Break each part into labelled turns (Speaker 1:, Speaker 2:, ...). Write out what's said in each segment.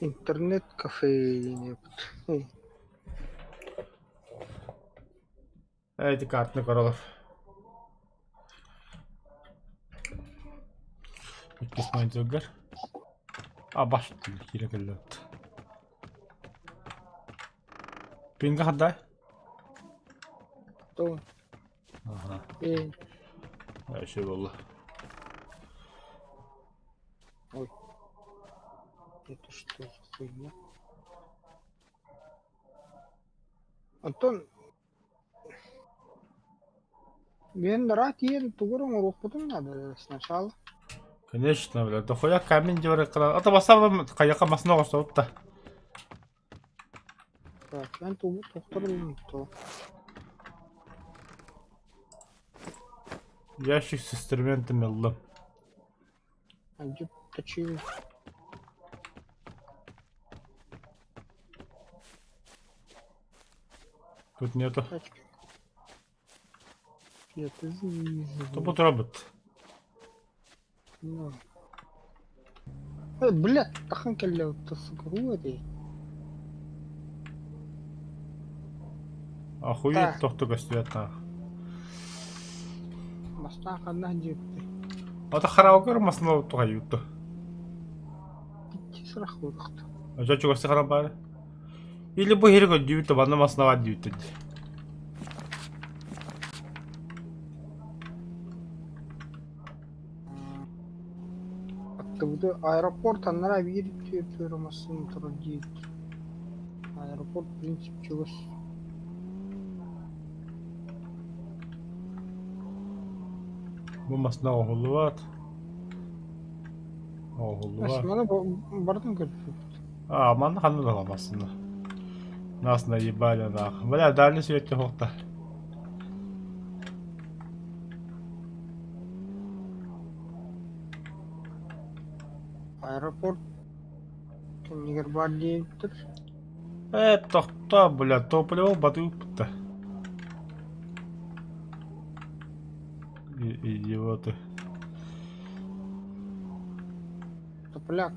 Speaker 1: Интернет-кафе диэн
Speaker 2: Эти картаны көрөлөр. Иккис менеджер. А баш киирэ кэллэт. Пинга хаддай?
Speaker 1: То.
Speaker 2: Ага.
Speaker 1: Э.
Speaker 2: Еще было.
Speaker 1: Ой. Это что за хуйня? Антон, мен рад тиийэн тугу эрэ оҥоруохпутун наада сначала.
Speaker 2: Конечно, бля, дохуя камень диэри кыра. А то бассаабым хайака масына оҕорсобут да.
Speaker 1: Так, мен тугу тохторун то.
Speaker 2: Ящик с инструментами ыллым.
Speaker 1: Айдьып точил.
Speaker 2: Тут нету.
Speaker 1: Тачки. Я ты вижу.
Speaker 2: То будет робот.
Speaker 1: Ну. Э, блядь, тахан кэллэ сука, этэй.
Speaker 2: Охуеть тохту көстүбэт таах.
Speaker 1: Бастаан ханна дьиэбитэй?
Speaker 2: Ата хараокер масына тухайютtu.
Speaker 1: Иччи сурах буолуохта.
Speaker 2: Очо чугас харан баары. Или бу хири көрдүүбүт банна масына бар диибит.
Speaker 1: Аттыбыты аэропорт аннара биир түөрт массыына турар диэбит. Аэропорт в принципе чугас.
Speaker 2: Бу масына оһуллубат. Оһуллубат.
Speaker 1: Маны бардын көрбүппүт.
Speaker 2: А, манна ханна да массыына. Нас наебали нах. Бля, дальний свет хохта.
Speaker 1: Аэропорт кэннигэр баар диэбиттэр.
Speaker 2: Э, тохтоо, бля, топливо батыыппыт Идиоты.
Speaker 1: Топляк.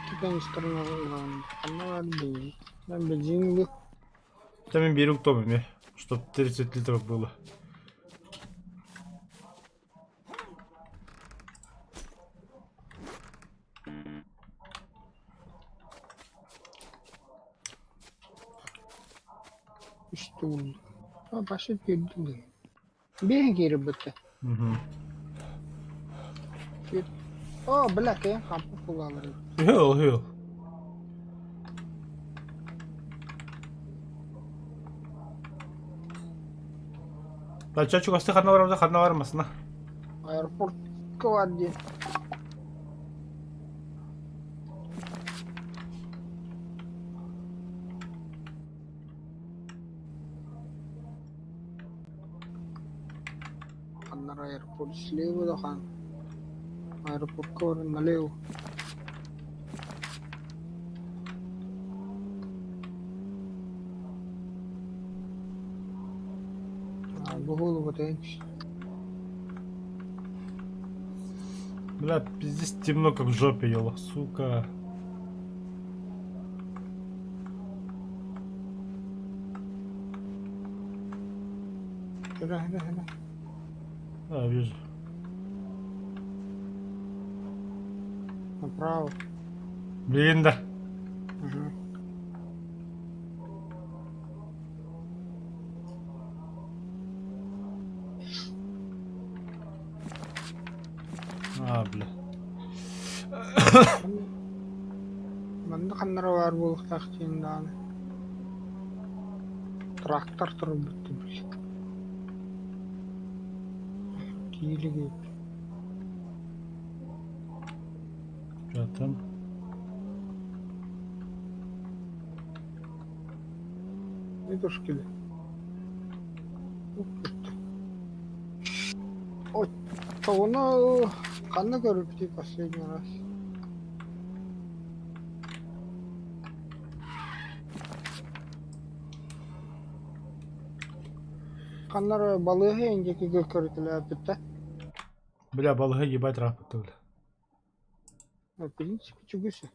Speaker 1: Кипен стороны Ханна баар бензин. Бензин ылы.
Speaker 2: Там беру кто мне, чтоб 30 литров было.
Speaker 1: Үс туул. Башы тиэрдилэр. Биэһин киирбитэ.
Speaker 2: Угу.
Speaker 1: О, бля, кэйэн хампы булалар.
Speaker 2: Хил, хил. Дальше чугасты ханна барамда ханна бармасына.
Speaker 1: Аэропортка бар диэн. Ханнар аэропорт слева да хан. Аэропортка баран налево. Бу
Speaker 2: Бля, пиздец темно, как в жопе, ёла, сука.
Speaker 1: Куда, куда, куда?
Speaker 2: А, вижу.
Speaker 1: Направо.
Speaker 2: Блин, да.
Speaker 1: Угу.
Speaker 2: А, бля.
Speaker 1: Манна ханнара баар буолуохтаах диэн даҕаны. Трактор турбут били. Киилиги
Speaker 2: Что там?
Speaker 1: Не то шкили. Оччоҕуна ханна көрүптүй последний раз? Ханна эрэ балыыһа индики көрүтэлээбиттэ.
Speaker 2: Бля, балыга ебать рапыты, бля.
Speaker 1: В принципе, чугуси.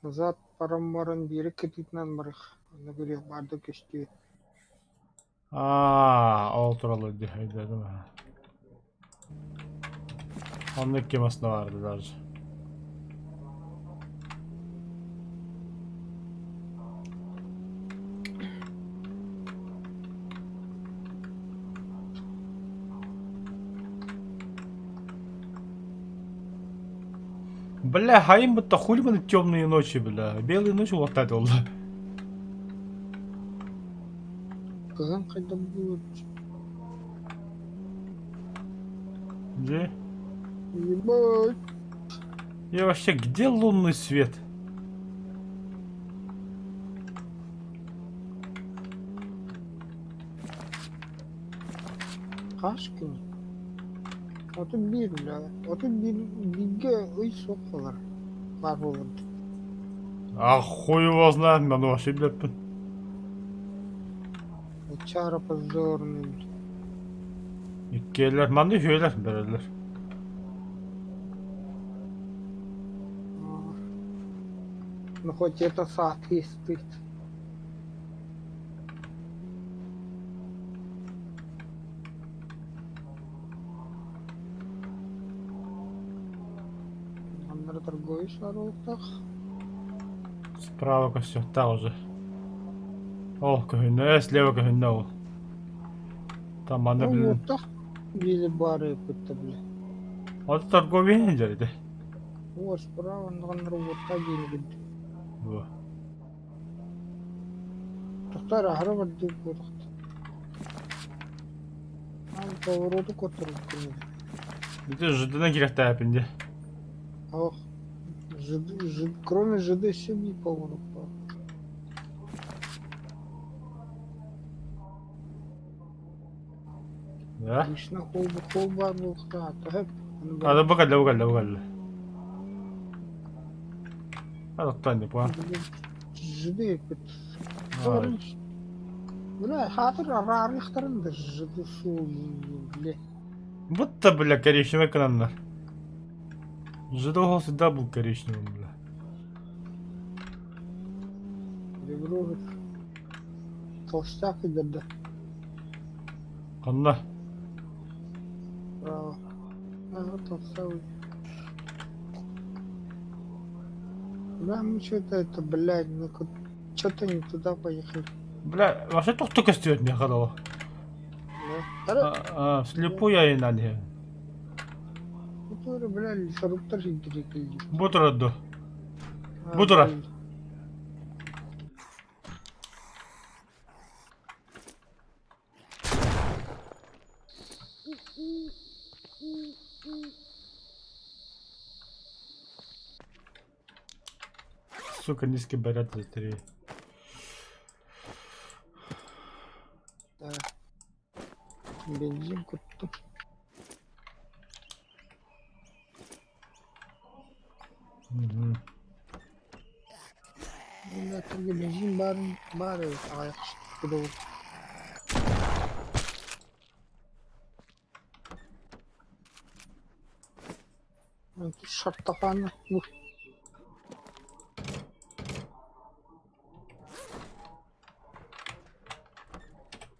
Speaker 1: Назад баран баран биэри кытыытынан барых. Онно көрүөх баарда көстүө.
Speaker 2: Аа, ол тураллар дии, өйдөөтүм аа. Онно икки массыына баарда даже. Бля, хайым будто хули мы темные ночи, бля. Белые ночи вот это вот.
Speaker 1: Кыһын хайдах буолуо?
Speaker 2: Где?
Speaker 1: Ебать!
Speaker 2: Я вообще, где лунный свет?
Speaker 1: Хас күн? 31 бля. 31 бииргэ ый суох буолар. Баар буолар.
Speaker 2: А хуй его знает, мен вообще билэппин.
Speaker 1: Чара позорный.
Speaker 2: Иккиэлэр, манна үһүөлэр бэрэллэр.
Speaker 1: Ну хоть это соответствует. Манна торговый шаролуктах.
Speaker 2: Справа көстүөхтээх уже. Ол көһүннэ, слева көһүннэ ол. Там манна
Speaker 1: Ну
Speaker 2: блин.
Speaker 1: вот так били бары кытта бля.
Speaker 2: Ол торговый дьэрити.
Speaker 1: Вот справа оннор уотта диэн
Speaker 2: Бу.
Speaker 1: Тохтор аһара бардыы буолуохта. Аан повороту которбуккун
Speaker 2: Ити жидынан кириэхтээппин дии.
Speaker 1: Ох, жид, жид, кроме ЖД семьи поворот бар.
Speaker 2: Да?
Speaker 1: Лично хол хол баар буолуохтаах. Төһө
Speaker 2: Ада бу кэллэ, бу кэллэ, бу кэллэ. Адаттан не понял.
Speaker 1: ЖД эппит. Бля, хаатыр араарыахтарын да ЖД суол бля.
Speaker 2: Будто, бля, коричневый кананнар. ЖД всегда был коричневым, бля.
Speaker 1: Ребро толстяк идэрдэ.
Speaker 2: Ханна?
Speaker 1: Право. Ага, толстяк. Бля, мы что-то это, блядь, ну что-то не туда поехали.
Speaker 2: Бля, вообще тохто көстүбэт миэхэ доо.
Speaker 1: Да.
Speaker 2: А, вслепую я и не.
Speaker 1: Бу бля, лесорубтар сирдири
Speaker 2: Бу турар дуо? Бу турар. Сука, низкий барят за три.
Speaker 1: Да. Бензин куттум.
Speaker 2: Мгм.
Speaker 1: Бля, бензин бар, бар, аҕыйах Шартахан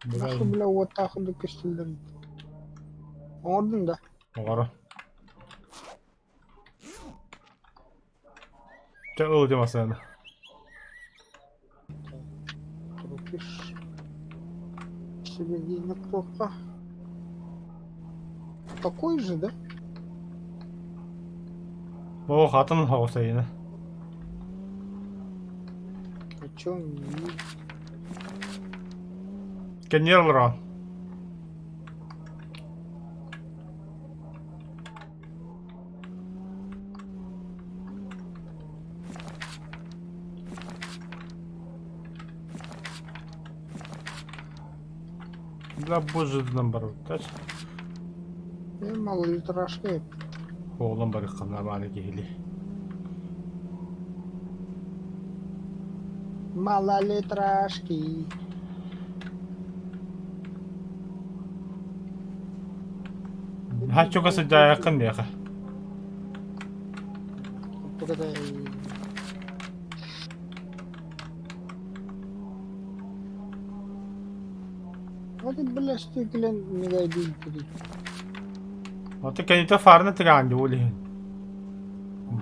Speaker 2: Бля,
Speaker 1: бля уоттаах курдук көстөллөр. Оҥордуҥ да?
Speaker 2: Оҕоро. Чэ, ыл дем асыаны.
Speaker 1: Крутишь. Себе неплохо. Такой же, да?
Speaker 2: Оо, хатын хаҕусайына.
Speaker 1: А чё он не видит?
Speaker 2: Кэнниэр олороон. Бля, боже, нам барбыттар.
Speaker 1: Э, малолитражка.
Speaker 2: Оҕолон барыххана бааны киһили.
Speaker 1: Малолитражки.
Speaker 2: Наһаа чугас сылдьаайаххын миэхэ.
Speaker 1: Вот бля, стеклен не дойди.
Speaker 2: Вот ты конечно фарны тыгаан ол иһин.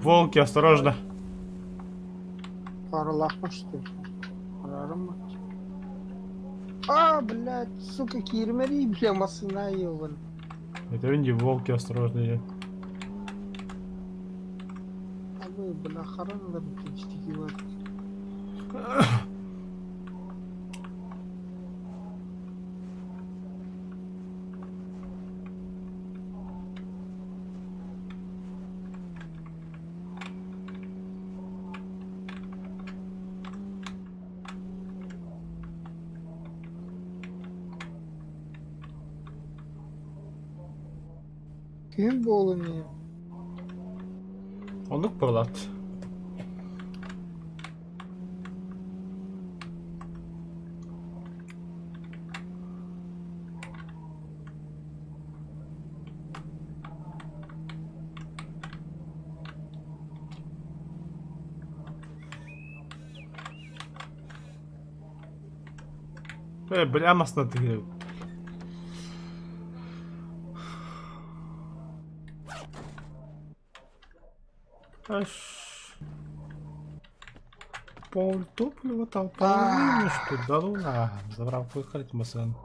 Speaker 2: Волки, осторожно.
Speaker 1: Фаралаахпын что ли? Фарарым А, блядь, сука, киирмэрий, бля, массына ебан.
Speaker 2: Это инди волки, осторожно. Я.
Speaker 1: А вы, бля, харанлар тичтики. Ким буолан
Speaker 2: Оннук буолаат. Э, бля, массына тыгыр. Аж пол топлива там половину, что да ну на, забрал выходить масын.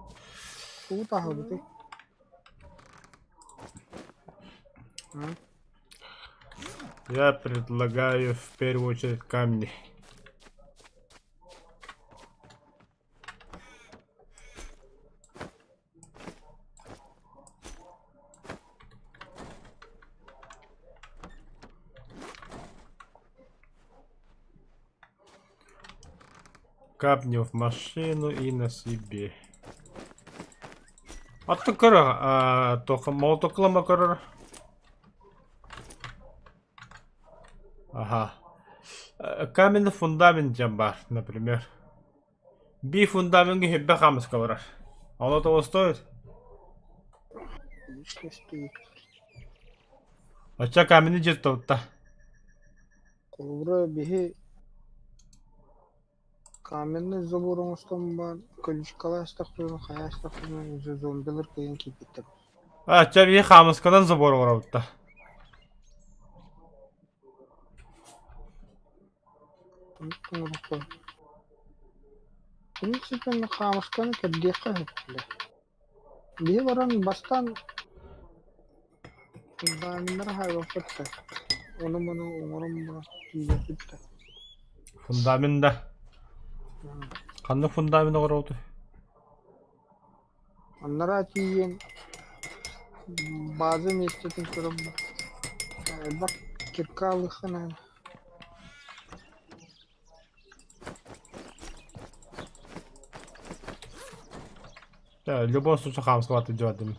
Speaker 1: Тугу таһыбытый?
Speaker 2: Я предлагаю в первую очередь камни. Капни в машину и на себе. Аттан көрөр, туох молотокулама көрөр. Ага. Каменный фундамент диэн баар, например. Би фундамеҥҥа иһирбэх хаамыска барар. Оно того стоит?
Speaker 1: Лично стоит.
Speaker 2: Оччо каменный дьиэ тутта.
Speaker 1: Холобура биһи каменный забор оҥостон баар колючкалаастахпытына хайаастахпытына уже зомбилар кыайан киирбиттэр.
Speaker 2: А, чэ биһи хаамысканан забор оҥоробут да.
Speaker 1: Оҥороххо. В принципе, хаамысканы кэрдиэххэ сөп бile. Биһи баран бастаан фундаменнары хаайбаппыт да, ону-маны оҥорон баран тиийбэппит да.
Speaker 2: Фундамент да. Ханнык фундамент оҥоробутуй?
Speaker 1: Анараа тиийэн база миэстэтин көрөн элбэх кирка ылыахха наада.
Speaker 2: Да, в любом случае хаамыскалааты дьуодум.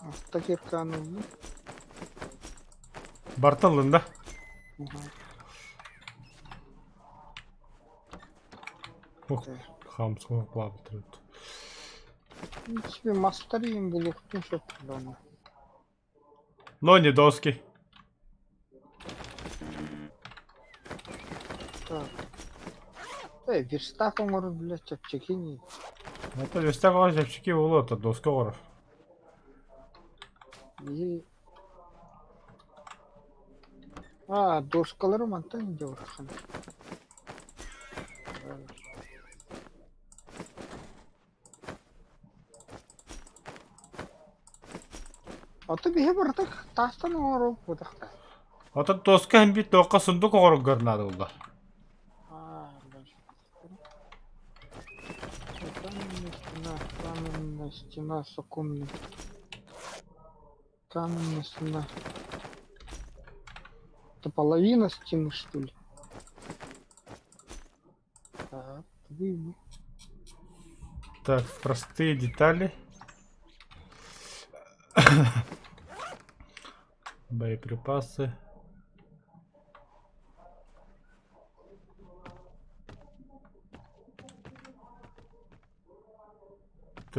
Speaker 1: Алта кирканы ыллым.
Speaker 2: Барта ыллын да? Ох, хаамыскалаах плавать.
Speaker 1: В принципе, мастар иин булуохтун сөп буолуо.
Speaker 2: Но не доски.
Speaker 1: Так. Э, верстак оҥорор, блядь, чэпчэки нии.
Speaker 2: Это верстак оҕор чэпчэки буолуо, это доска оҕорор.
Speaker 1: И... А, доскалары мантан дьорухан. Ото биһи барыта таастан оҥоруохпутахта.
Speaker 2: Ото доска иһин биир туохха сундук оҕоругар наада буолла.
Speaker 1: Аа, Каменная стена, каменная стена сокомный. Каменная стена. Это половина стены, что ли? Так, вы.
Speaker 2: Так, простые детали. Боеприпасы.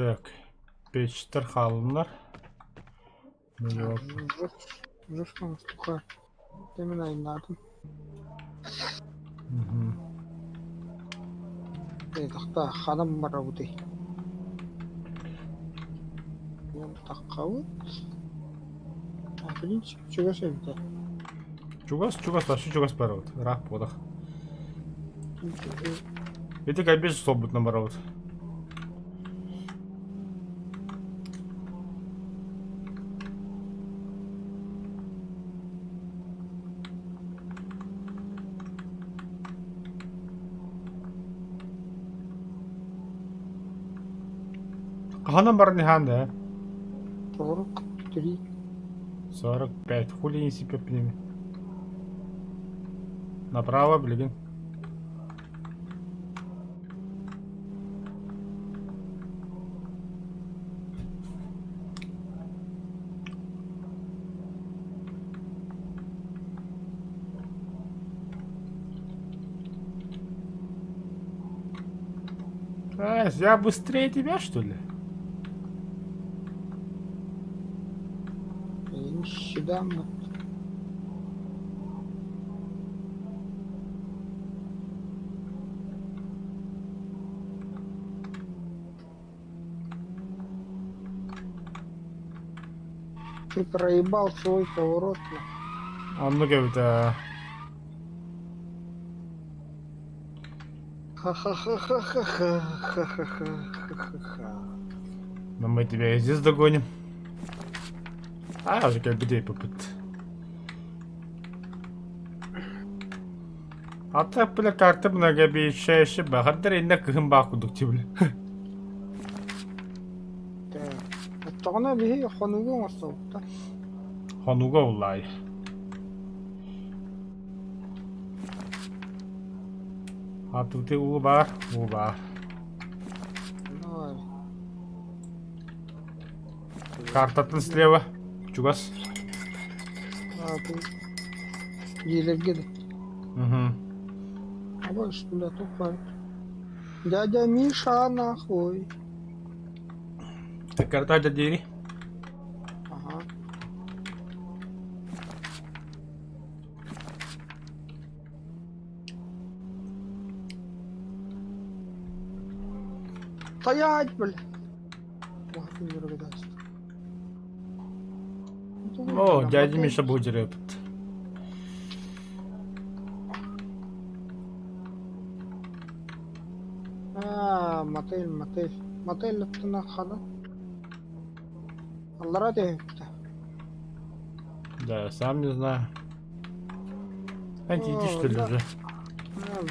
Speaker 2: Так, печтэр хааллыннар.
Speaker 1: Жестко Именно айнаатым. Тахта ханан барабытый? Таххабыт. В принципе, чугас эбитэ.
Speaker 2: Чугас, чугас, вообще чугас барабыт. Ыраах буолах. Ити кайбес суолбутунан барабыт. Хаһан баран иһаан да?
Speaker 1: 43.
Speaker 2: 45. Хули не сипеппин Направо, билигин. А, я быстрее тебя, что ли?
Speaker 1: Сюда мы. Ты проебал свой поворот.
Speaker 2: Оннук эбит ээ.
Speaker 1: Ха-ха-ха-ха-ха-ха, ха-ха-ха-ха-ха-ха.
Speaker 2: Но мы тебя и здесь догоним. А, уже как где попыт. А так, бля, карта многообещающая, бахадыр инна кыһын баа курдук ти бля.
Speaker 1: Оттоҕуна биһи хонууга оҥостобуттар.
Speaker 2: Хонууга уллаай. А тут и уу баар, уу баар. Картатын слева, чугас.
Speaker 1: Дьиэлэргэ да.
Speaker 2: Угу.
Speaker 1: Абаш, бля, тупой. Дядя Миша, нахуй.
Speaker 2: Ты карта дяди
Speaker 1: Ага. Стоять, бля!
Speaker 2: О, дядя Миша будет этот.
Speaker 1: А, мотель, мотель. Мотель оттон хана. Аллара түһүктэ.
Speaker 2: Да, я сам не знаю. А иди что ли уже?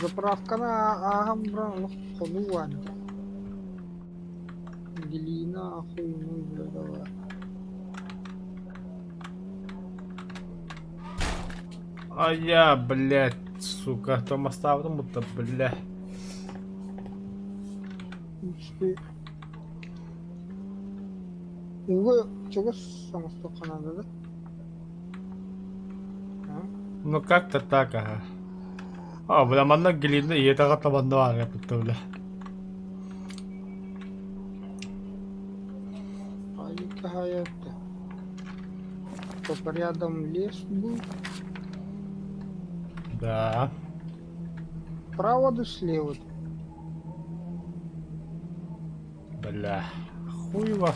Speaker 1: Заправканы ааһан баран олох хонуу аанньа. Глина хуйну бля
Speaker 2: А я, блядь, сука, там оставлю, будто, бля.
Speaker 1: Уга чугас оҥостуохха наада да?
Speaker 2: Ну как-то так, ага. А, бля, манна глина и это табанна бар будто, бля.
Speaker 1: Хайка Чтоб рядом лес был.
Speaker 2: Да.
Speaker 1: Справа да слева.
Speaker 2: Бля. Хуево.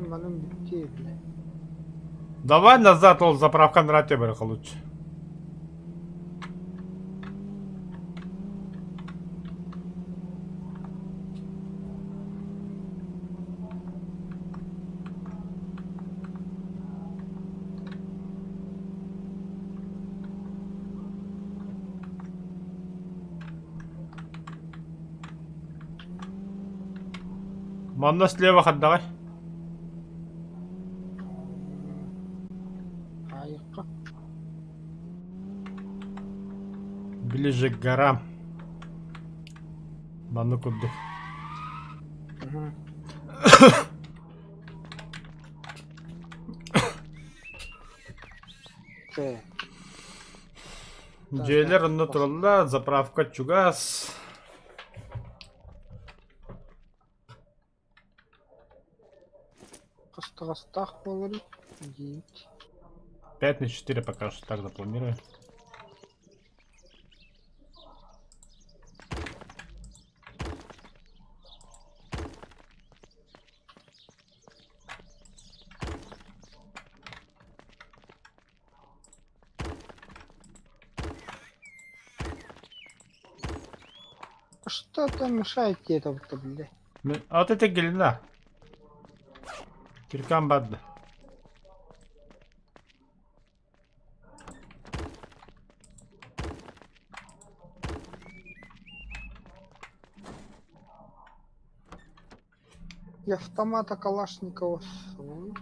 Speaker 1: Манын битти, бля.
Speaker 2: Давай назад, ол заправканы рате барыха лучше. Манна слева давай.
Speaker 1: Айыкка.
Speaker 2: Ближе к горам. Манна курдук.
Speaker 1: Угу.
Speaker 2: Дьиэлэр онно тураллар, заправка чугас.
Speaker 1: Хастаҕастаах буоларый диибит.
Speaker 2: 5 на 4 пока что так запланирую.
Speaker 1: Что там мешает тебе это, бля?
Speaker 2: А вот это гелена. Киркан бадды.
Speaker 1: И автомата Калашникова свой.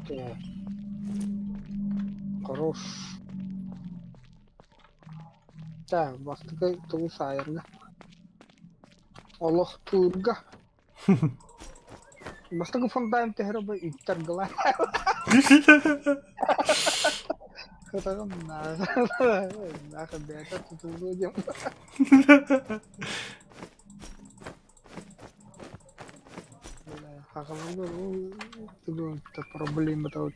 Speaker 1: Так. Хорош. Так, бастакы тылы саайарга. Олохтуурга. Бастакы фундамент түһэр бу үттэр гыла. Хатаҕым нааха бэйэтэ тутуллуо диэн. Хаҕаларга это проблема вот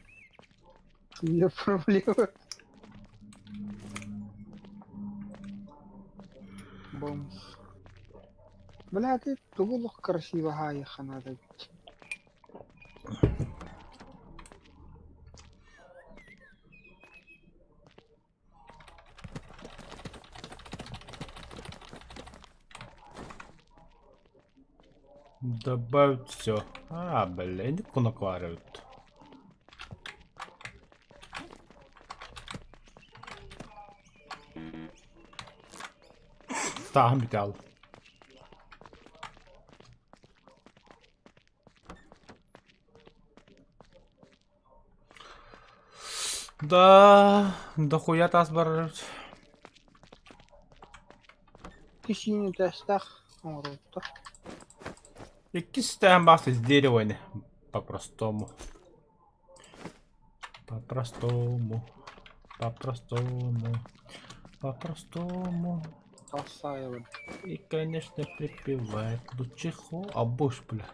Speaker 1: не проблема. Бомс. Бля, ты тугу олох красиво хаайыхха наада эбит.
Speaker 2: Добавить все. А, блин, накваривают. Там металл. Да, дохуя тас барар.
Speaker 1: Кисиини тэстэх оҥоруттар.
Speaker 2: Иккис ставим бас из дерева ини. По-простому. По-простому. По-простому. По-простому.
Speaker 1: Тасаевын.
Speaker 2: И, конечно, припевает. Лучше хо... А бош, бля.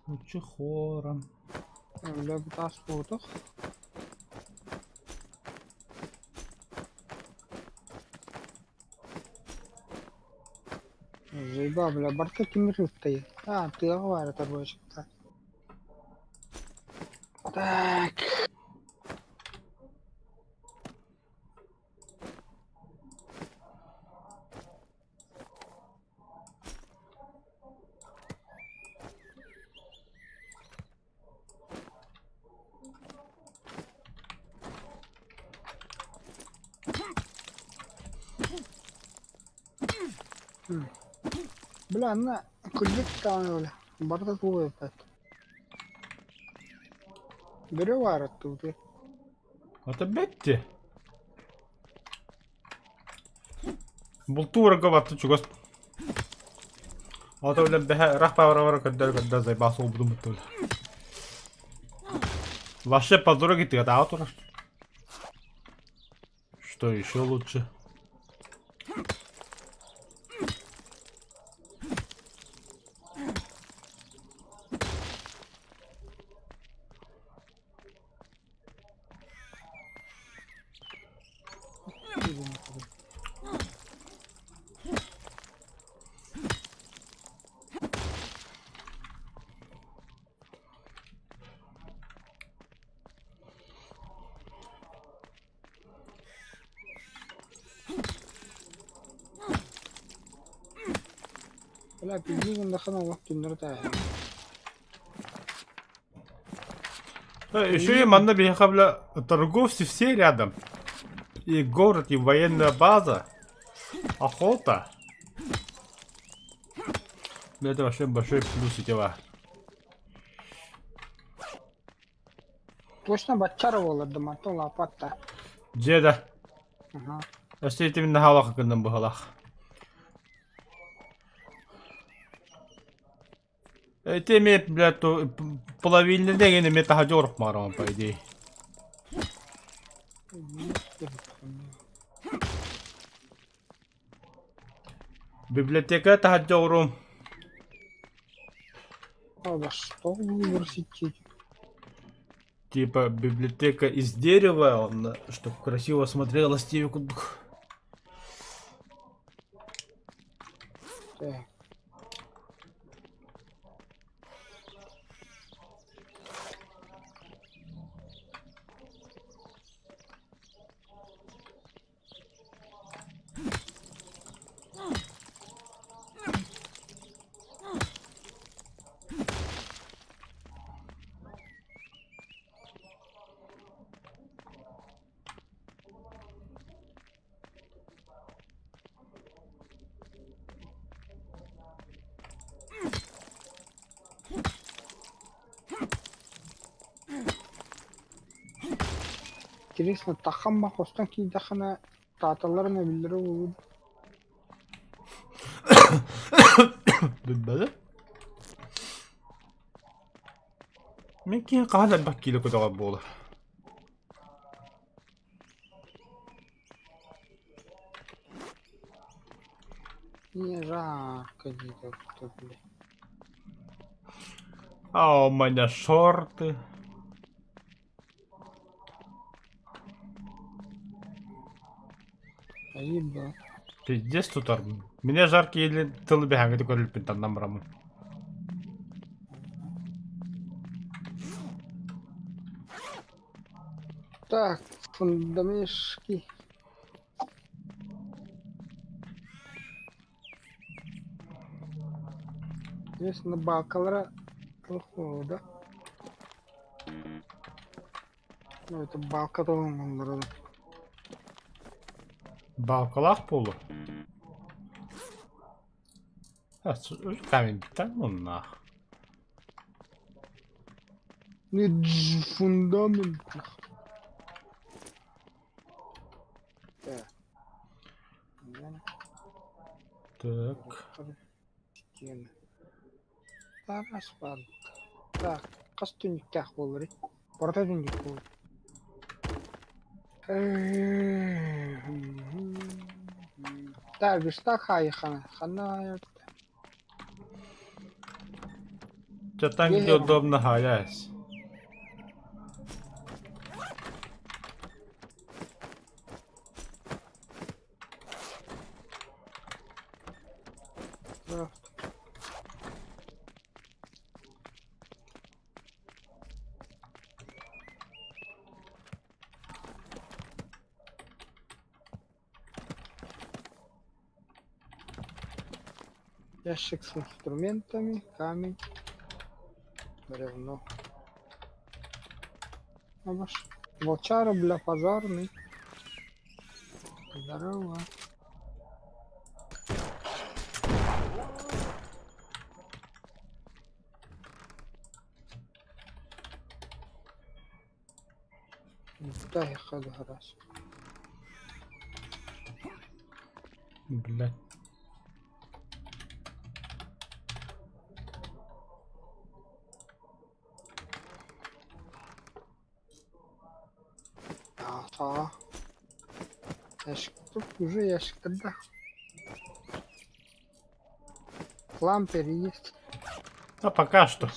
Speaker 2: Лучше хором.
Speaker 1: Бля, бу таас буотах. Заебал, бля, барта тимир ыттайы. А, тыаҕа баара торбоочуктар. Так. Бля, анна кырдьык даҕаны бля, барыта тугу эппэт. Бөрө баара туутуй.
Speaker 2: Это бетти. Бултуурга батты чугас. Ото бля бэһэ рах павара көрдөр көрдөр зайбас уубутум бутул. Вообще по дороге ты это турар. Что еще лучше?
Speaker 1: Бля, пиздец, ондахан олох түннэри тааһын.
Speaker 2: Еще и манна биһиэхэ бля торговцы все рядом. И город, и военная база. Охота. Ну, это вообще большой плюс и дела.
Speaker 1: Точно баччара буолар да мантан улааппат да.
Speaker 2: Дьиэ да.
Speaker 1: Аха.
Speaker 2: Өссө итимин наһаалаах гынным быһалаах. Ити эмиэ, блядь, то Плавильный деген эмиэ таһырдьа орук по идее. Библиотека таһырдьа оруом.
Speaker 1: А что выбросить?
Speaker 2: Типа библиотека из дерева, он, чтобы красиво смотрелась тебе кудук.
Speaker 1: Так. Интересно, таххан хостон киирдэххинэ тааталларын эбиллэрэ буолуо дуу?
Speaker 2: Билбэтим. Мин киһи хаһан элбэх киилэ көтөҕөр буолар.
Speaker 1: Не жарко где-то, бля.
Speaker 2: А у меня шорты.
Speaker 1: Аиба.
Speaker 2: Пиздец тутар. Меня жарко или тылы бэһээҥҥи көрүлпүн таннан бараммын.
Speaker 1: Так, фундамешки. Интересно, баалкалара туох да? Ну, это балка тоҥоннорон.
Speaker 2: Балкалаах буолуо. Камень-тан муннаах.
Speaker 1: Не фундамент. Так.
Speaker 2: Так.
Speaker 1: Стены. Тарас бар. Так, хас түннүктээх буолларый? Барыта түннүк буолар. Так, верстак хайхана. Хана
Speaker 2: Чё там, где удобно хаясь.
Speaker 1: Крафт. Ящик с инструментами, камень, бревно. Абаш. Волчара, бля, пожарный. Здорово. Куда я раз?
Speaker 2: Блядь.
Speaker 1: Ага. Ящик тут уже ящик тогда. Лампер есть.
Speaker 2: А пока что.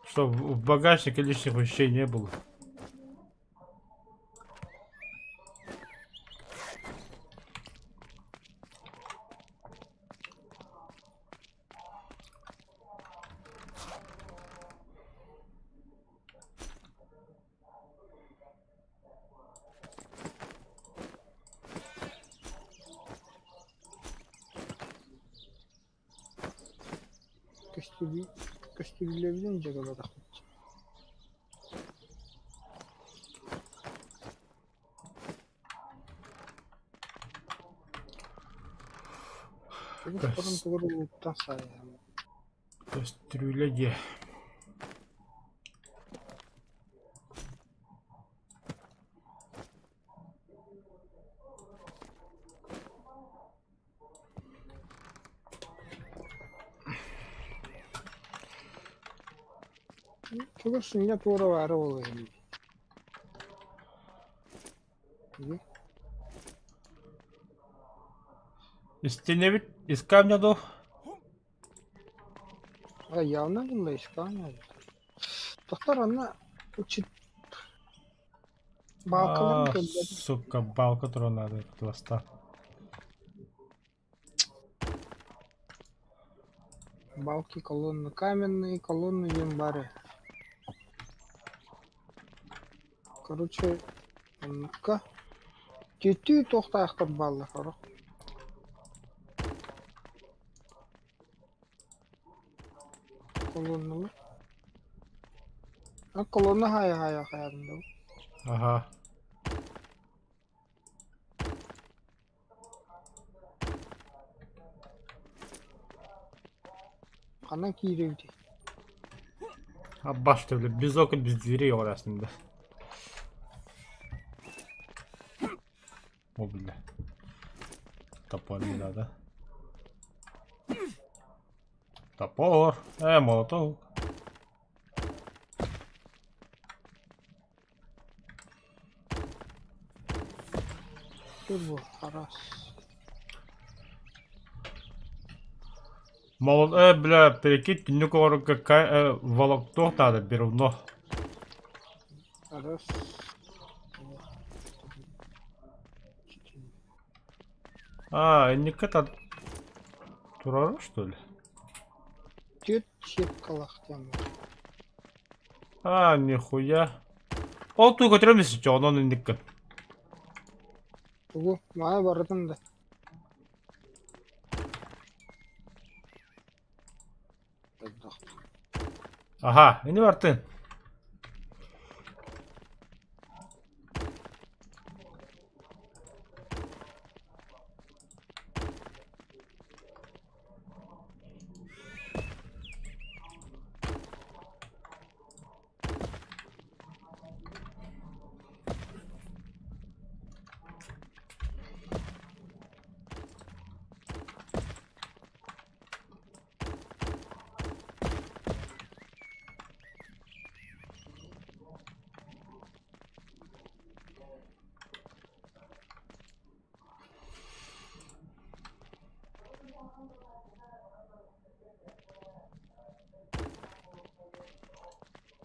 Speaker 2: Чтоб в багажнике лишних вещей не было.
Speaker 1: Көстүлүбүтүн дьэ
Speaker 2: Кастрюля где?
Speaker 1: Чугас сынньа туора баара буолуо дии.
Speaker 2: Истинэбит из камня дуу?
Speaker 1: А явно было из камня. Тохтор онно учит баалкаларын
Speaker 2: А,
Speaker 1: кэллэ.
Speaker 2: сука, балка туран надо пласта.
Speaker 1: Балки, колонны каменные, колонны январе. Короче, оннукка түттүү туохтаахтар бааллар сорох. Колонналар. А колонна хайа хайа хайаан да.
Speaker 2: Ага.
Speaker 1: Ханан киирэбитий?
Speaker 2: Аббаш төбөлө без окон, без дверей оҕорасында. О, бля. Топор не надо. Топор. Молоток.
Speaker 1: Тур харас.
Speaker 2: Мол, бля, прикинь, түннүк оҕорго волоктуох надо бревно.
Speaker 1: Раз, два, три, четыре.
Speaker 2: А, инникке та турара, что ли?
Speaker 1: Түөрт сеткалаах диэн
Speaker 2: А, нихуя. Ол туу көтөрөмүс онон инникке.
Speaker 1: Тугу? Маа барытын да.
Speaker 2: Аха, ини бартын.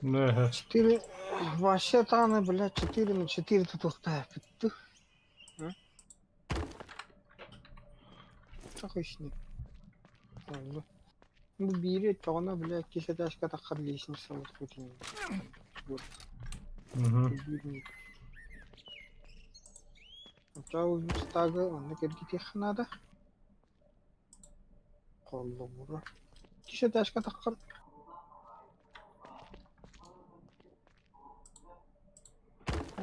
Speaker 2: Нэ.
Speaker 1: Четыре. Вообще таны, блядь, четыре на четыре тут ухтая. Тахышник. Бу биири тоҕоно, блядь, кисэтээшкэ таххар лестницалар кутин.
Speaker 2: Мгм.
Speaker 1: Оччоҕо верстагы онно кэргитиэххэ наада. Холлобура. Кисэтээшкэ таххар.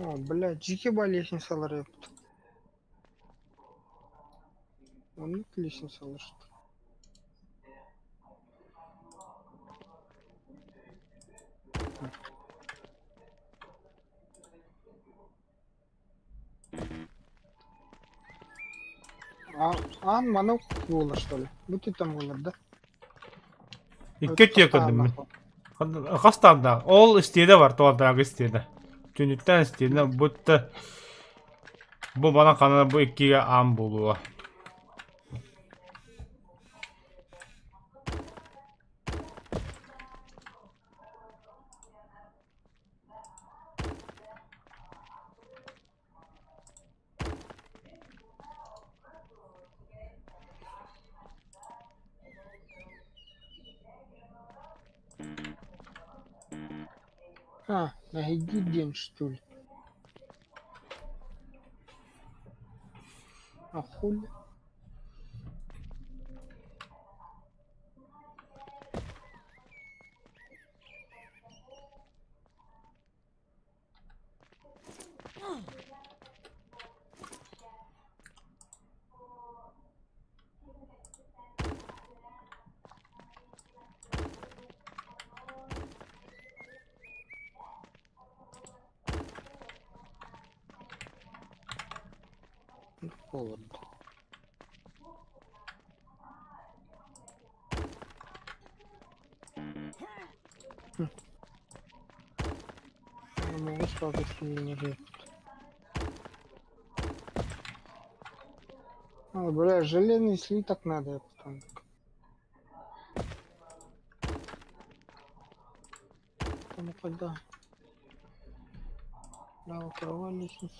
Speaker 1: О, блядь, дьике ба лестницалар эбит. Оннук лестницалар что. А, аан маны буолар что ли? Бу там буолар да?
Speaker 2: Икки өттүгэр көрдүм мин. Хас таандаах. Ол истиэнэ бар, туолтааҕы истиэнэ. Түннүктэн истиэнэ будто бу манан ханан бу иккигэ аан буолуо.
Speaker 1: А, найди день что ли? А хули? Холодно. Могу спокойно. А, бля, железный слиток надо потом. Там когда? Право кровать лестница.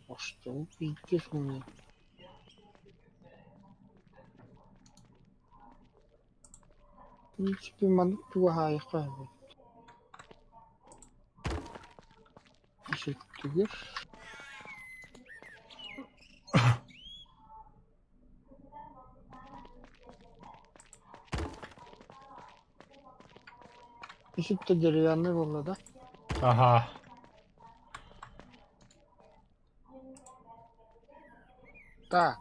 Speaker 1: О, что пиздец мне. В принципе, маннык туһаайахха эбит. Түгэр. Иситтэ деревянный буолла да?
Speaker 2: Аха.
Speaker 1: Так.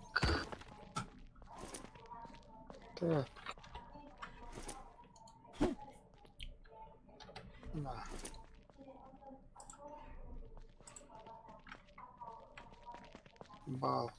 Speaker 1: Так. Да. Балк.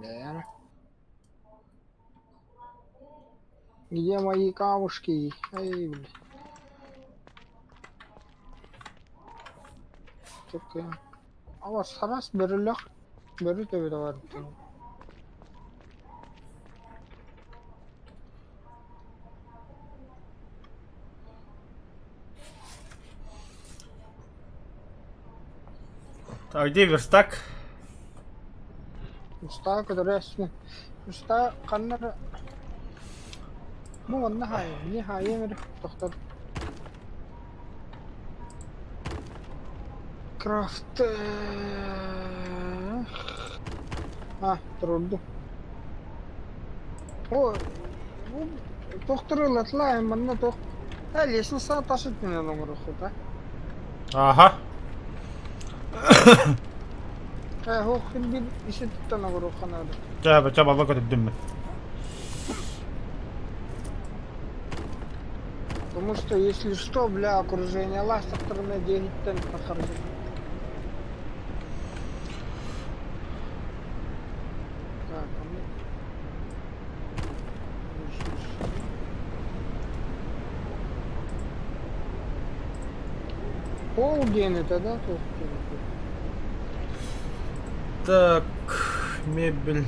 Speaker 1: Да. Где мои камушки? Эй, блин. Только... А вас харас бөрөлөх. Бөрө төбөтө бар.
Speaker 2: А где верстак?
Speaker 1: Устаа көтөрөөсүн. Устаа ханна эрэ Бу манна хаайа, били хаайыам эрэ тохтор. Крафт А, турурдум. О, бу тохтор ылатылаа манна туох Э, лестница тас өттүнэн оҥоруоххута.
Speaker 2: Аха.
Speaker 1: Э, һуох син биир ис өттүттэн оҥоруохха наада.
Speaker 2: Чэ, чэ, балла көтүрдүм мин.
Speaker 1: Потому что, если что, бля, окружение ластахтарына диэһиттэн тахарбыт. Так, а мы... Пол диэн этэ да туох диэн этэ?
Speaker 2: Так, мебель.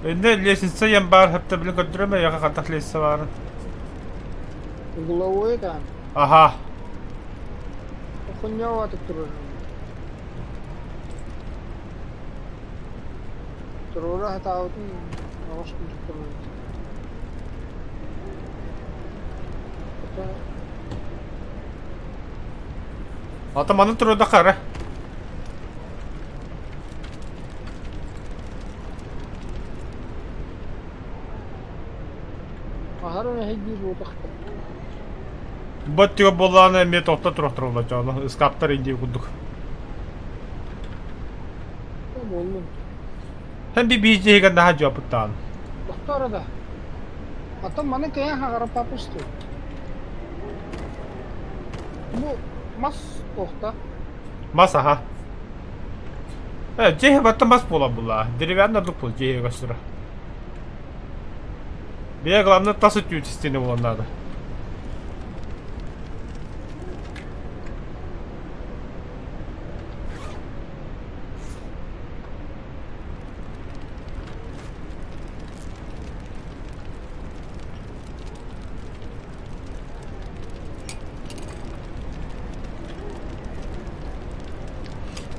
Speaker 2: Инде лестница ем бар, хәтта билин көрдөрөмө, яка хантах лестница баарын.
Speaker 1: Угловой там.
Speaker 2: Аха.
Speaker 1: Хуйнёватык турар. Туруора сатаабытын оҕус курдук турар.
Speaker 2: Ата маны турда кара.
Speaker 1: Аһар мэһэйдиир буотахтар.
Speaker 2: Бу өттүгэр буоллаҕына эмиэ тохто турар дьоно ыскааптар индии курдук.
Speaker 1: Буоллун.
Speaker 2: Һэн би биир дьиһигэр наһаа дьуоппуттаан.
Speaker 1: Тохтоор да. Потом маны кыйан хаҕара папусту. Бу мас туохта?
Speaker 2: Мас аха. Э, дьиэ баттан мас буолан булла. Деревянный ордук буол дьиэ көстөрө. Бэйэ главное тас өттү стены буолан надо.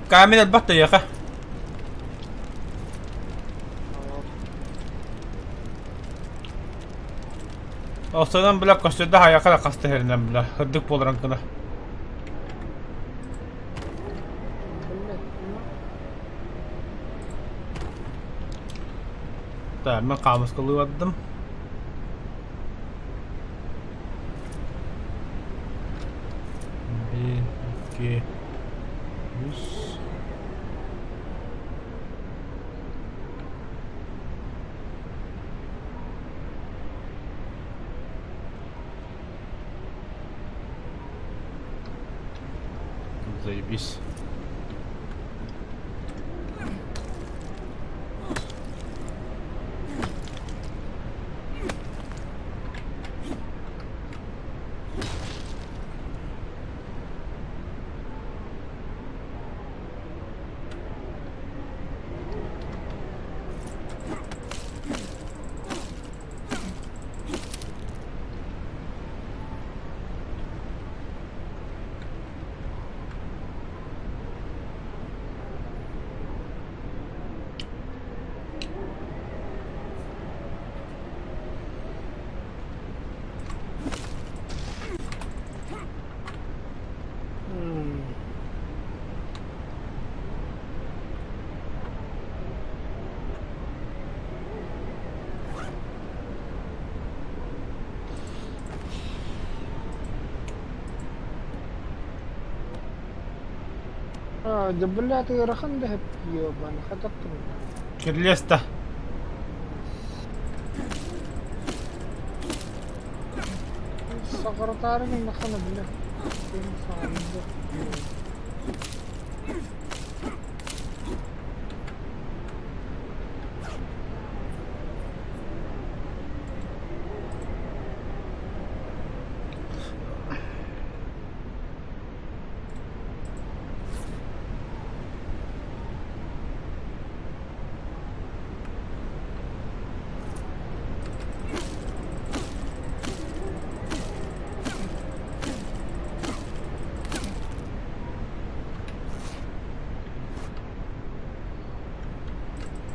Speaker 2: Камень элбэх да Остонон бля көстөрдө хайака да хаста иһэринэн бля ырдык буоларан гына. Так, мен хаамыскалыы бардым. Биир, икки, үс. Заебись.
Speaker 1: Дьэ блядь, ыарахан да ебаный хататтым.
Speaker 2: Кирлес да.
Speaker 1: Саҕаратаары гыннаххына бile.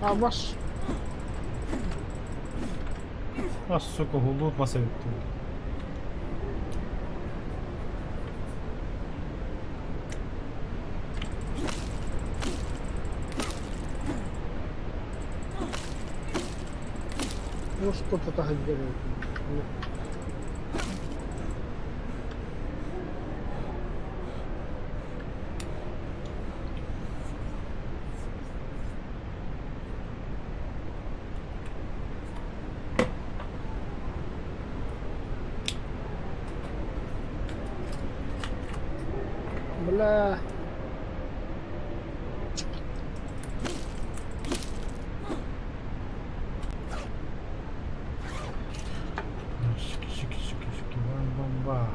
Speaker 1: А ваш
Speaker 2: А, сука, гулут маса бүттү.
Speaker 1: Ну что ты так делаешь? Бля.
Speaker 2: Шики, шики, шики, шики, бам, бам, бам.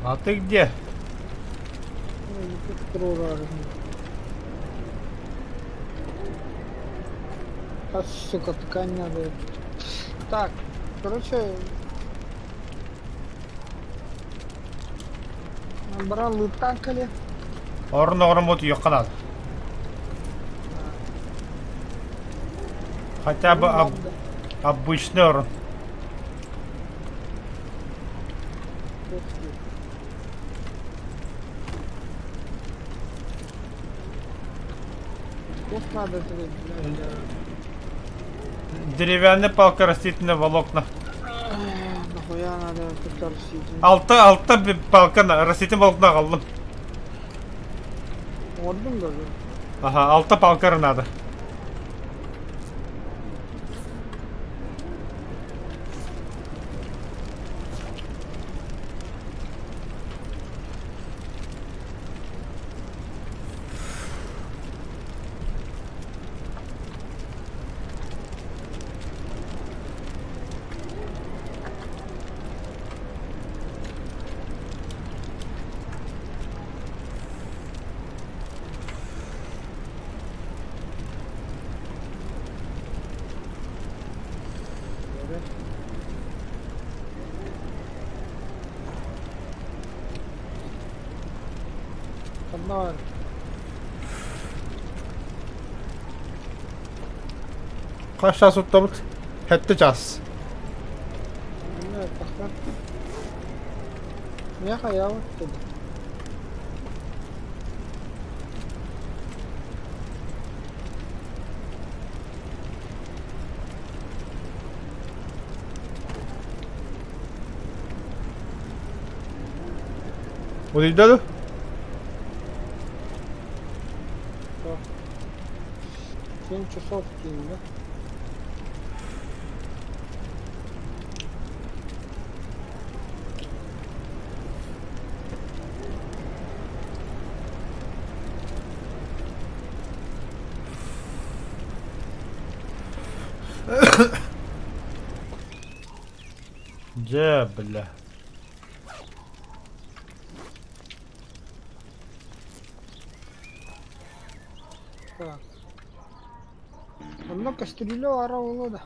Speaker 2: А ты где?
Speaker 1: А, сука, ткань надо. Так, короче... Баран лыыттаан кэлиэ.
Speaker 2: Орун оҕорон буот үйөххэ наада. Хотя бы обычный орун.
Speaker 1: Надо
Speaker 2: Деревянная палка, растительные волокна.
Speaker 1: Нахуя надо тут растительные?
Speaker 2: Алта, алта палка, растительные волокна аҕаллым.
Speaker 1: Оҥордуҥ да?
Speaker 2: Ага, алта палка надо.
Speaker 1: Ханна
Speaker 2: Хас чаас уттабыт? Сэттэ чаас.
Speaker 1: Миэхэ айаабыт деді.
Speaker 2: Утуйда дуо?
Speaker 1: 7 часов тиийдэ.
Speaker 2: Дьэ, бля.
Speaker 1: Так. Онно кастрюля баара буолуо да.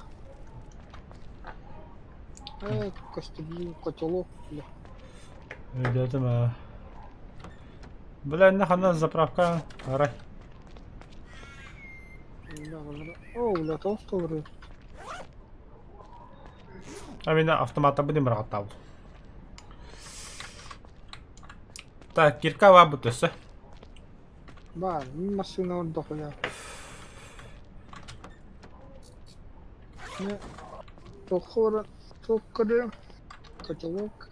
Speaker 1: Э, кастрюля, котелок, бля.
Speaker 2: Өйдөөтүм аа. Бля, иннэ ханна заправка арай.
Speaker 1: Бля, бля. О, бля, толстый.
Speaker 2: А мин автоматтарбын быраҕаттаабыт. Так, кирка баар өссө.
Speaker 1: Баар, мин массыына дохуя. Туох туох көрүөм? Котелок.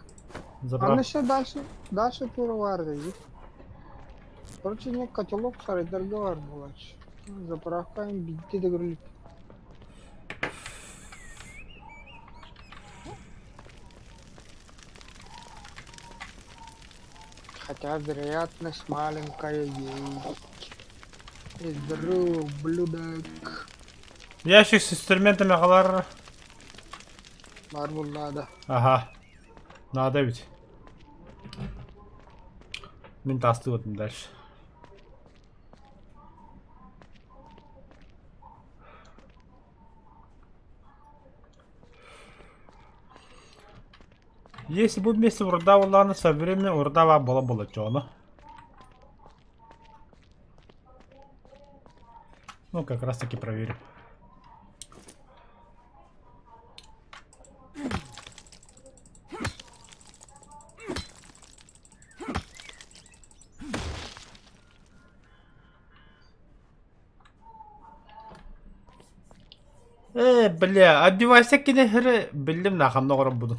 Speaker 2: Заправ.
Speaker 1: Аны еще дальше, дальше тура баар дии. Короче, не котелок сарайдарга баар буолааччы. Заправка биирдэ да көрүлүк. Хотя вероятность маленькая есть. И здорово, ублюдок.
Speaker 2: Ящик с инструментами аҕалар.
Speaker 1: Баар буолла.
Speaker 2: Ага. Надо ведь. Мин таастыбытым дальше. Если бы вместе урда улана со временем урдава была было. Ну, как раз таки проверим. Э, бля, одевайся кинехре, биллим нахам оҥорон будун.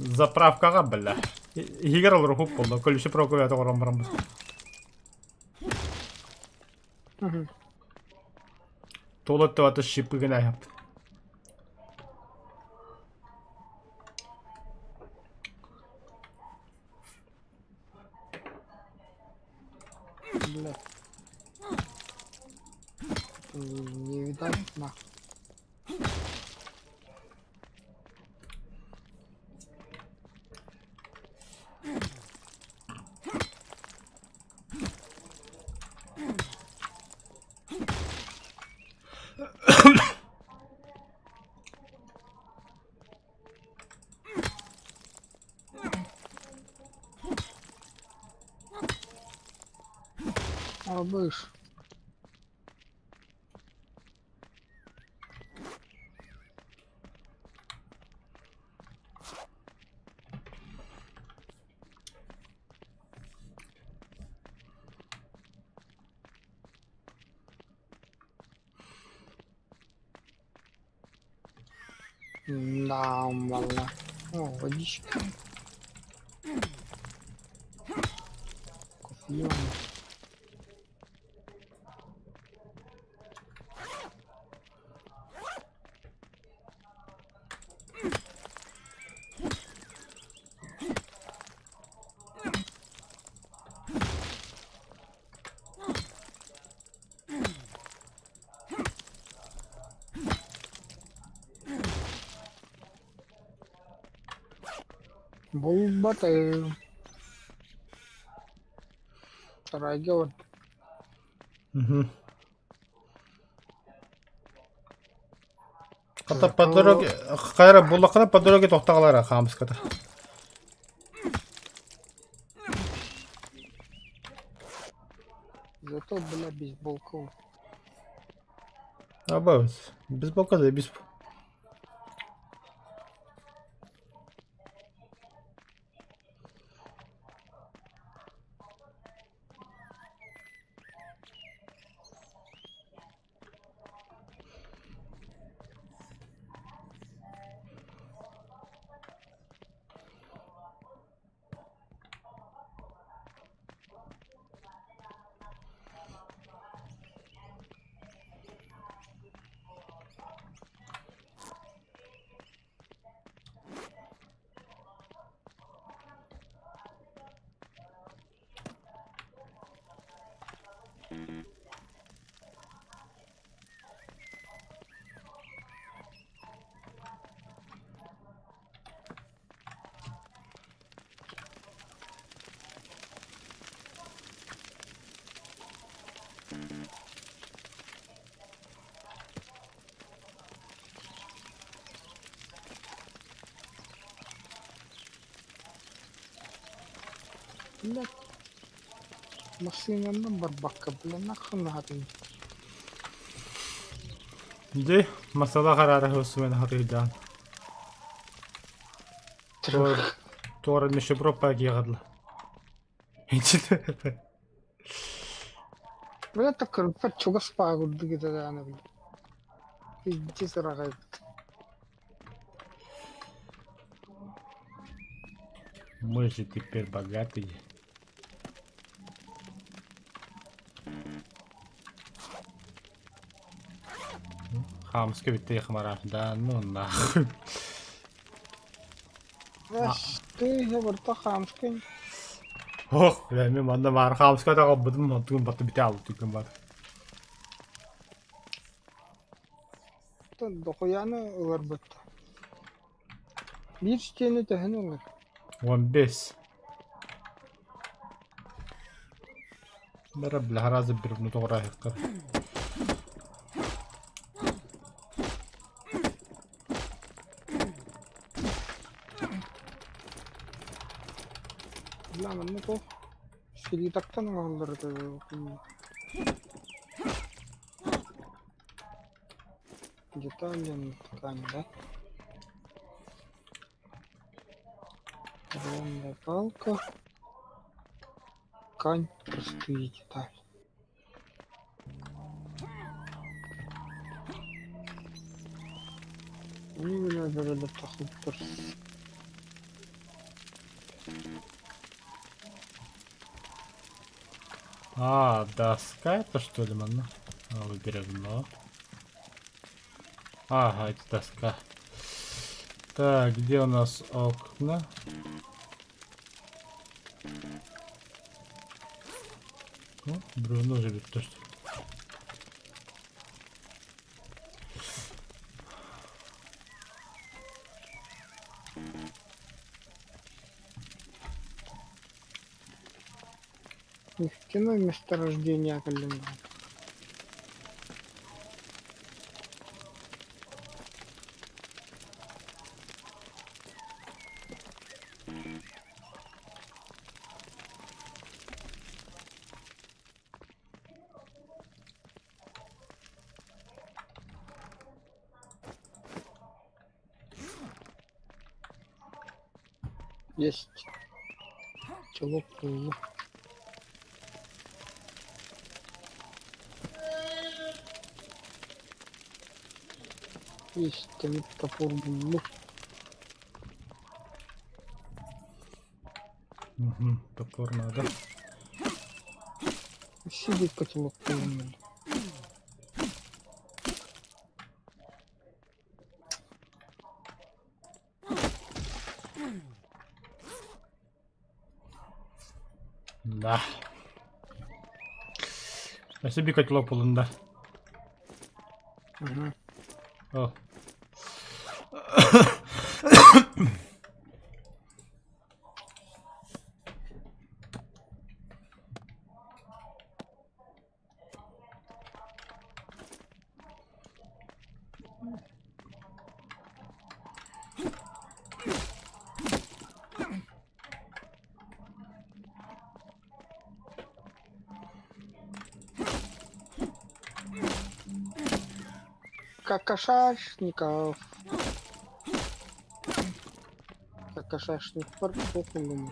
Speaker 2: Заправкаҕа, бля. Иһигэр олоруһук буолла, колючий проволока оҥорон бараммыт. Туола өттө шипы гына айаппыт.
Speaker 1: Бля. Не, не видать нахуй. Абыш. Да, валла. О, водичка. Кофеён. Булбатым. Сарайга бар.
Speaker 2: Хата по дороге, хайра буллахына по дороге тохтагалара хаамыската.
Speaker 1: Зато, бля, бейсболка.
Speaker 2: Абыз. Бейсболка да бейсбол.
Speaker 1: Бля, массыынанан барбакка, бля, нахуй наһатын.
Speaker 2: Дьэ, масала хараара хосумен хатыйдаан. Туора нищебропа гиgadla.
Speaker 1: Бля, так кырыппат чугас баа курдук этэ даҕаны, бля. Пиздец ыраҕайбыт.
Speaker 2: Мы же теперь богатые. Хаамыска бүттэ хамара. Да ну нахуй.
Speaker 1: Ты барта хаамскай.
Speaker 2: Ох, бля, мен манна баар хаамыска таҕалбытым, онтугун баты бите алытыгын бар.
Speaker 1: Дохуяны ыларбыт. Биир стены төһөн ылар?
Speaker 2: 15. Бара бля разы бір ну тоғыра хыққыр.
Speaker 1: Бля, манна туох Селитактан оҥоһуллар этэ Детали ткань, да? Огромная палка. Ткань, простые детали. Ну, бля, бля, бля, тахуттар.
Speaker 2: А, доска это что ли, манна? А, бревно. Ага, это доска. Так, где у нас окна? Ну, бревно же ведь то, что.
Speaker 1: Нефтяное месторождение кэллин. Есть. Котелок булла. Есть топор булла.
Speaker 2: Угу, топор надо.
Speaker 1: Сидит котелок полный.
Speaker 2: Да. Өссө bir котелок булунда.
Speaker 1: Угу.
Speaker 2: О.
Speaker 1: Какашашников. Какашашник похуй.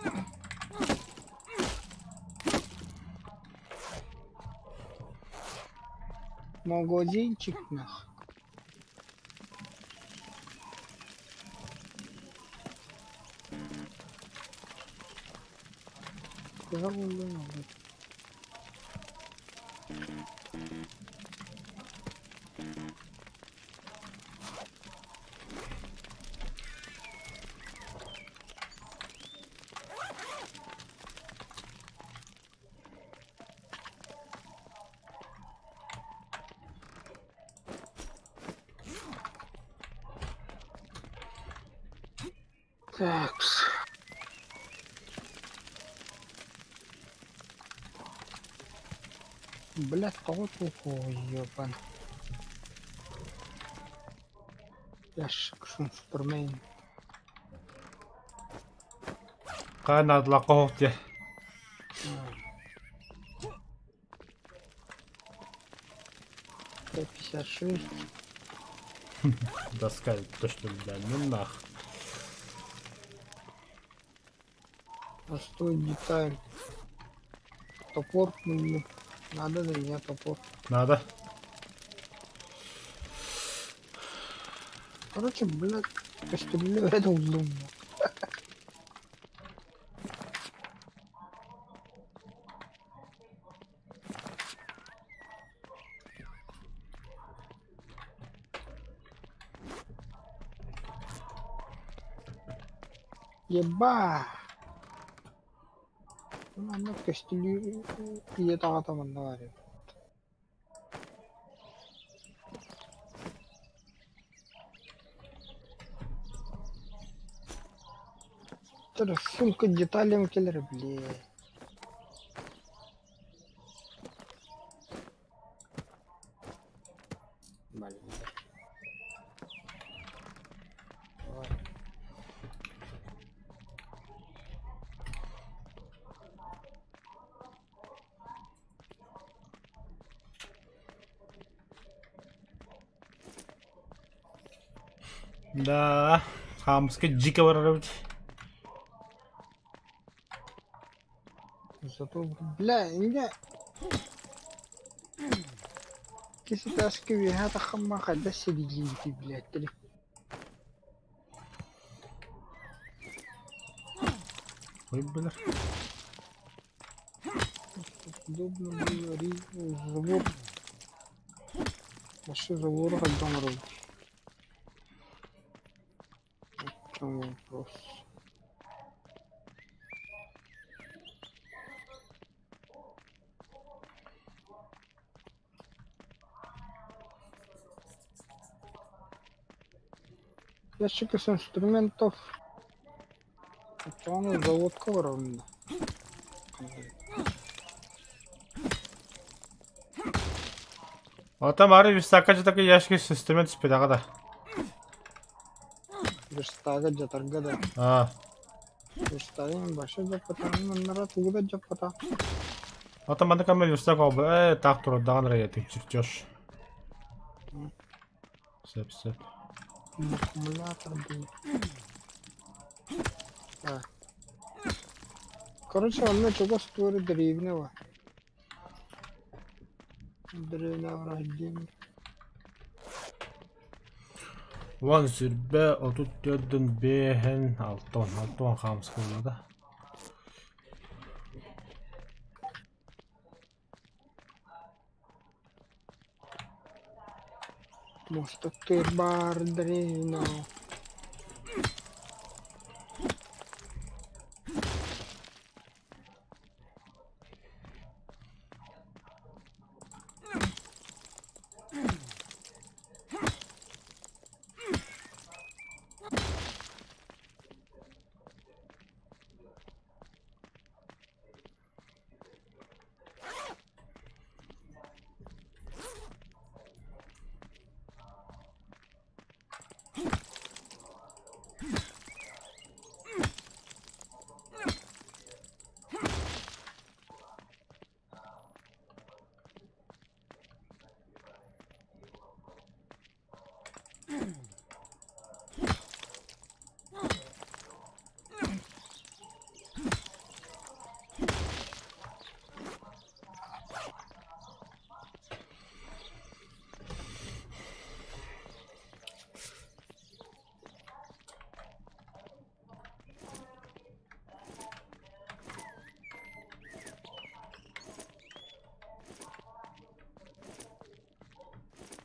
Speaker 1: Магазинчик нах. Так. Блядь, кого туху, ёбан. Я шикшун Супермен.
Speaker 2: Хаан наадалаахха суох дии.
Speaker 1: 156.
Speaker 2: Доска то, что бля, ну нах.
Speaker 1: Простой деталь. Топор, ну, надо для меня топор.
Speaker 2: Надо.
Speaker 1: Короче, блядь, костюлю это удобно. Еба! Манна көстүлүү ийэ таҕата манна баар эбит. Сумка деталям кэлэр блин.
Speaker 2: Да, хаамыска дьиикэ барар эбит.
Speaker 1: Зато, бля, инньэ киситаски үөһэ таххамма хайдах сирилиибитий блядь
Speaker 2: Ой, бля.
Speaker 1: Удобно было забор. Вообще забор хайдах оҥоробут? В чем вопрос? Ящик из инструментов. Это заводка ровно.
Speaker 2: Оттон бары верстакка дьатарга ящик инструмент түспэтэҕэ да.
Speaker 1: Верстага дьатарга да.
Speaker 2: Аа.
Speaker 1: Верстагын баша дьаппата, маннара тугу да дьаппата.
Speaker 2: Оттон манна кэмэ верстак оҕо ээ таах турардаҕын эрэ этик чертеж. Сөп сөп.
Speaker 1: Аккумулятор был. Так. Короче, онно чугас туора дэриэбинэ баар. Дэриэбинэ диэн
Speaker 2: Уон сүүрбэ 34-дөн биэһин 60 60 хаамыска буолла да.
Speaker 1: Мостуктуур баар дэриэбинэ.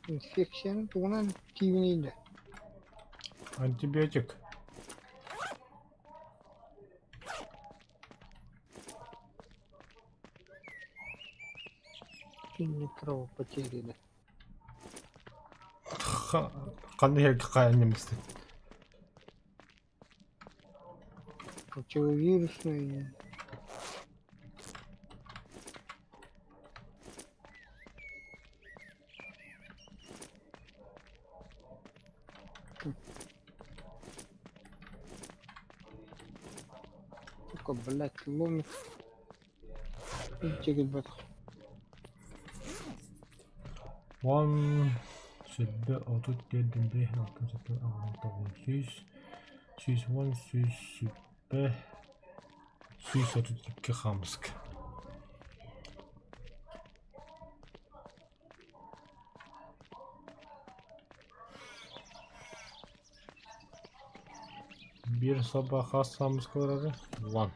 Speaker 1: Инфекцияны тугунан тиибиний да?
Speaker 2: Антибиотик.
Speaker 1: Кинини кровопотери да?
Speaker 2: Ханна иһэргэ хаайан ньэмистин.
Speaker 1: Противовирусный. Сука, блядь, ломит. Тигилбэтэх.
Speaker 2: Уон сүүрбэ 34 биэс алтан сэттэ аҕыс тоҕус сүүс 110 120 132 хаамыска. Биир собо хас хаамыска барара? One.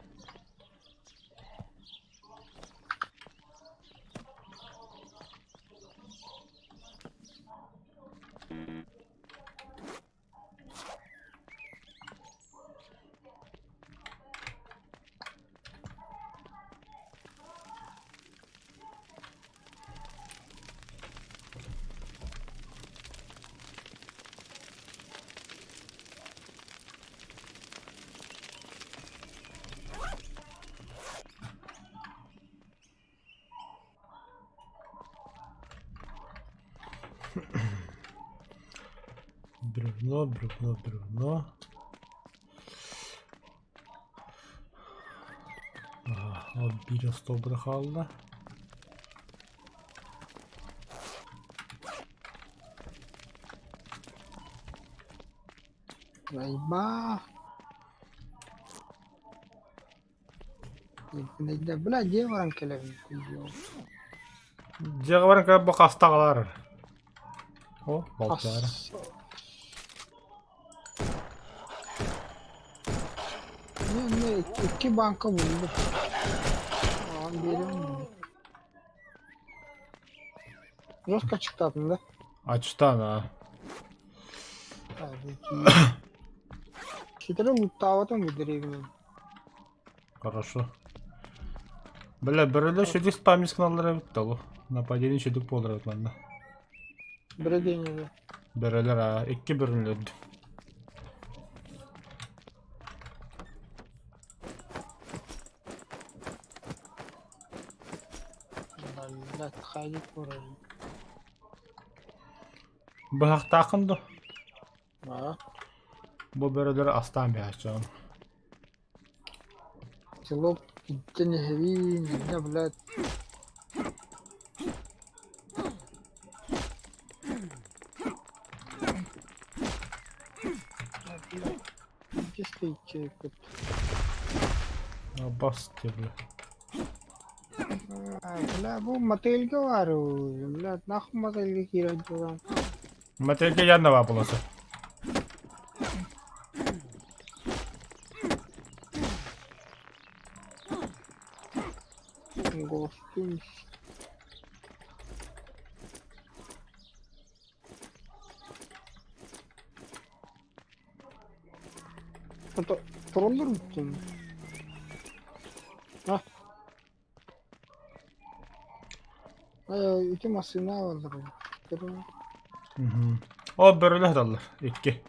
Speaker 2: Бревно, бревно, бревно. Ага, ол биир остуолбута хаалла.
Speaker 1: Айбаа. Бля, дьиэ баран кэлэбин
Speaker 2: Дьиэҕэ баран кэлэн бу хаста аҕалаар. О, балтаара.
Speaker 1: Не, не, икки банка булду. Аҕам биэриэм. Жестко аччыктаатым да?
Speaker 2: Ачтан аа.
Speaker 1: Ситэри луттаабатым бу дэриэбинэни.
Speaker 2: Хорошо. Бля, бөрөлөр сүдүк спамис гыналлар эбит да ол. Нападение сүдүк буолар эбит манна.
Speaker 1: Бөрө диэн
Speaker 2: Бөрөлөр аа, икки бөрөнү өлөрдүм.
Speaker 1: Блядь, хайдах көрөр.
Speaker 2: Быһахтааххын дуо?
Speaker 1: Аа.
Speaker 2: Бу бөрөлөрү астаан биһээччэҕин.
Speaker 1: Село иттэн иһэбин, иннэ, блядь. Где стоит чайкут?
Speaker 2: Бас бля.
Speaker 1: Бля, бу мотельга баар бля, нахуй мотельга киирэн туран.
Speaker 2: Мотельга янна баар буолуо.
Speaker 1: Гостинс. Это троллер бүттүн. А. Ити массыына алаллар.
Speaker 2: О, бөрөлөр алаллар. Икки.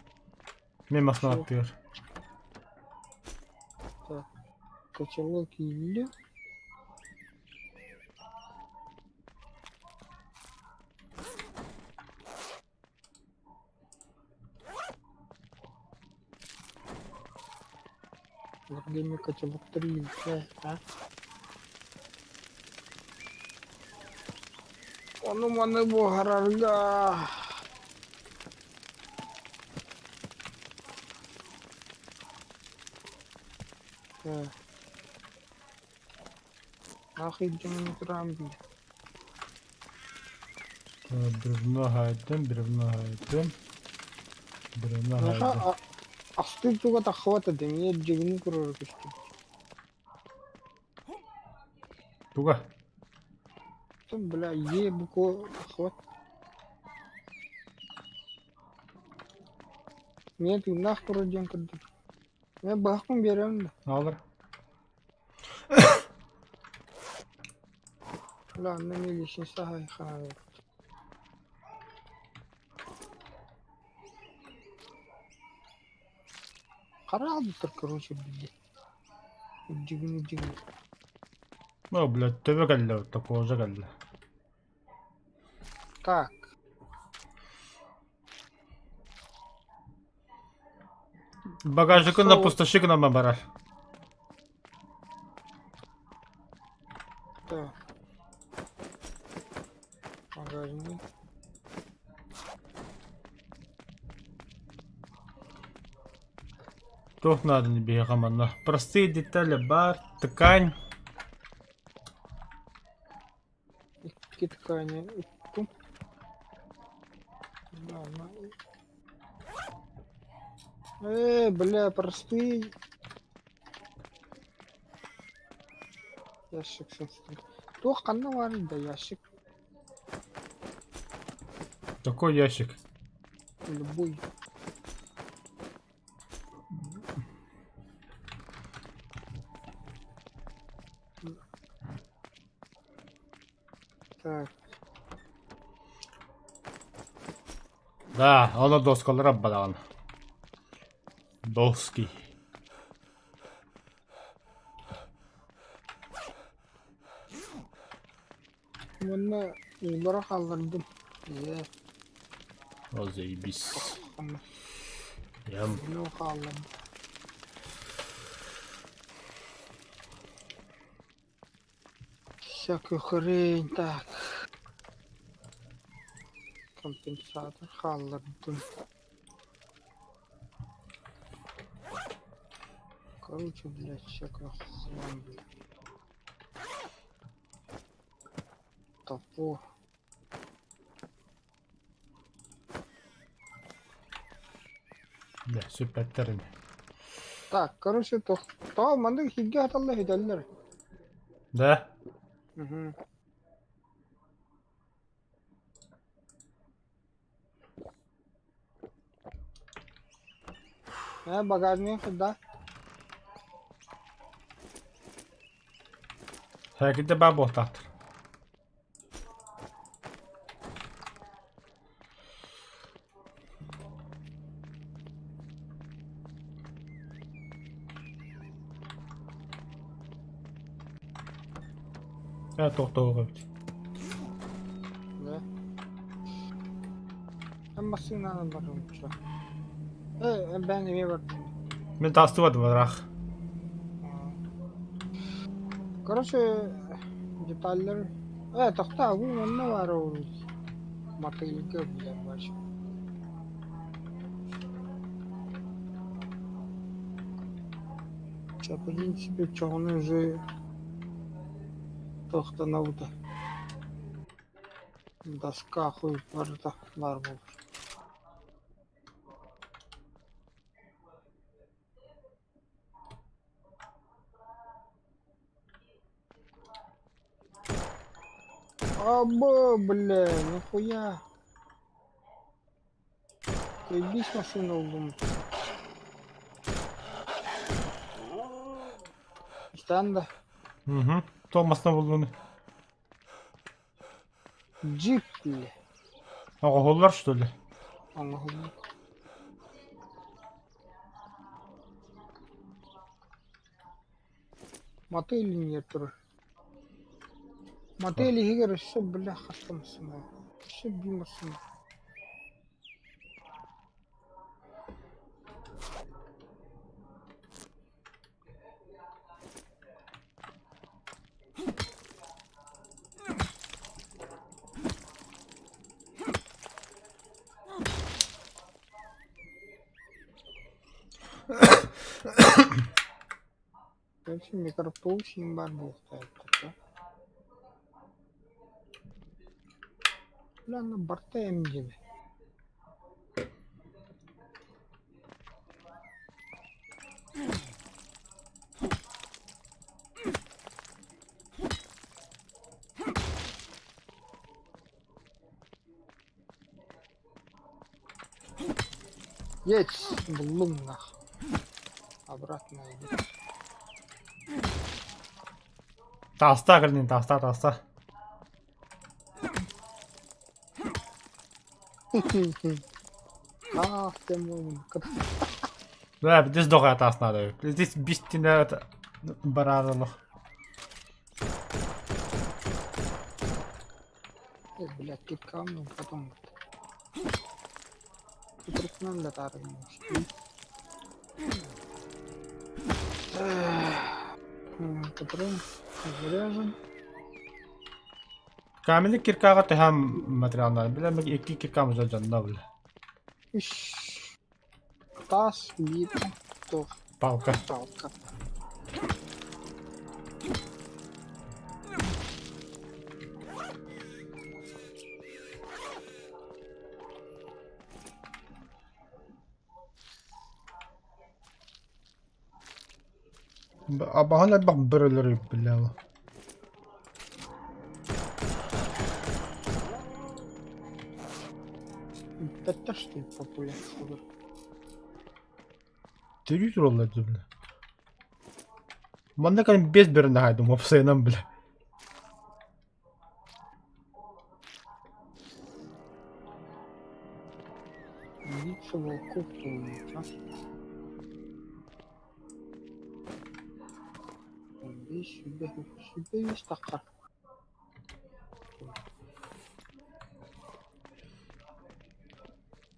Speaker 2: Мен массыына аттыгар.
Speaker 1: Так. Котелок киирдэ. Владимир котелок 3 а? Ону маны буһарарга. Ах, илдьэн туран бил.
Speaker 2: Бревно хайдым, бревно хайдым. Бревно хайдым.
Speaker 1: Астыыр туга таххыбат этэ, эмиэ дьигини көрөрө көстүбүт.
Speaker 2: Туга?
Speaker 1: Бля, е буква таххыбат. Миэ тыыннаах турар диэн көрдүм. Мин быһахпын биэрэбин да.
Speaker 2: Аалар.
Speaker 1: Бля, онно эмиэ лестница хаһан Хараалбыттар, короче, блядь. Дьигини дьигини.
Speaker 2: О, блядь, төбө кэллэ, кожа кэллэ.
Speaker 1: Так.
Speaker 2: Багажникын да пустоши гынан барар.
Speaker 1: Так. Багажник.
Speaker 2: Туох нааданы биһиэхэ манна? Простые детали бар, ткань.
Speaker 1: Икки ткани уктум. Да, на... бля, простые. Ящик сенситив. Туох ханна баарый да ящик?
Speaker 2: Такой ящик.
Speaker 1: Любой. Так.
Speaker 2: Да, оно доскалара бадаҕан. Доски.
Speaker 1: Уонна уулара хааллардым. Ээ,
Speaker 2: О, заебись.
Speaker 1: ханна.
Speaker 2: Ям.
Speaker 1: Ну хааллардым. Всякую хрень. Так. Компенсатор хааллардым. Короче, блядь, всякая хлам, блядь. Топор.
Speaker 2: Бля, сүппэттэр ини.
Speaker 1: Так, короче, тоҕо маннык иһиргэ хаталла иһитэллэр.
Speaker 2: Да?
Speaker 1: Угу. Багажник да.
Speaker 2: Сәките баа буолтаахтар. Ээ тохтоох эбит.
Speaker 1: Да. Эн массыынанан барабын чё. Бэйэҥ эмиэ бардым.
Speaker 2: Мин таастыбатым ыраах.
Speaker 1: Короче, деталлар... тохтоо, бу манна баар ол мотыльга билэр бач. Чэ, в принципе, чоҕуну уже туохтанабыта доска хуй барыта баар буолар. Або, бля, нахуя? Заебись машина улдум. Станда.
Speaker 2: Угу. Томасна буллуну.
Speaker 1: Джип, бля.
Speaker 2: Оҕоһуллар что ли?
Speaker 1: Оҥоһуллар. Мотель иһигэр турар. Мотель иһигэр өссө бля хаста массыына өссө биир массыына. Короче, микрополучник баар буолуохтаах Бля, барта эмдьини. Есть, буллум нах. Обратно иди.
Speaker 2: Таста кэллин, таста, таста.
Speaker 1: Ах ты мой.
Speaker 2: Да, здесь дохуя таас надо. Здесь бистина это барарылых.
Speaker 1: Э, блядь, киткам, потом. Тут да таарыйын. Патрон заряжен.
Speaker 2: Каменный киркаҕа төһө материалнар билэ икки киркам уже дьонно бile.
Speaker 1: Үс таас, биир туох
Speaker 2: Палка.
Speaker 1: палка.
Speaker 2: Абаһан элбэх бөрөлөрү билээ.
Speaker 1: Бүппэттэр что ли популяциялар?
Speaker 2: Төрүү тураллар дии бile. Манна кэлин без бөрөнү хаайдым уопсайынан бile.
Speaker 1: Лица волков а? Здесь себе, себе есть такая.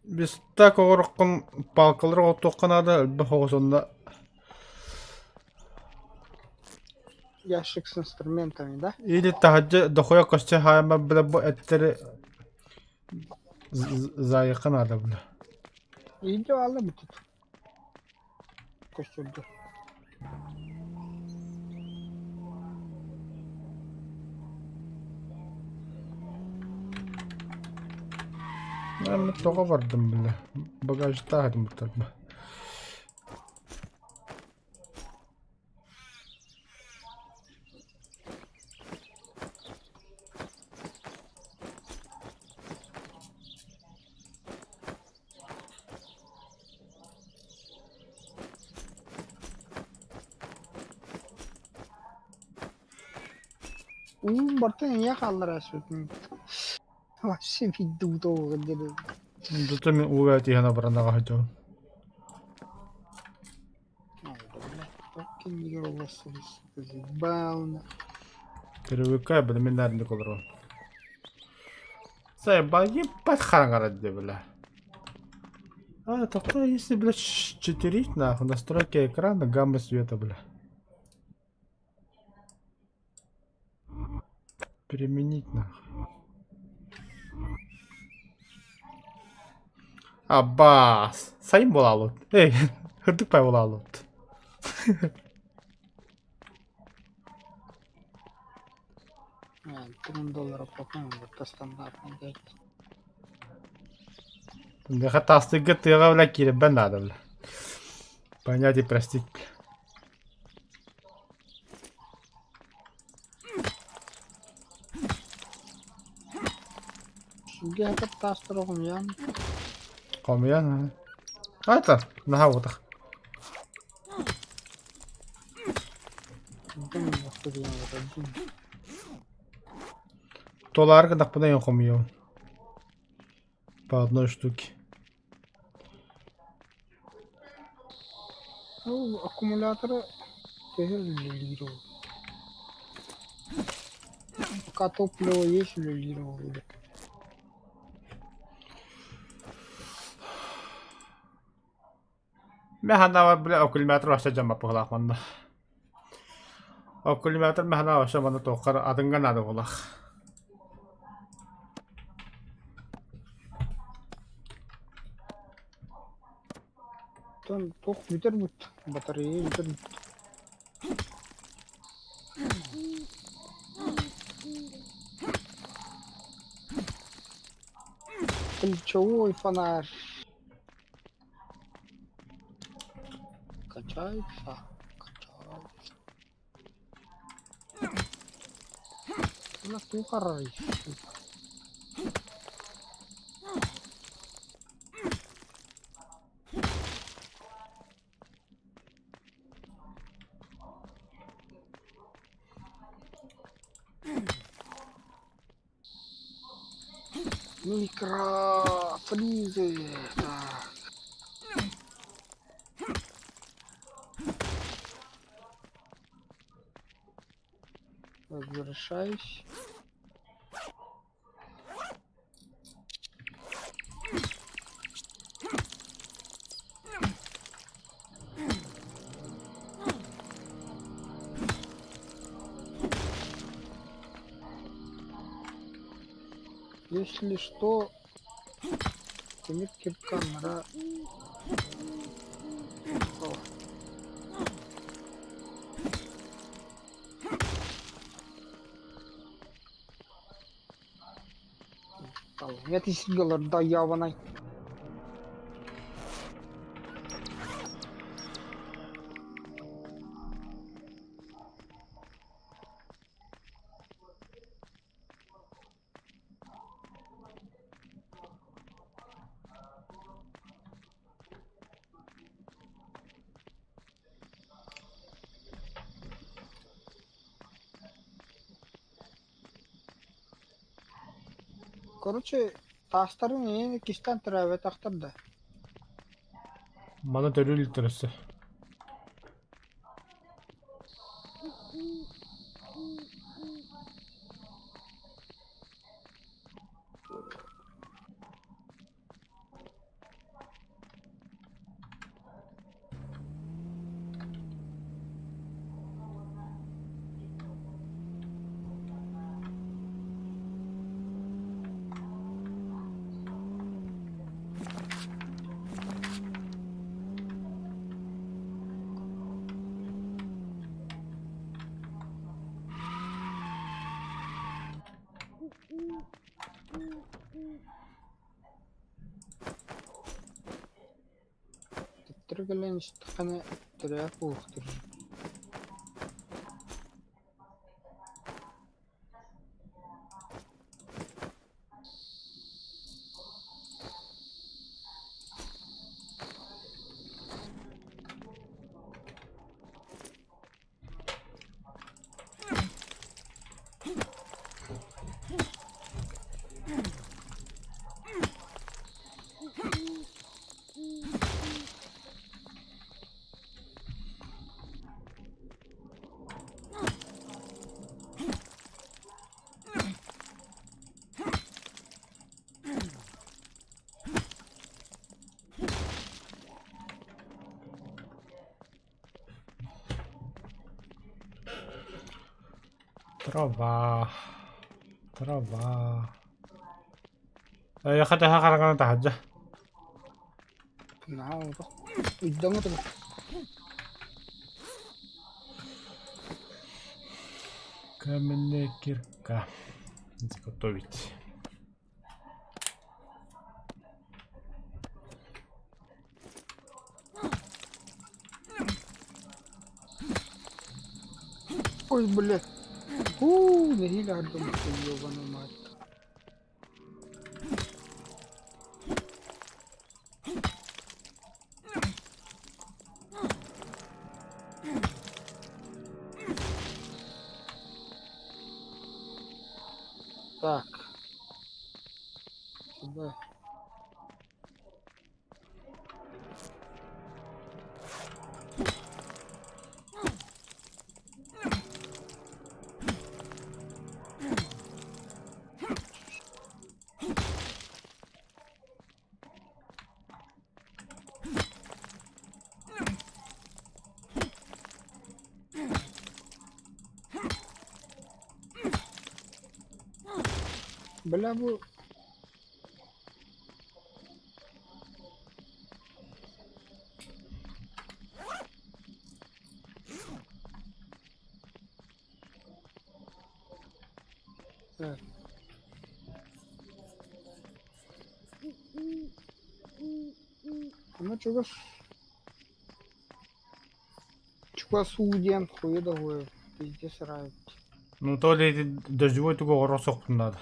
Speaker 2: Бистак оҕороххун палкалары оттуохха наада элбэх оҕус онно
Speaker 1: Ящик с инструментами, да?
Speaker 2: Или таһырдьа дохуя көстө хаайма бile бу эттэри заайыхха наада бile.
Speaker 1: Идеально будет. Көстөрдө.
Speaker 2: Мен тоҕо бардым бile. Багажтаах этим буттарба.
Speaker 1: Уум барытын эйиэхэ хааллара сүтүн. Вообще виду дири.
Speaker 2: Зато мин ууга тиһэн абыранаҕа сылдьабын. Привыкай, бile мин наардык олоробун. Сайба, ебать хараҥара дии бля. А, тогда если, блядь, читерить нахуй, настройки экрана, гамма света, бля. Применить нахуй. Аббас! Сайын буолаалыт. Эй, ырдык пай буолаалыт.
Speaker 1: 3 доллара потом это стандартный дать.
Speaker 2: Миэхэ таастыырга тыаҕа бля киирэрбэр наада бля. Понять и простить.
Speaker 1: Где-то таастар хомуйан.
Speaker 2: Хомуйан. А это наһаа уотах. Толаары гыннахпына иһин хомуйабын. По одной штуке.
Speaker 1: Ол аккумулятора төһө үлэлиир ол? Пока топливо есть үлэлиир ол
Speaker 2: Мэханава бля аккумулятор вообще дьаммаппыһылаах манна. Аккумулятор мэхана вообще манна туоххар атыҥҥа наада буолах.
Speaker 1: Оттон туох бүтэр бут батарея бүтэр бут. Ключевой фонарь. Качается, качается. Уна туохарай. Микрофлизы. Так. Возвращаюсь. Если что, тимир кирканнара Нет, сиргэ да ябанай. Короче, таастарын эйиэн иккистээн төрөөбөтөхтөр да.
Speaker 2: Маны төрүү иликтэр өссө.
Speaker 1: Төттөрү кэлэн истэххинэ төрөөх буолуохтар.
Speaker 2: Трава. Трава. Эйиэхэ төһө хараҥаны таһырдьа.
Speaker 1: Наһаа олох ыйдаҥа турар.
Speaker 2: Каменная кирка. Кирка. Изготовить.
Speaker 1: Ой, блядь. Уу, нэһиилэ ардым, ёбаный мать. Так. Сюда. Бля, бу Так. Ону чугас чугас уу диэн хуйу да хуйу пиздец ыраабыт.
Speaker 2: Ну то ли ити дождевой тугу оҕоро сохпун наада.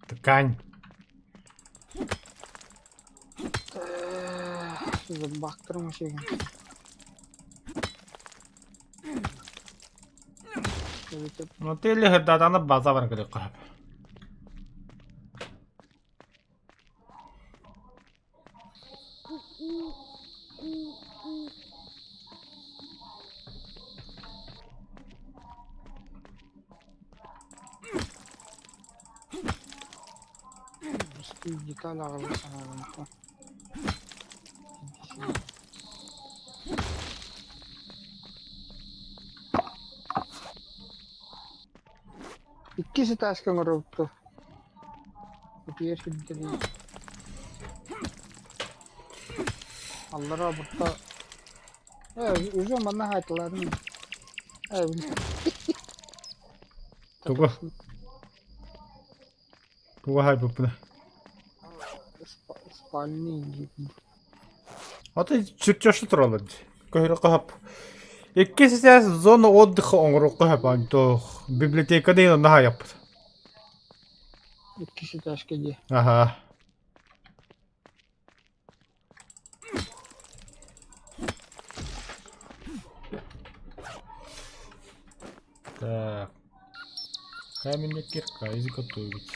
Speaker 2: Ткань.
Speaker 1: Бактырым сиген.
Speaker 2: Ну ты или дадааны база баран кэлиэххэ сөп.
Speaker 1: Деталь аҕалыы санаабын. Иккис этажка оҥоробуттар. Утуйар сирдэрин. Аллара бурта уже манна хаайталаатым.
Speaker 2: Тугу? Тугу хаайбыппына?
Speaker 1: Спальный
Speaker 2: Ата чертежи тураллар дии. Көһөрө хаһап. Иккис этээс зона отдыха оҥоруохха сөп антох библиотека диэн онно хаайаппыт.
Speaker 1: Иккис этажка дии.
Speaker 2: Аха. Так. Каменная кирка изготовить.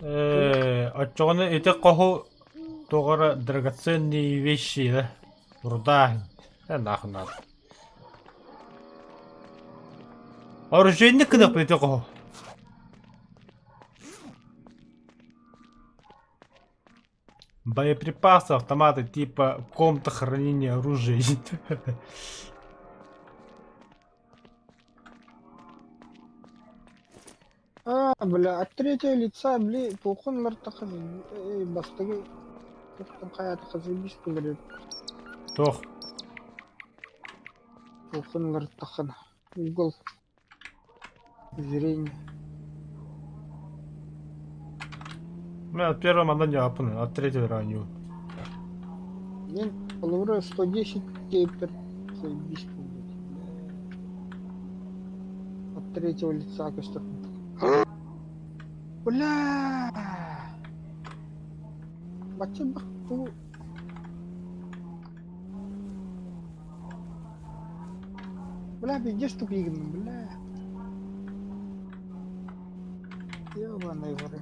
Speaker 2: Э, оччоҕуна ити хоһу туох эрэ драгоценные вещи да руда э нахуй надо. Оружейник гыныахпын ити хоһу. Боеприпасы, автоматы типа комната хранения оружия.
Speaker 1: А, бля, от третьего лица, бли, туохун лартаха бастыгы туохтан хайаатаха заебись говорит.
Speaker 2: Туох?
Speaker 1: Туохун лартахана. Угол зрения.
Speaker 2: Мен от первого манна ньааппын, от третьего ранню.
Speaker 1: Мен холобура 110 кейпер заебись будет. От третьего лица көстөр. Бля! Бачча бу Бля, пиздец тупигнул, бля. Ёбаный в рот.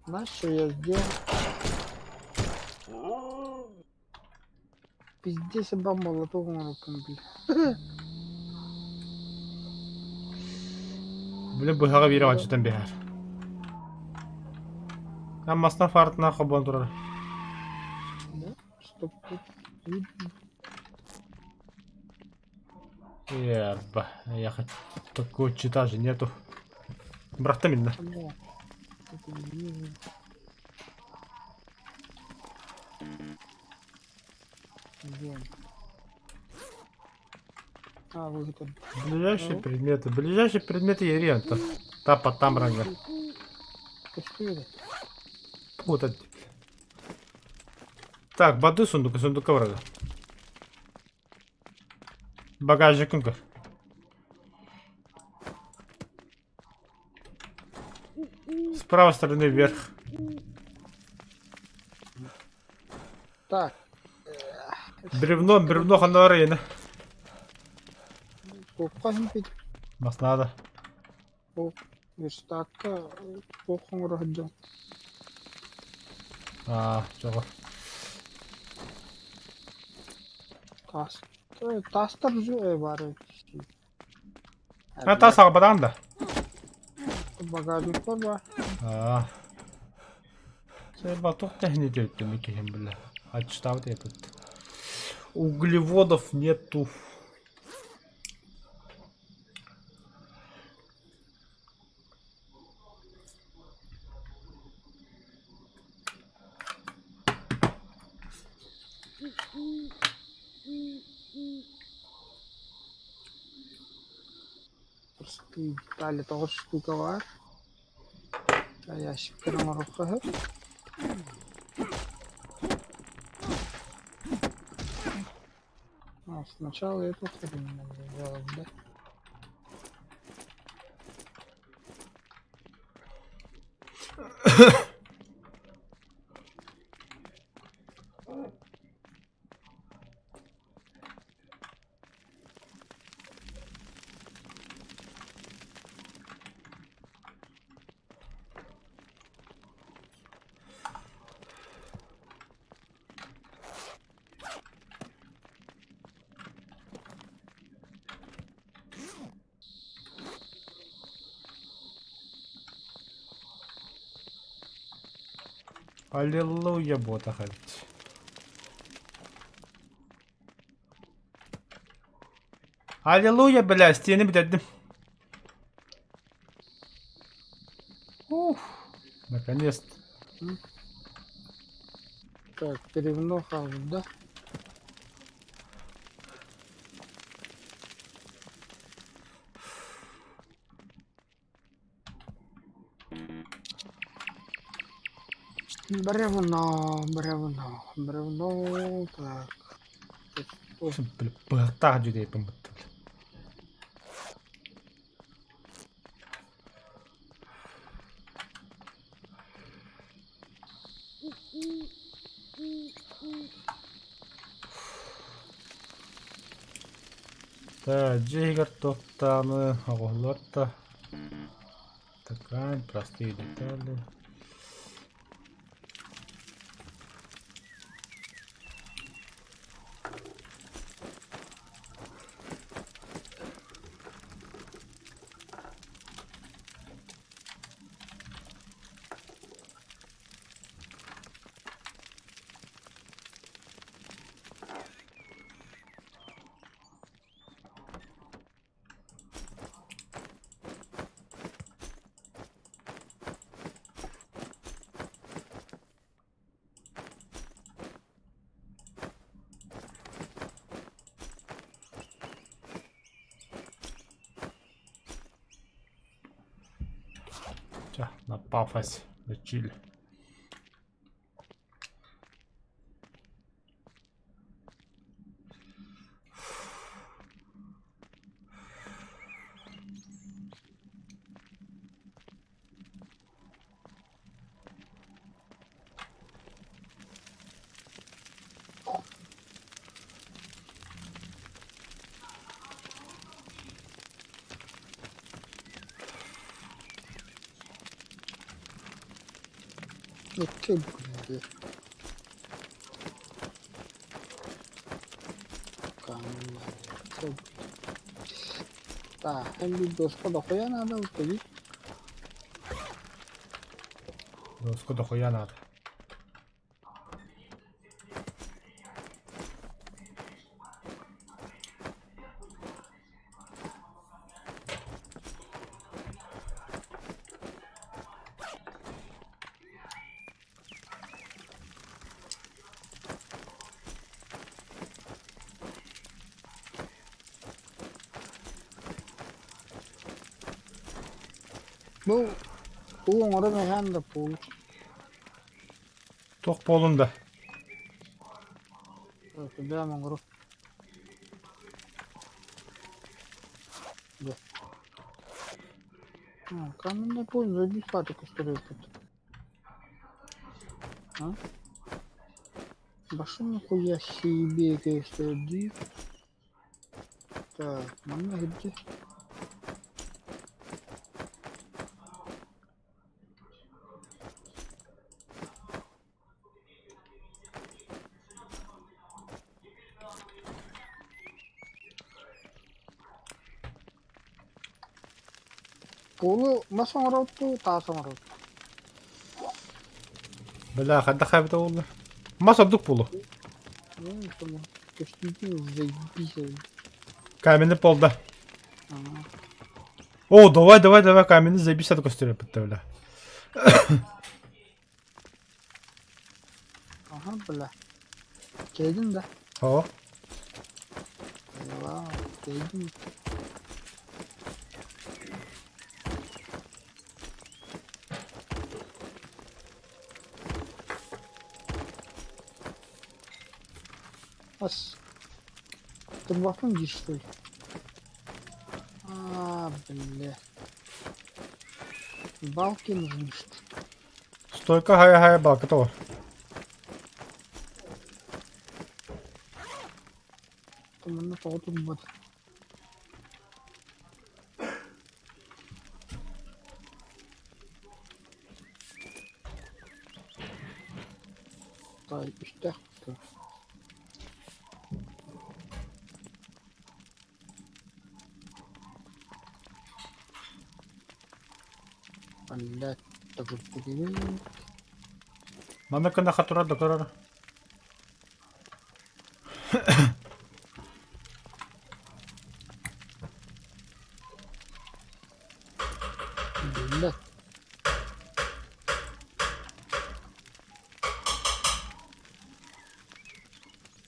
Speaker 1: Знаешь, что я сделал? Пиздец, я молоток рукам, бля.
Speaker 2: Били быһаҕа биир оончутан биһэр. Аммастан фартынан хобон турар.
Speaker 1: Да? Чтоб тут видно.
Speaker 2: Еба, я хоть такого чита же нету. Бырахтым инна.
Speaker 1: Бля, это не вижу. Где он? А, вот это.
Speaker 2: Ближайшие
Speaker 1: Ну.
Speaker 2: предметы. Ближайшие предметы Ерента. Тапа там ранга.
Speaker 1: Что это?
Speaker 2: Вот это. Так, бады сундука, сундука врага. Багажникын көр. С правой стороны вверх.
Speaker 1: Так.
Speaker 2: Бревно, бревно ханнары
Speaker 1: Туохха иһин
Speaker 2: Бас надо.
Speaker 1: Верстакка туох оҥоро сылдьан
Speaker 2: Аа, чоҕо.
Speaker 1: таас таастар баар
Speaker 2: А таас аҕабатаҕын да?
Speaker 1: Багажникпар баар.
Speaker 2: Аа. Сэ туох тэһини диэбиттим киһим бile. Аччытаабыт эпит. Углеводов нету.
Speaker 1: Простые детали тоҕус штука баар. Ящиктары оҥоруохха сөп. А, сначала эту хрень надо сделать, да?
Speaker 2: Аллилуйя буотах эбит. Аллилуйя, бля, стены бүтэрдим. Уф, наконец-то.
Speaker 1: Так, бревно хаалбыт, да? Бревно, бревно, бревно, так.
Speaker 2: Бля, быһахтаах дьүдэйпин бытта. Так, дьиэ иһигэр туохтааны оҕоһуллар да такая простые детали. Ча, на пафосе, на чиле.
Speaker 1: Икки блин. Так, доска дохуя надо уходить.
Speaker 2: Доску дохуя надо.
Speaker 1: Бу уу оҥорон иһэн да пуул.
Speaker 2: Туох буоллун да?
Speaker 1: Бэйэм оҥору. Да. Каменный пол заебись хата көстөрөппүт. А? Башня нихуя себе көстөрдүү. Так, манна где? Пуолу мас оҥороттуу, таас оҥороттуу.
Speaker 2: Бля, хайдах эбитэ буолла? Мас ордук буолуо.
Speaker 1: Көстүүтүн заебись.
Speaker 2: Каменный полда. О, давай, давай, давай, каменный заебись это көстөрөппүттэ, бля.
Speaker 1: Ага, бля. Кэлдин да?
Speaker 2: О.
Speaker 1: Вау, кэлдин. Ас. Турбафын дии что ли? А, бля. Балки нужны что
Speaker 2: Стойка хайа-хайа балка тоҕо.
Speaker 1: Манна тоҕо турбат? Тай, үстээх Блядь, төгүрдүгүн.
Speaker 2: Манна кынахха турар да көрөр.
Speaker 1: Блядь.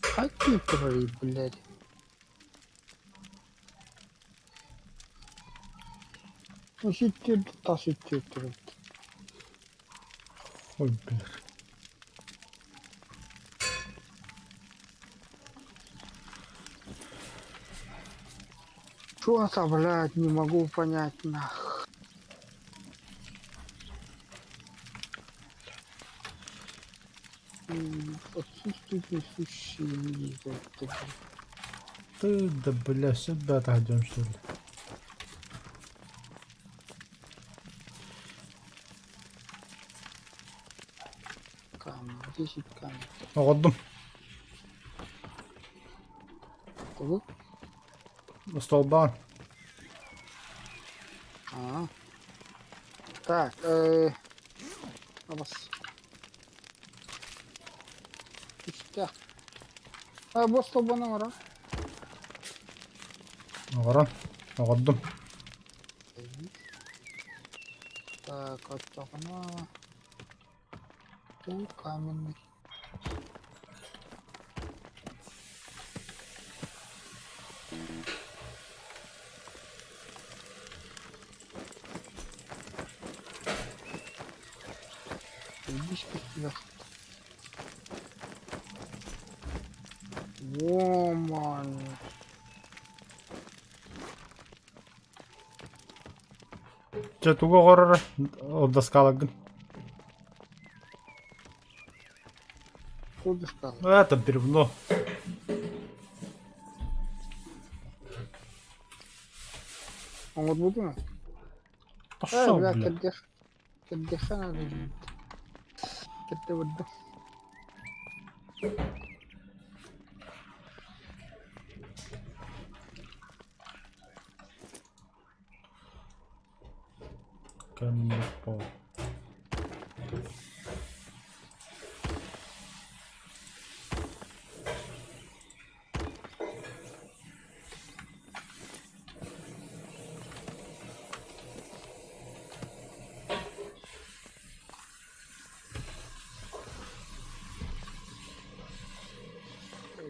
Speaker 1: Какие твои, блядь? Үс тас үттүр.
Speaker 2: Ой, блядь.
Speaker 1: Что-то, блядь, не могу понять, нах. Отсутствует несущие
Speaker 2: Ты, да, бля, сюда отойдем, что ли?
Speaker 1: Камень, 10 камень.
Speaker 2: Оҕордум.
Speaker 1: Тугу?
Speaker 2: Столбаан.
Speaker 1: А. Так, абас. Үстэх. А, бу столбаны оҥорор.
Speaker 2: Оҕорон. Оҕордум.
Speaker 1: Так, оччоҕуна Тут каменный. Заебись, как Во, ман.
Speaker 2: Чэ, тугу оҕорор ол доскалагын?
Speaker 1: Что доскала?
Speaker 2: Это бревно.
Speaker 1: Оҥорбутуҥ?
Speaker 2: Пошел,
Speaker 1: Э, бля,
Speaker 2: бля.
Speaker 1: кэрдиэх кэрдиэххэ наада диэбит. Кэрдэ барда.
Speaker 2: Каменный пол.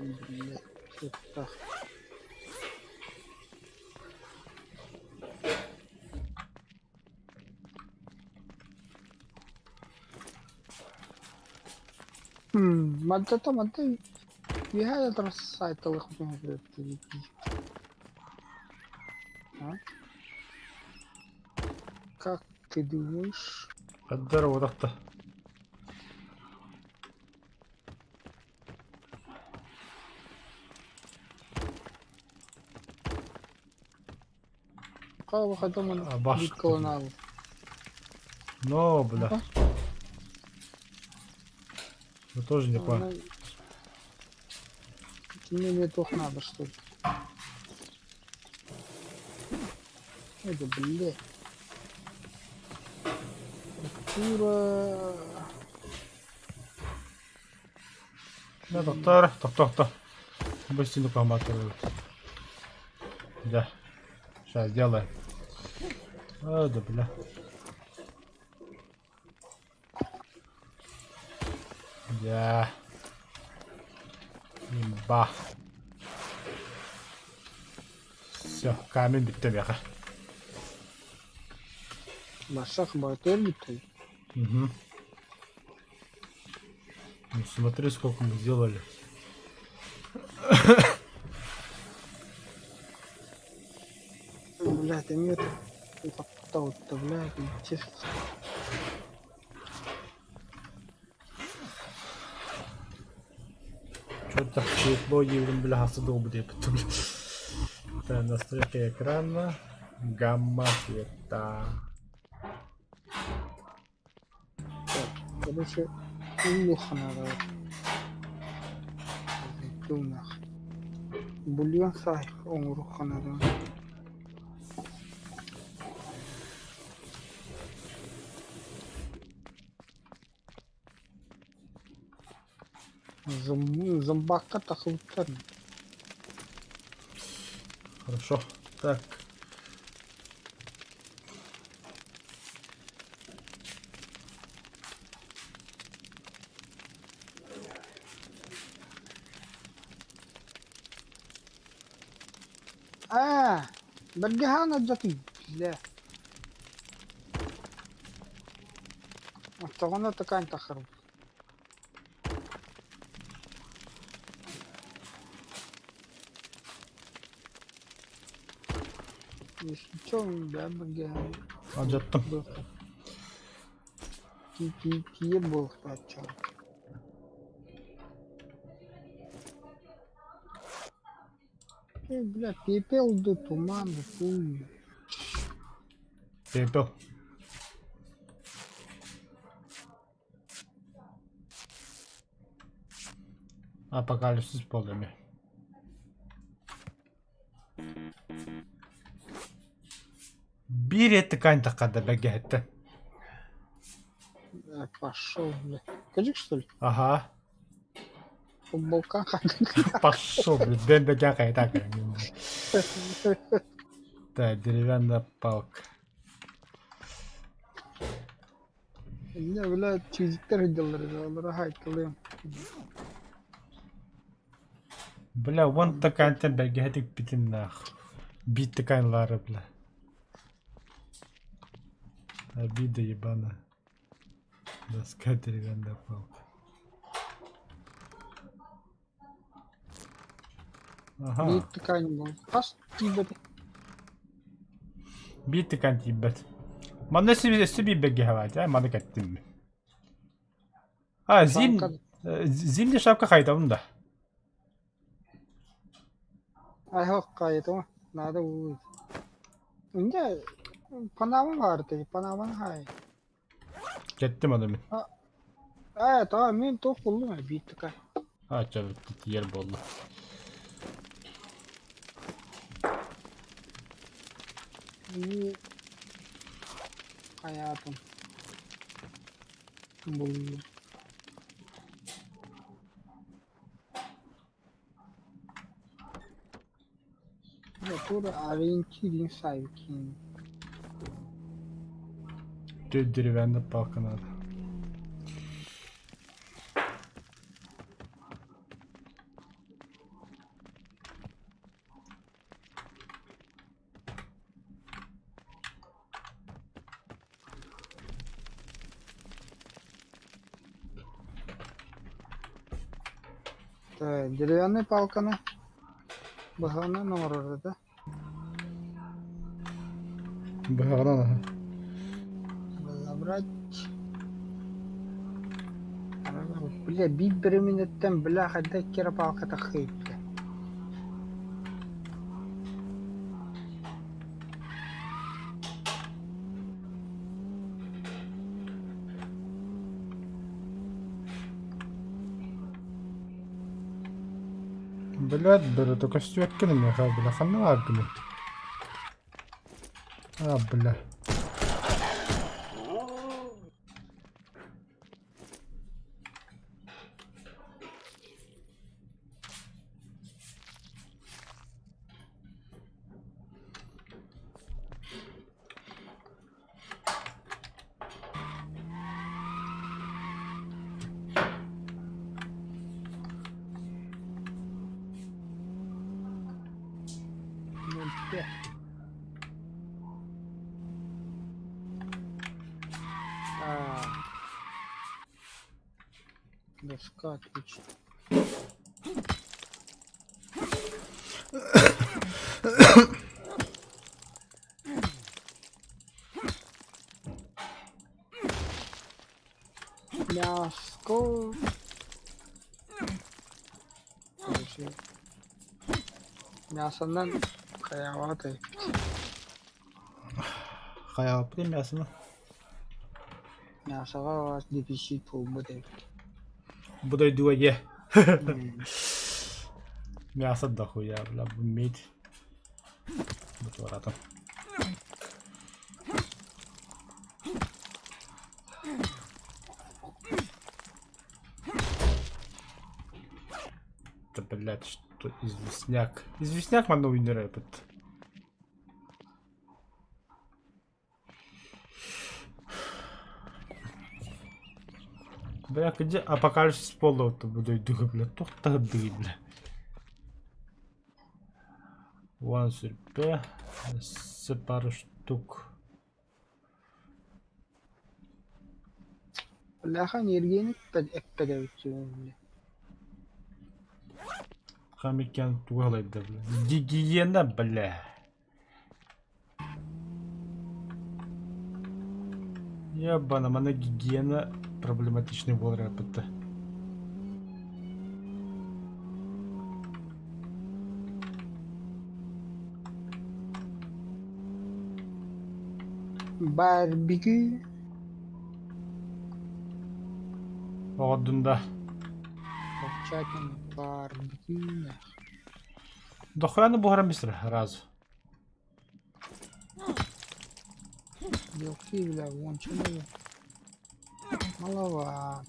Speaker 1: Ой, бля, сыттах. Мантата манта үөһээ да турар сайталыахпын А? Как ты думаешь?
Speaker 2: Хаддар уотахта. Баш. Но, бля. Ну тоже не понял.
Speaker 1: Мне не тух надо, что ли? Это, блядь. Структура...
Speaker 2: Да, доктор, доктор, доктор. Быстро комматывают. Да. Сейчас сделаем. А, да, бля. Да. Имба. Все, камень бүттэ миэхэ.
Speaker 1: Башах баатыр бүттэ.
Speaker 2: Угу. Ну, смотри, сколько мы сделали.
Speaker 1: Блядь, эмиэ таптаутта, блядь, честно.
Speaker 2: Что-то светло диибин бля хасы долбу диэбиттим. Так, настройки экрана, гамма цвета.
Speaker 1: Так, короче, улух надо. Тунах. Бульон сай оҥоруохха наада. Зомбакка тахылыттар.
Speaker 2: Хорошо. Так.
Speaker 1: Аа, бэргэһээн алдьатый, бля. Оччоҕуна такаан тахсарбыт. Если чё, бля, бэргэһээн
Speaker 2: Алдьаттым.
Speaker 1: Тиийэр буолуохтаах. Эй, бля, пепел да туман, да хуй.
Speaker 2: Пепел. Апокалипсис буолла эмиэ. Биир этикаан таххарда бэргэһэттэн.
Speaker 1: Пошел, бля. Кадик, что ли?
Speaker 2: Аха.
Speaker 1: Футболка
Speaker 2: Пошел, блядь, бэм бэкэ так. Так, деревянная палка.
Speaker 1: Не, бля, чизиктер делали, олара хайтылыам.
Speaker 2: Бля, вон такаантан бэргэһэтик битин нах. Биир такаанлаары, бля. Обида ебана. Доска деревянная палка. Аха.
Speaker 1: Биир тыкаан буолан. Хас тиийбэтэ.
Speaker 2: Биир тыкаан тиийбэт. Манна өссө биир бэргэһэ баар дии, маны кэттим. А, зим, зимний шапка хайдабын да.
Speaker 1: Айхок хайытыма. Надо будет. Инде панама баар ти, панаманы хай.
Speaker 2: Кэттим аны мин.
Speaker 1: Ээ, таа мин туох буллум ээ биир тыкаан.
Speaker 2: А, чэ, тиийэр буолла.
Speaker 1: Хайаатым. Буллум. Тура ориентирин сайкин.
Speaker 2: Тут деревянная палка надо.
Speaker 1: Деревяннай палканы быһаҕынан оҥорор этэ.
Speaker 2: Быһаҕынан аһа.
Speaker 1: Забрать. Бля, биир бөрөмүнэттэн бля хайдах кера палката хыйда.
Speaker 2: Блядь, бөрөтө көстүбэккин миэхэ, бля, ханна бааргыный? А, бля.
Speaker 1: Мөлтөх. А. Доска отлично. Мяско. Короче, мясонан хайаҕатай.
Speaker 2: Хайаҕаппытый мясоны?
Speaker 1: Мясоҕа дефицит буолбут эбит.
Speaker 2: Бу дойдуга е. Мясо дохуя, бля, бу мид. Бу туоратым. Да, блядь, что известняк. Известняк манна үүнэр эбит. Бля, где апокалипсис буолла бу дойдуга, бля, туох таһырдыгый, бля. Уон сүрбэ, өссө пару штук.
Speaker 1: Бляха, ньиргиэни эппэт эбит бля.
Speaker 2: Хамикян тугу халайда, бля. Гигиена, бля. Ебана, мана гигиена проблематичный буолар эбит.
Speaker 1: Барбекю.
Speaker 2: Оҕордун да.
Speaker 1: Волчатина, барбекю.
Speaker 2: Дохуяны буһаран бистэр сразу.
Speaker 1: Белки, бля, вон что надо. Маловато.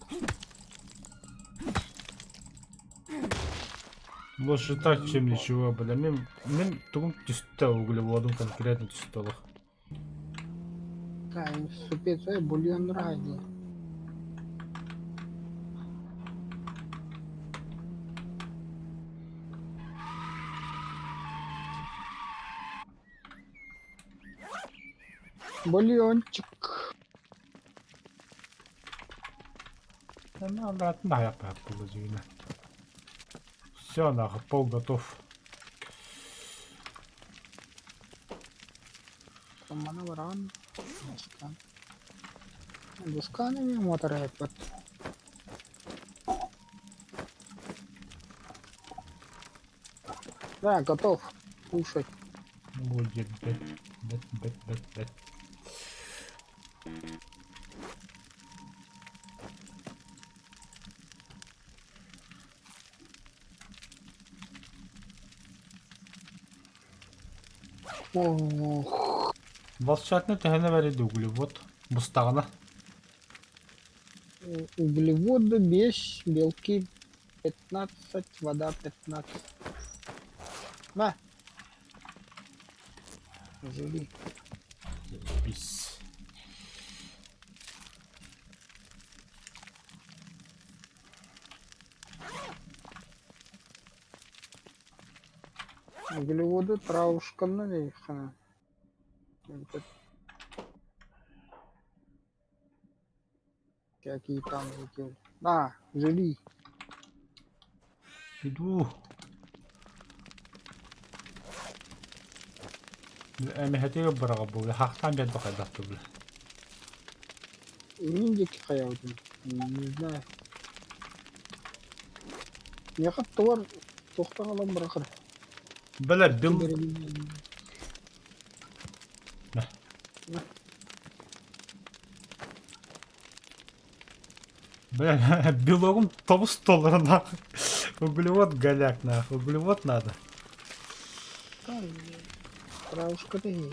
Speaker 2: Лучше так, чем ничего, бля. Мин тугум түстэ углеводум конкретно түстэ олох.
Speaker 1: Да, супец, бульон ради. Бульончик.
Speaker 2: Да надо на положили. Все, нахуй, пол готов.
Speaker 1: Мана баран. Доска. Досканы мотор эппит. Да, готов. Кушать.
Speaker 2: Ой, бэт, бэт, бэт, бэт, бэт.
Speaker 1: Ох.
Speaker 2: Волчатина төһөнү бэрийдэ углевод бустаҕына?
Speaker 1: Углеводы 5, белки 15, вода 15. На. Жри.
Speaker 2: Заебись.
Speaker 1: Углеводы травушканы хана. Какие там эти. На, жри.
Speaker 2: Иду. Эмэһэтигэр быраҕа буолла, хахтаан биэрбэ хайдах бля.
Speaker 1: Иннин диэки хайаабытым, не знаю. Миэхэ тугар туохтан ылан бырахар.
Speaker 2: Бэлэр бил Бля, белогум тобус доллара нахуй. Углевод голяк нахуй, углевод надо.
Speaker 1: Травушка ты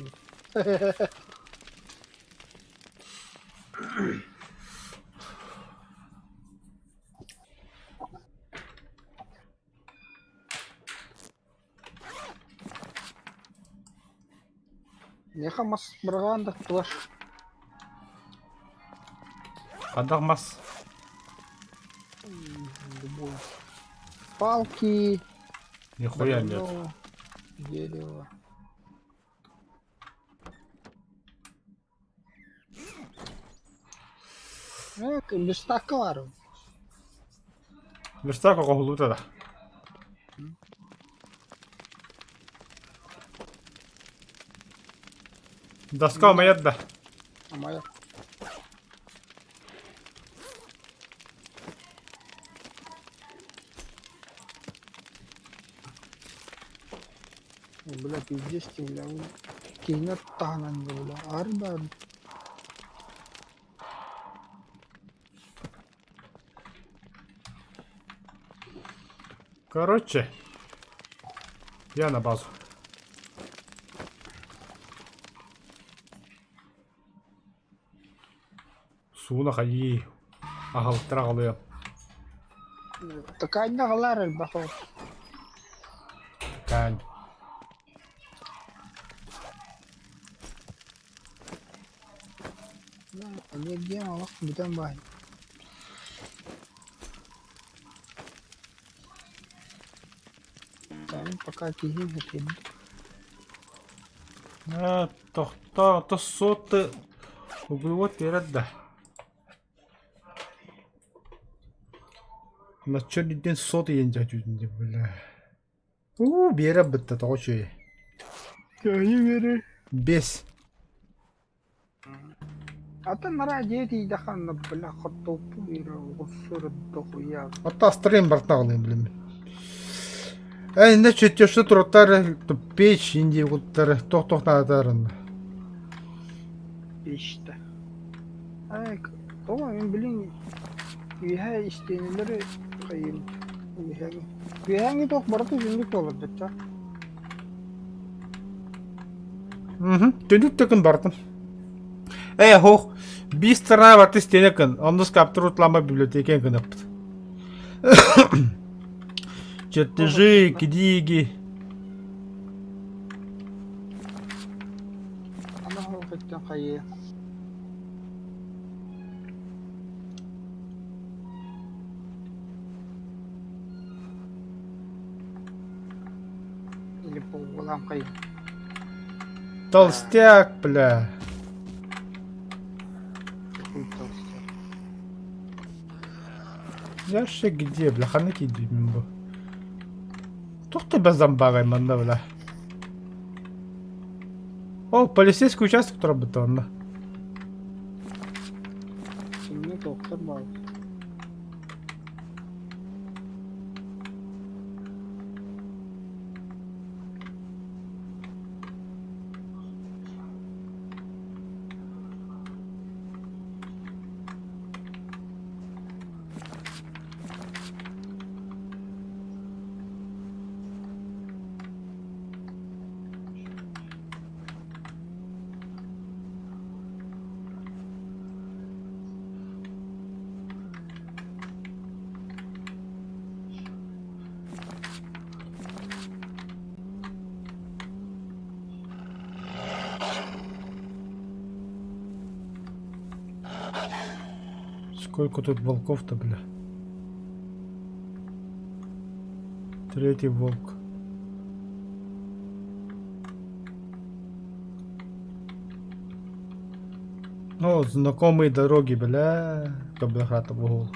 Speaker 1: Миэхэ мас быраҕаан да туар.
Speaker 2: Хадах мас.
Speaker 1: Любой. Палки.
Speaker 2: Нихуя нет.
Speaker 1: Дерево. Верстакка баар.
Speaker 2: Верстак оҕоһулуута да. Доска умайар да.
Speaker 1: Умайар. Бля, пиздец ты, бля. Киһини таһынан бля. Арда.
Speaker 2: Короче, я на базу. Сууна хайыы, аһылыктара аҕалыам.
Speaker 1: Такая аҕалаар элбэх ол.
Speaker 2: Ткань.
Speaker 1: Энергия олох бүтэн баай. Пока киһи бүтэн.
Speaker 2: Э, тохтоо, то суоты углевод биэрэр да. Начча диэн сот иэн дьэ бля. Уу, биэрэр бытта тоҕо үчүгэй.
Speaker 1: Кыайыы биэрэр.
Speaker 2: Бес.
Speaker 1: Атын нара дьиэ тиийдэххэ онно бля хортуоппу биэрэ оҕурсу дохуя.
Speaker 2: Отто астарыам барытын аҕалыам билэммин. Ээ, иннэ чертежи туруттар печь индии куттар тох-тох наадатар
Speaker 1: Печь-то. Ай, тоҕо мин билин үөһэ истиэнэлэри хайыым үөһээҥи. Үөһээҥи туох барыта үтүннүк буолар дычча.
Speaker 2: Мгм. Түнүк да күн бардым. Ээ, хоох, биир сторона барты истиэнэ кын, онно скаптыр утлама библиотека гыныппыт. Чертежи, книги.
Speaker 1: Ана хоох иттен хайыы. Или по углам хайыы.
Speaker 2: Толстяк, бля.
Speaker 1: Какой толстяк.
Speaker 2: Я вообще где, бля, ханна киирдим бу. Туох да зомбагай манна, бля. О, полицейский участок турабыт онно.
Speaker 1: Синне доктор баар.
Speaker 2: Сколько тут волков-то, бля? Третий волк. Ну, знакомые дороги, бля. Кабрахата в угол.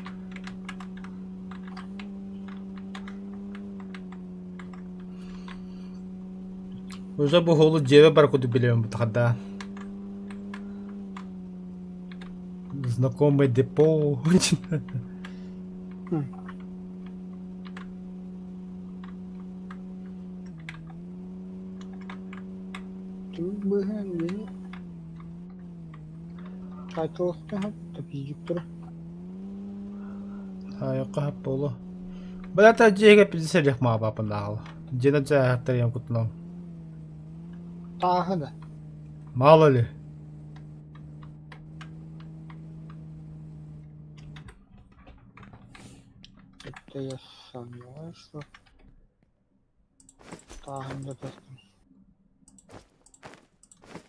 Speaker 2: Уже бу уолу дьиэбэр бар курдук билэбин бутахардаан. Знакомый депо.
Speaker 1: Түмүк быыһынан мини Хаайталахтаһа тапиздиктара.
Speaker 2: Айыкка буолуо. Бата дьиэгэ пиздец маабапынааҕыл. Дьиэнэ дьааһаттарыйан кутунам.
Speaker 1: Тааһы да.
Speaker 2: Мало ли.
Speaker 1: Это я сомневаюсь, что тааһын да тастым.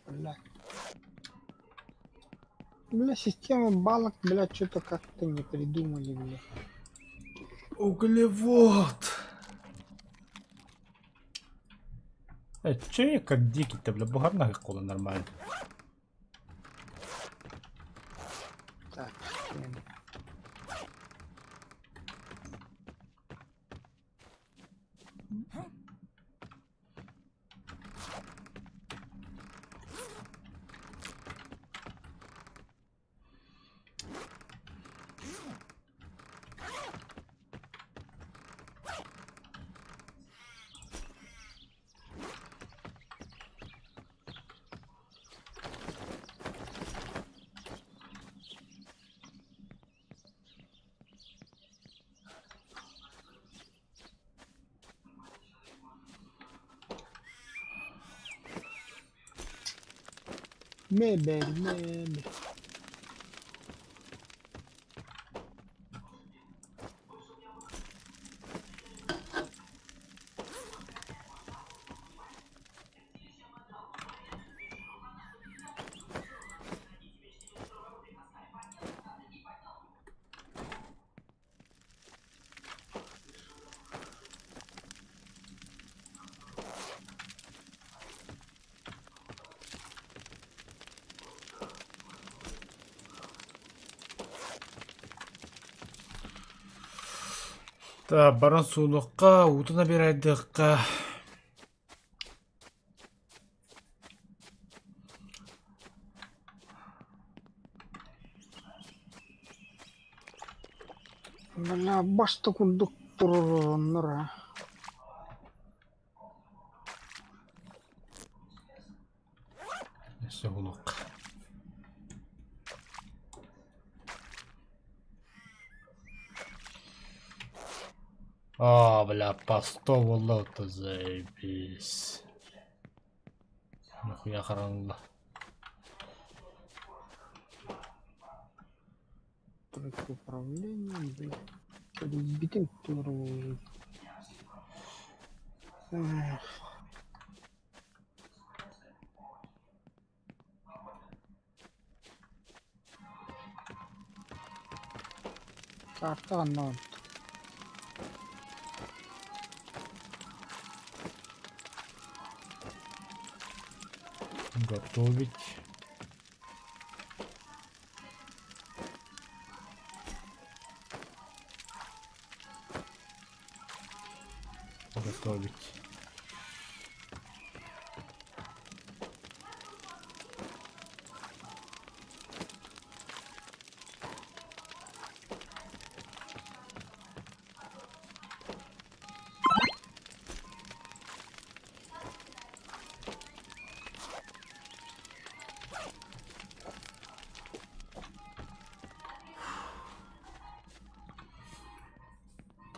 Speaker 1: Бля. Бля, система балок, бля, что-то как-то не придумали, бля.
Speaker 2: Углевод. Че я как дикий-то, бля, бугарна кола нормально.
Speaker 1: Так, блин. Мебель, мебель.
Speaker 2: Так, баран суунуохха, уутун биэрэрдиэххэ.
Speaker 1: Бля, баста курдук туруоруннар а.
Speaker 2: Өссө булуохха. А, бля, по 100 болото, заебись. Нихуя харанла.
Speaker 1: Трек управления, бля. Битин туруорун. Эх. Карта ханна
Speaker 2: Готовить. Готовить.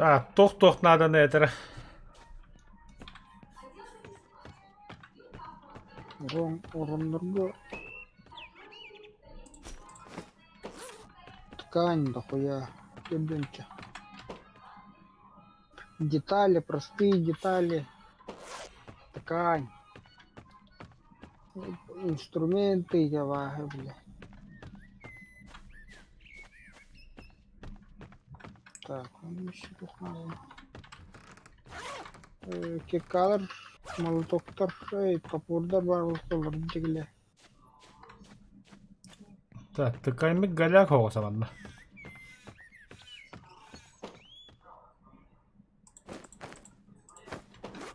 Speaker 2: Так, туох-туох нааданы этэрэ.
Speaker 1: Орон ороннорго ткань дохуя Ебенча. Детали, простые детали. Ткань. Инструменты я бля. Так, он еще туох наада. Киркалар, молотоктар, топордар баар буоллар дьигле.
Speaker 2: Так, тыкаймык голяк оҕо манна.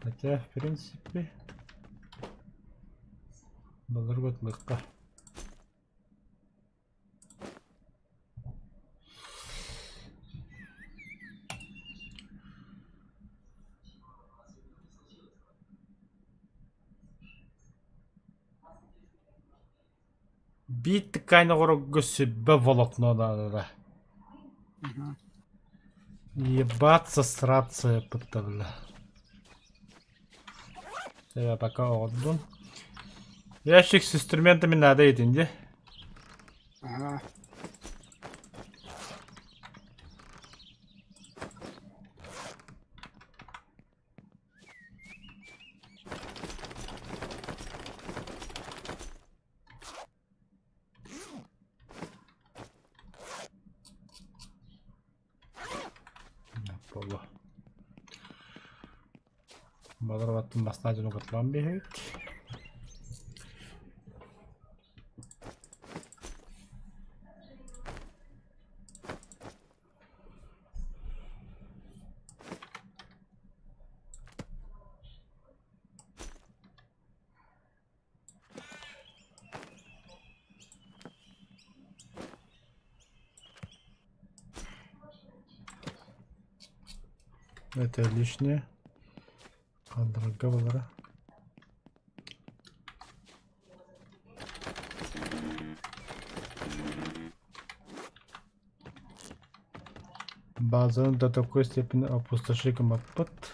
Speaker 2: Хотя, в принципе... Баларга ытлыахха. Биир ткань оҕорорго сүбэ волокно наада. Ебаться сраться бля. Я пока оҕордум. Ящик с инструментами надо этин дии.
Speaker 1: Ага.
Speaker 2: Буолла. Балар баттын бастаан дьону кытылан биһэбит. Это лишнее. Хаалларарга балара. Базаны до такой степени опустоши гыммаппыт.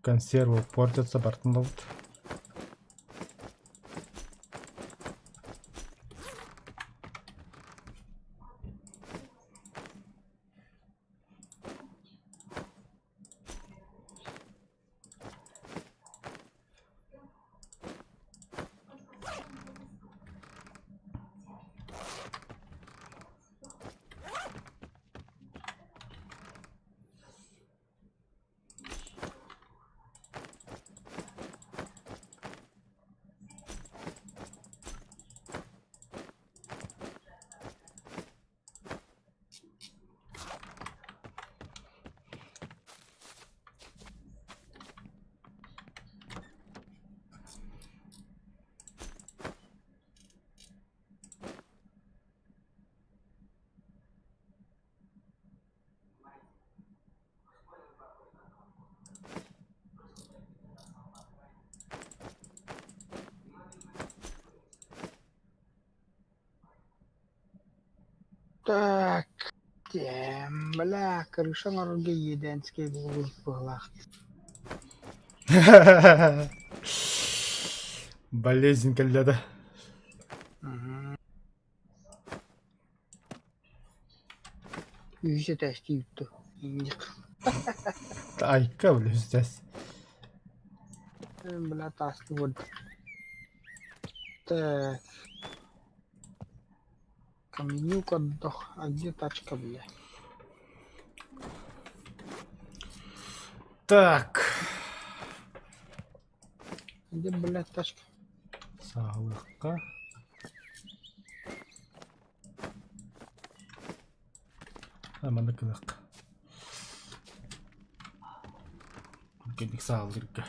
Speaker 2: Консервы портятся бартын ылбыт.
Speaker 1: Так, бля, крыша оҥорорго иэдээнскэй буолуох быһыылаах.
Speaker 2: Болезнь кэллэ да.
Speaker 1: Үһүс этээстии бүттэ. Инник.
Speaker 2: Айка, бля, үстээс.
Speaker 1: Бля, таасты вот. Так. Каменюк отдох. А где тачка, бля?
Speaker 2: Так.
Speaker 1: Где, блядь, тачка?
Speaker 2: Саалыкка. Маннык гыныахха. Кэнник сааллыырга.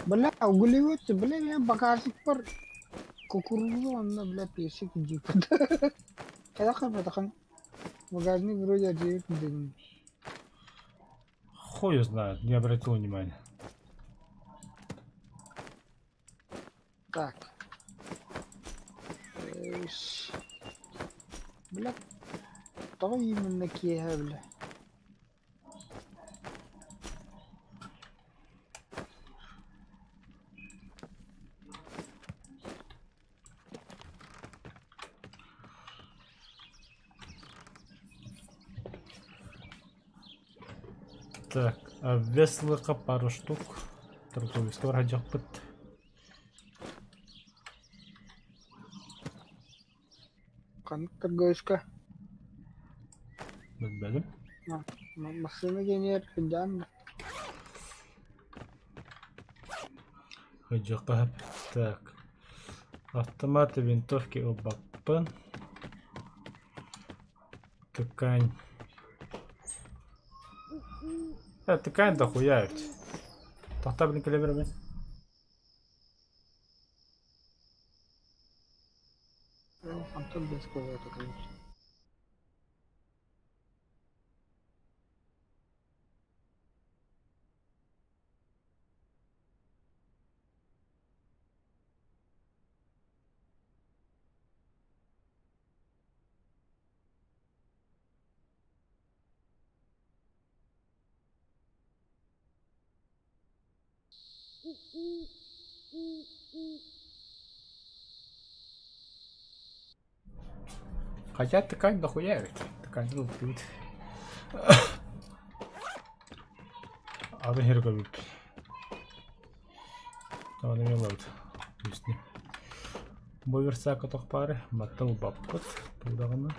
Speaker 1: Бля, углеводцы, бля, я багажникпар кукурузу онно, бля, персик дииппит. Хайдах көрбөтөххүн? Багажник вроде дьиэбит диэн.
Speaker 2: Хуй его знает, не обратил внимания.
Speaker 1: Так. Эш. Бля, тоҕо именно киэһэ, бля?
Speaker 2: Так, а веслыка пару штук. Торговецка барадьахпыт.
Speaker 1: Ханнык торговецка?
Speaker 2: Билбэтим.
Speaker 1: Массыына генер сылдьаан да.
Speaker 2: Хыдьыхха Так. Автоматы, винтовки ылбаппын. Ткань. Ткань дохуя ведь. Тохтоо билин кэлэ беремин.
Speaker 1: Хантан бэскэ короче.
Speaker 2: Хотя ткань дохуя ведь. Ткань ылтыбыт. Атын сири көрбүт. Таҕаны эмиэ ылабыт. Үстү. Бу версака тохпаары батта ылбаппыт. Туудаҕына.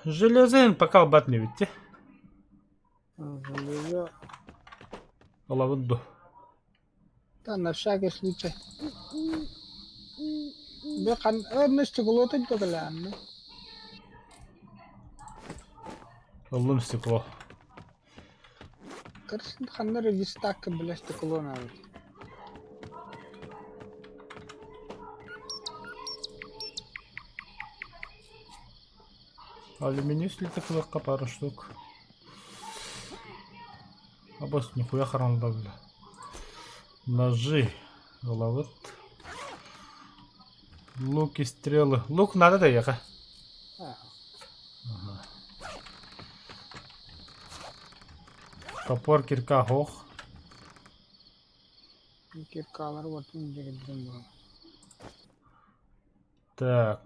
Speaker 2: Железин пока ылбат инибит
Speaker 1: Железо.
Speaker 2: Ылабын дуо?
Speaker 1: Да, на всякий случай. Бу хан өр стекло тыллаанна.
Speaker 2: Ыллым стекло.
Speaker 1: Кырсын ханнар верстакка билэ стекло надо.
Speaker 2: Алюминий слиток ылыахха пару штук. Абас нихуя харанда бля. Ножи ылабыт. Лук и стрелы. Лук надо да эйиэхэ? Ага. Топор, кирка, ох.
Speaker 1: Киркалары бартын дьэгирдим буолан.
Speaker 2: Так,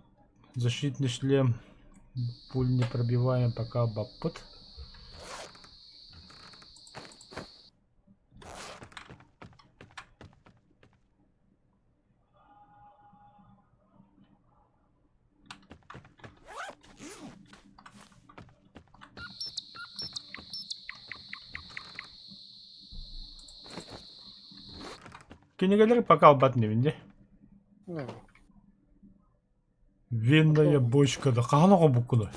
Speaker 2: защитный шлем. Пуль не пробиваем, пока баппыт. Кинигэлэри пока албат инибин дии. Винная бочка да хаһан оҕобуккунуй?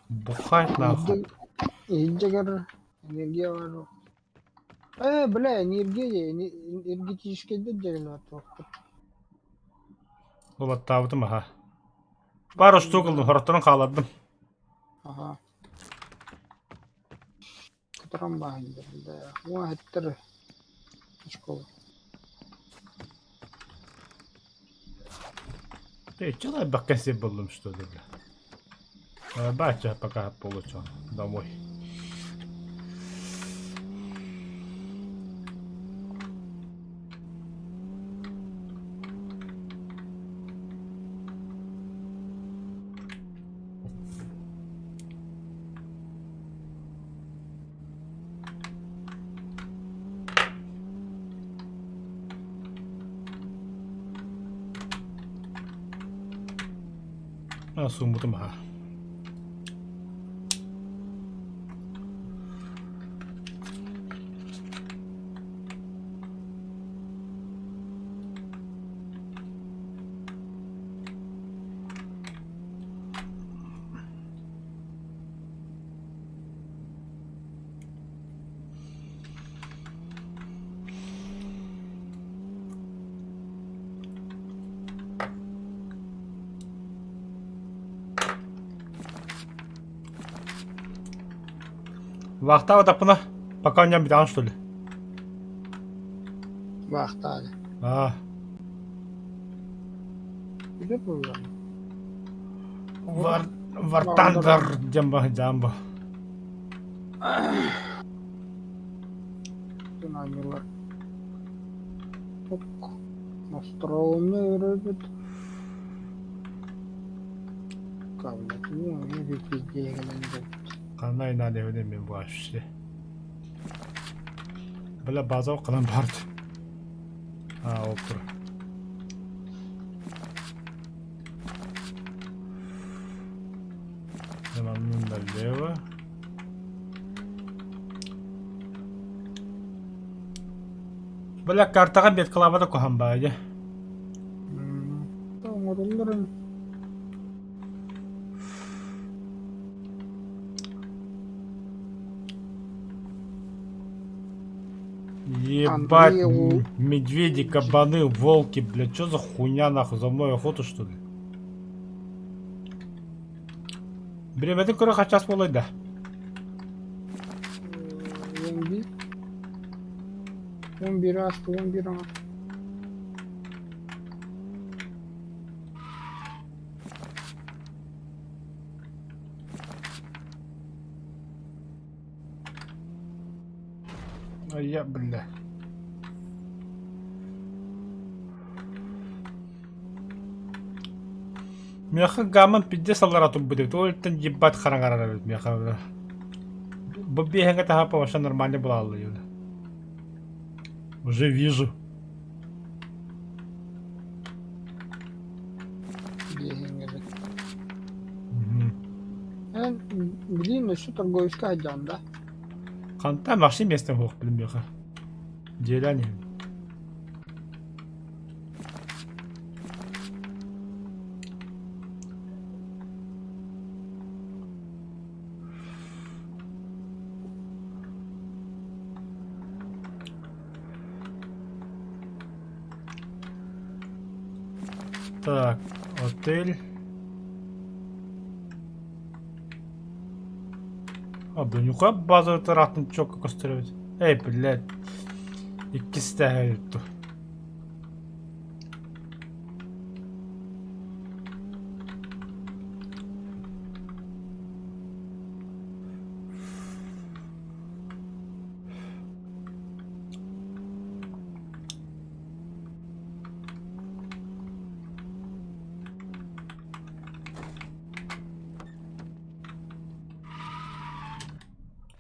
Speaker 2: Бухать нахуй.
Speaker 1: Иһирдьэгэр энергия бар. Э, бля, энергия, энергетическайдар дьэрэлэр туохпут.
Speaker 2: Улаттаабытым аха. Пару штук ыллым, хоротторун хаалардым.
Speaker 1: Аха. Которым баһын да. Уа эттер школа.
Speaker 2: Ты че элбэххэ сир буллум что ли, бля? Бача пока получил домой. Сууммутум аһа. Вахтаабатахпына пока ньам бүтэҕин что ли?
Speaker 1: Вахтаали.
Speaker 2: Аа.
Speaker 1: Үлэ буоллаҕа.
Speaker 2: Вар Вартандер диэн ба дьаамба.
Speaker 1: Оонньуулар. Остроумно өрөбүт.
Speaker 2: Ханна айнаан мен вообще. Бля база кылан барды. А, ол тур. Налево. Бля картаҕа беткалаабата куһан баайы.
Speaker 1: Оҥорулларын
Speaker 2: Ебать,
Speaker 1: Андрей У-
Speaker 2: медведи, кабаны, волки, блядь, что за хуйня нахуй, за мной охоту что ли? Бириэмэтин көрө хачас буолай да.
Speaker 1: 11. 11 асты 11 аңа.
Speaker 2: А я, бля. Миэхэ гамман пиздец аллара турбут эбит. Ол иттэн ебать хараҥарар эбит миэхэ. Бу биэһэҥҥэ таһаппа вообще нормально буолаллар. Уже вижу.
Speaker 1: Биэһэҥҥэ Эн билиим өссө торговецка сылдьаҕын да?
Speaker 2: Хантан вообще место суох билим миэхэ. Дьиэлээн иһин. Так, отель. А, блин, база атын чокко көстөр эбит. Эй, блядь. Иккис этээһэ эбит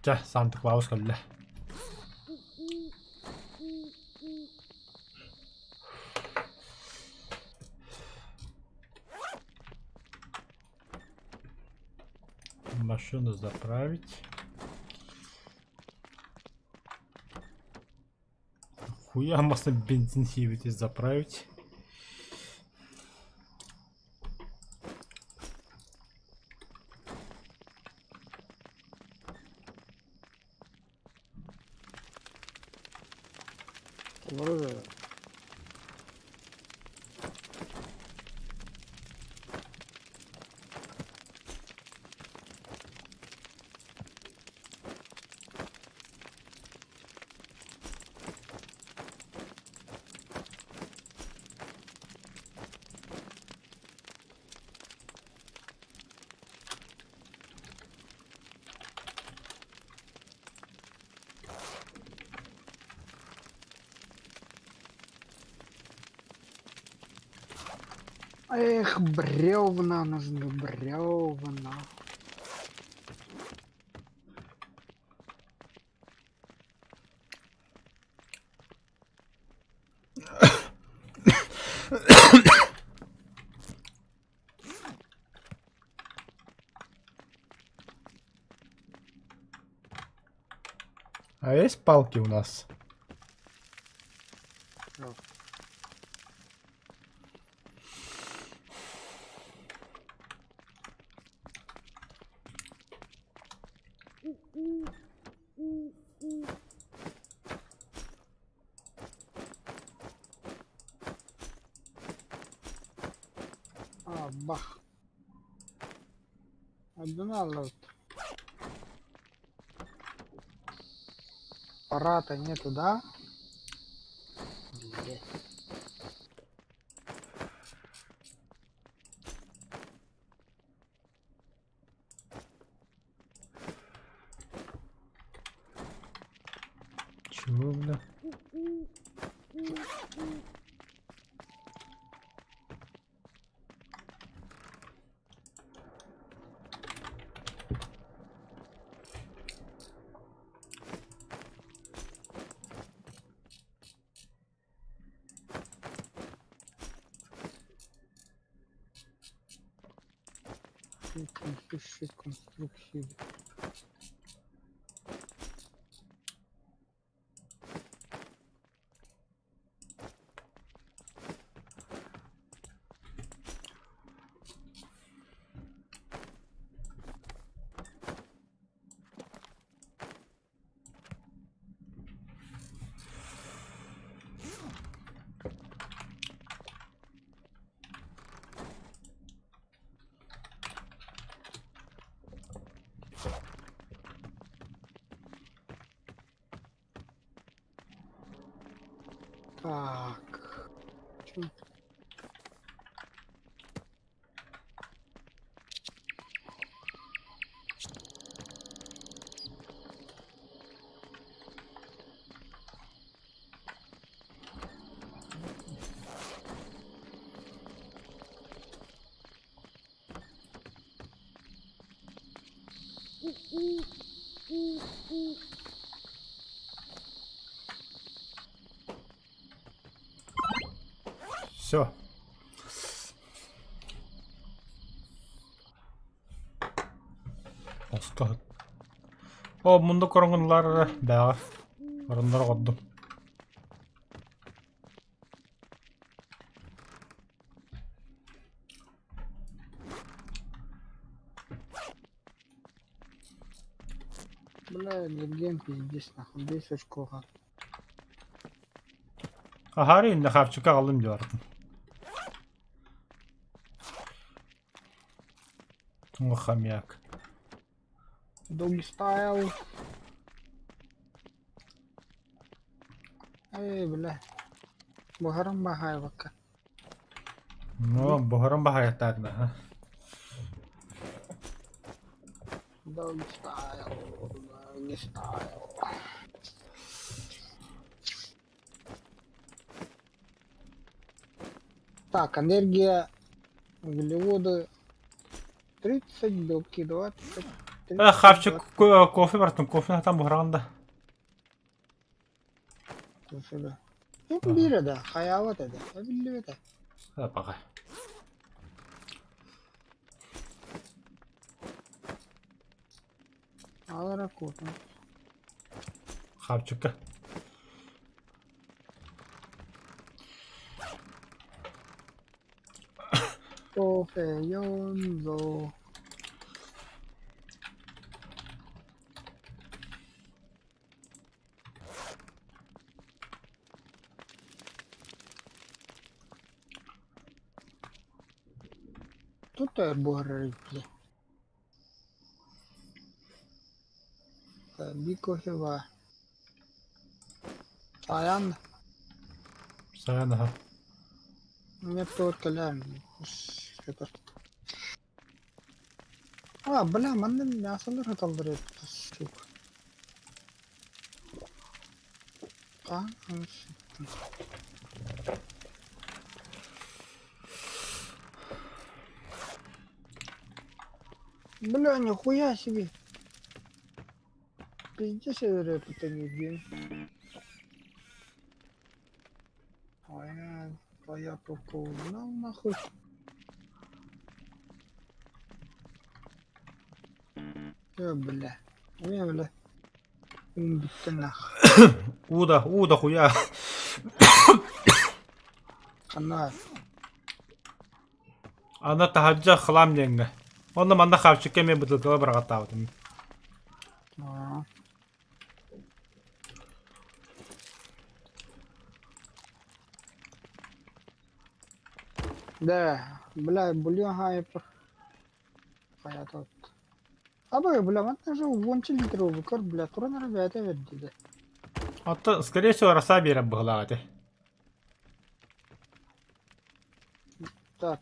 Speaker 2: Чэ, Санта-Клаус кэллэ. Машину заправить. Хуя масло бензин сиебите заправить.
Speaker 1: Олорор Эх, бревна нужны, бревна.
Speaker 2: А есть палки у нас?
Speaker 1: Да. А, бах. Одна лот. Аппарата нету, да? Блять.
Speaker 2: Чего, бля?
Speaker 1: Высшей конструкции. Так. Чё?
Speaker 2: Все. Хоско. О, мунду короҥунлар бэҕэ. Ороннор оҕордум.
Speaker 1: Бля, Легент пиздец нахуй, 10 очков.
Speaker 2: Аһаары иннэ хапчыкка аҕаллым дии барытын. О, хомяк.
Speaker 1: Doggy style. Эй, бля. Буһаран баһаайбакка.
Speaker 2: Ну, буһаран баһаайаттаатына, ха.
Speaker 1: Doggy style. Doggy style. Так, энергия, углеводы 30, белки 20,
Speaker 2: Э,
Speaker 1: 30,
Speaker 2: хапчык
Speaker 1: 20.
Speaker 2: кофе бартын, кофе там буһаран да.
Speaker 1: Кофе. Hep bir de, hayavat ede, billi
Speaker 2: Баҕа.
Speaker 1: Алара кофе.
Speaker 2: Хапчыкка.
Speaker 1: Кофе, йонзо. Тут бугры, бля. Би кофе бар. Саян.
Speaker 2: Саян, аха.
Speaker 1: Мне только лям. Это. А, бля, манна мясолар хаталдыр сука. А, Бля, нихуя себе. Пиздец, я говорю, это не день. А я только узнал нахуй. Бля. Бля. Убитты нах.
Speaker 2: Уу да, уу да хуя.
Speaker 1: Хана.
Speaker 2: Аны таһырдьа хлам диэҥҥэ. Онно манна хавчикка эмиэ бытыылкаҕа быраҕаттаабытым.
Speaker 1: Аа. Да, бля, бульон хайпер. Хайа Аба, бля, манна же уонча литр көр, бля, туран эрэ бэйэтэ бэрдидэ.
Speaker 2: Оттон, скорее всего, роса биэрэр быһыылаах этэ.
Speaker 1: Так.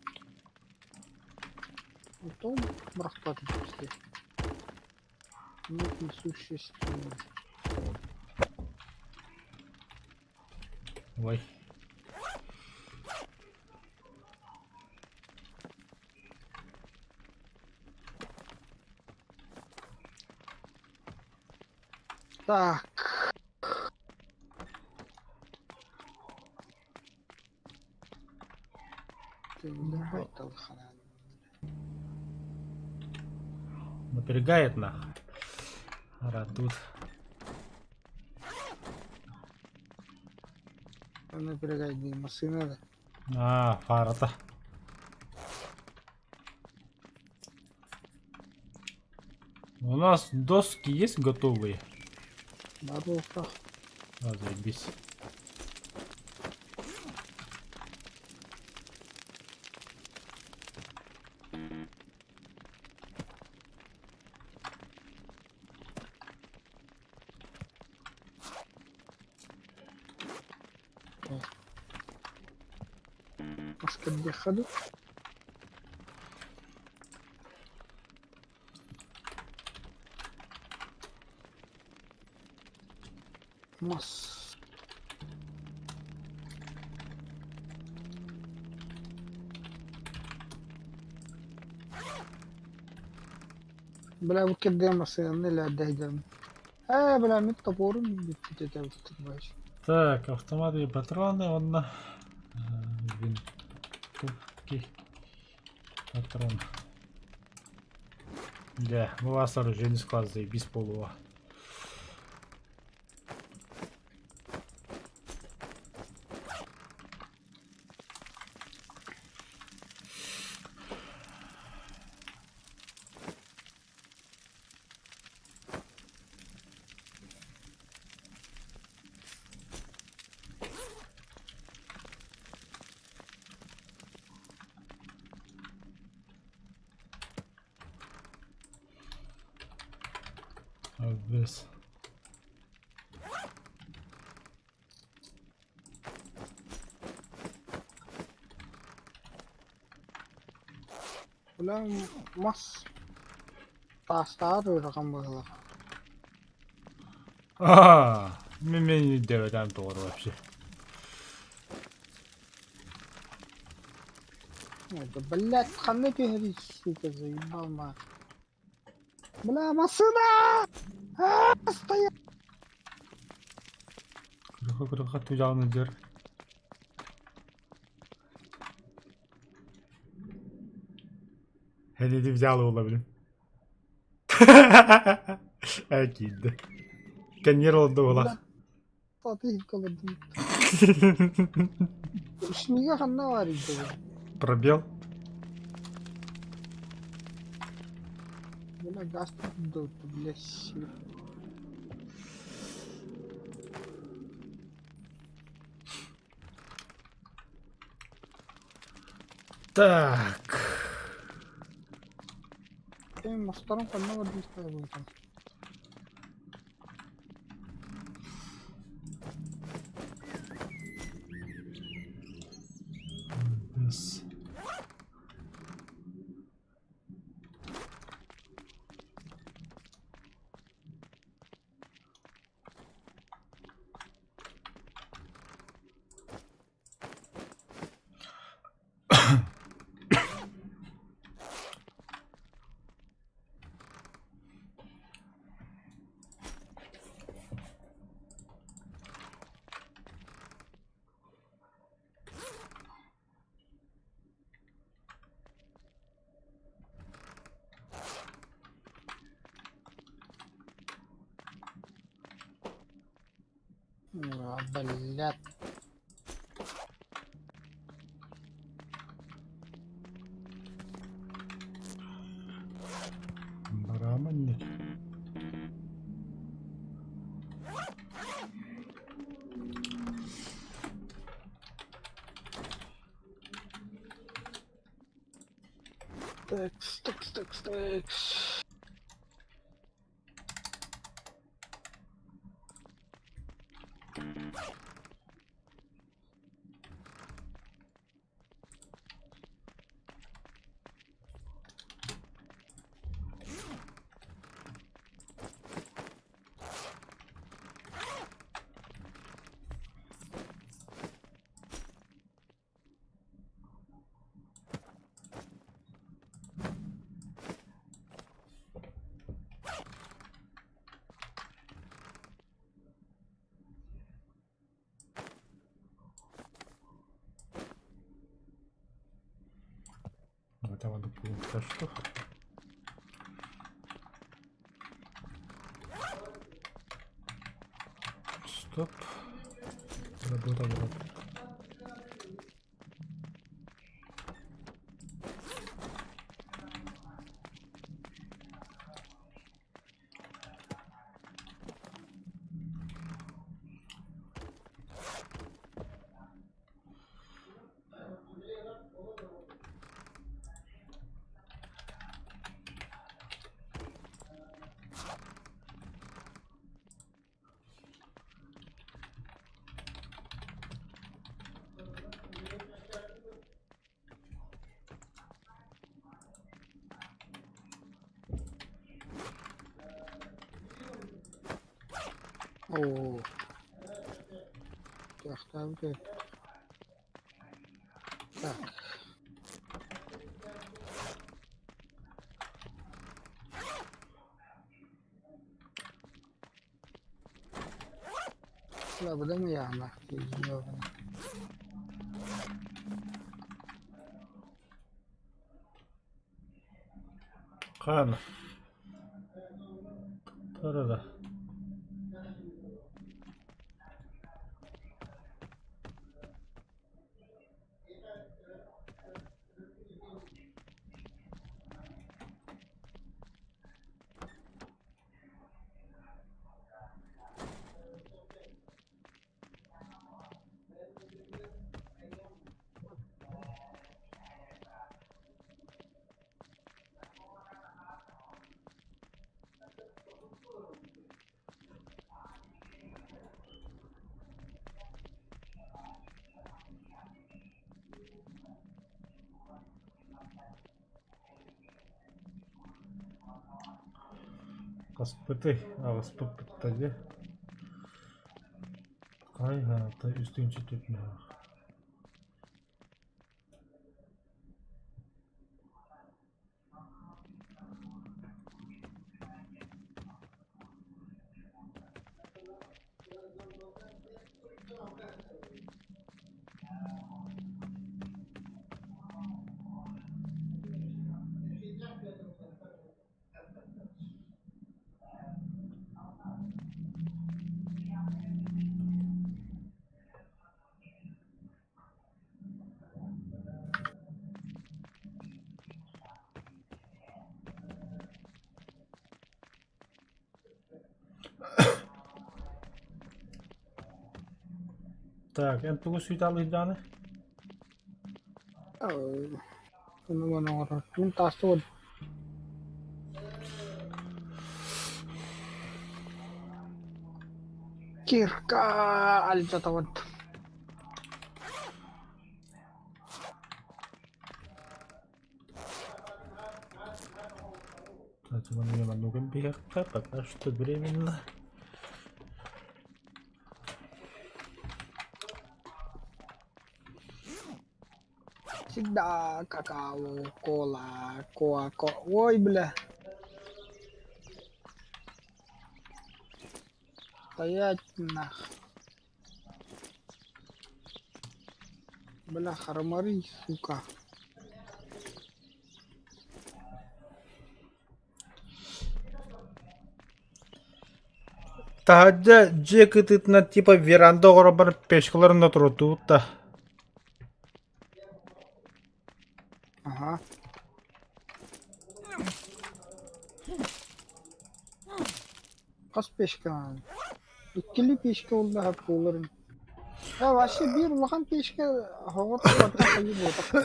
Speaker 1: Потом бырахпат все. Нет, не существует.
Speaker 2: Ой.
Speaker 1: Так.
Speaker 2: Напрягает нах. Радут.
Speaker 1: Напрягает не машина.
Speaker 2: А, фарата. У нас доски есть готовые?
Speaker 1: На руках.
Speaker 2: А, заебись.
Speaker 1: Мас кэрдиэххэ дуу? Мас. Бля, бу кэрдиэм массыынаны илээрдэһдьэм. Ээ, бля, мин топорум бүппүт этэ
Speaker 2: Так, автомат и патроны уонна винтовки патрон. Дьэ, бу вас оружейный склад заебись буолуо. This.
Speaker 1: Бля, мас таастааҕар ыарахан быһыылаах.
Speaker 2: Аа, мен өйдөөбөтөм тоҕо вообще.
Speaker 1: Это, блядь, ханна түһэрий, сука, заебал ма. Бля, массыына! Аа, стоять!
Speaker 2: Кырха кырха тужааны дьэр. Хэнити взял olabilir. Киирдэ. Кэннир олордо буолах.
Speaker 1: Татыйып калырдым. Ручнига ханна бар иде?
Speaker 2: Пробел.
Speaker 1: Бля, газ тут, блядь.
Speaker 2: Так.
Speaker 1: Э, мастарым ханна бар диэхтээх
Speaker 2: This.
Speaker 1: А, блядь.
Speaker 2: Бараманник.
Speaker 1: Такс, такс, такс, такс.
Speaker 2: Это надо пункта что? Стоп. Работа, работа.
Speaker 1: Оо. Кыахтаабыт эбит. Так. Лабыдам ыйаана
Speaker 2: Хаана. Тарада. Хаспытый, аҕыспыппыт дии. Хай-хаата үстүнчү түпмээх. Так, эн тугу сүүтаалыырдааны?
Speaker 1: Ону оҥорор. Мин таастыбын. Кирка алдьатабын.
Speaker 2: Пока что временно.
Speaker 1: Всегда какао, кола, коа, ко... Ой, бля. Стоять нах. Бля, харамарый, сука.
Speaker 2: Таһырдьа дьиэ кытыытынан типа веранда оҕоробор печкаларын да туруортубут да.
Speaker 1: Ага. Хас печка Иккили печка буолла буоларын. А вообще биир улахан печка оһоҕор барыта хайыы буолбатах.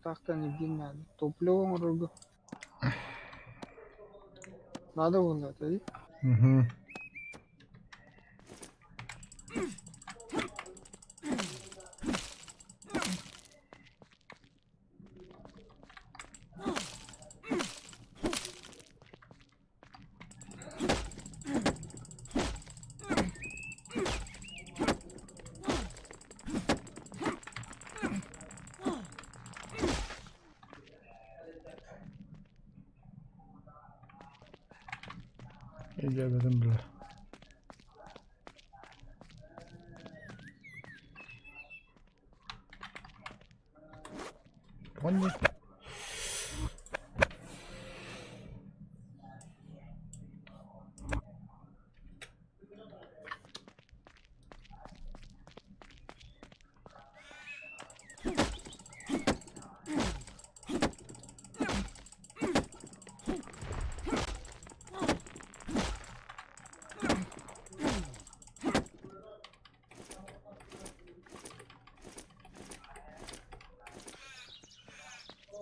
Speaker 1: Таахтан илдьин наада. Топливо оҥорорго наада буолла дии.
Speaker 2: Мгм. Өйдөөбөтүм бile. Понял.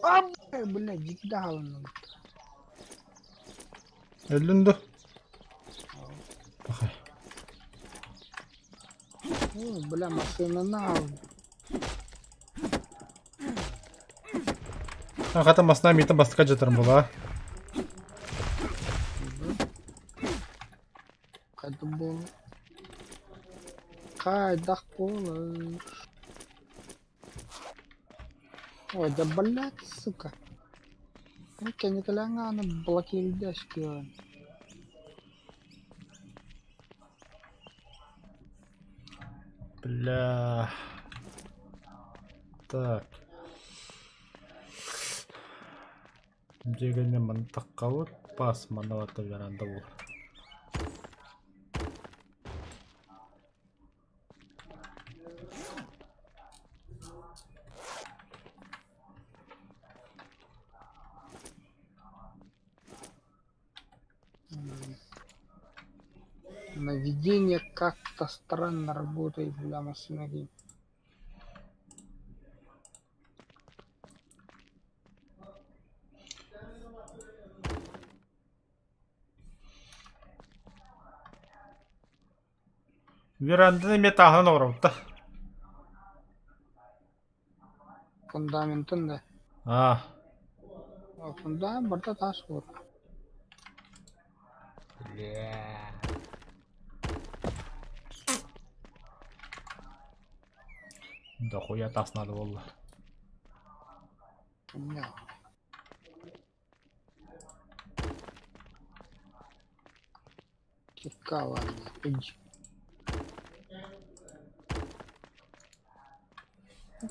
Speaker 1: А, бля, дьикти хаалынным.
Speaker 2: Өллүн дуо? Пахай.
Speaker 1: О, бля, массыынаны аҕаллым.
Speaker 2: Хата масына миитин бастакы дьатарым буолаа.
Speaker 1: Хайдах буолар? Ой, да блядь, сука. Кэнникэлээн аны блокируйда өскүөн.
Speaker 2: Бля. Так. Дьиэгэннэ манна таххабыт, пас манна барта веранда буолар.
Speaker 1: Наведение как-то странно работает, бля, машина.
Speaker 2: Веранданы эмиэ тааһынан оҥоробут да.
Speaker 1: Фундаментын да.
Speaker 2: Аа.
Speaker 1: Фундамент барыта таас буолар.
Speaker 2: Бля. Дохуя таас надо буолла.
Speaker 1: Бля. Кикала.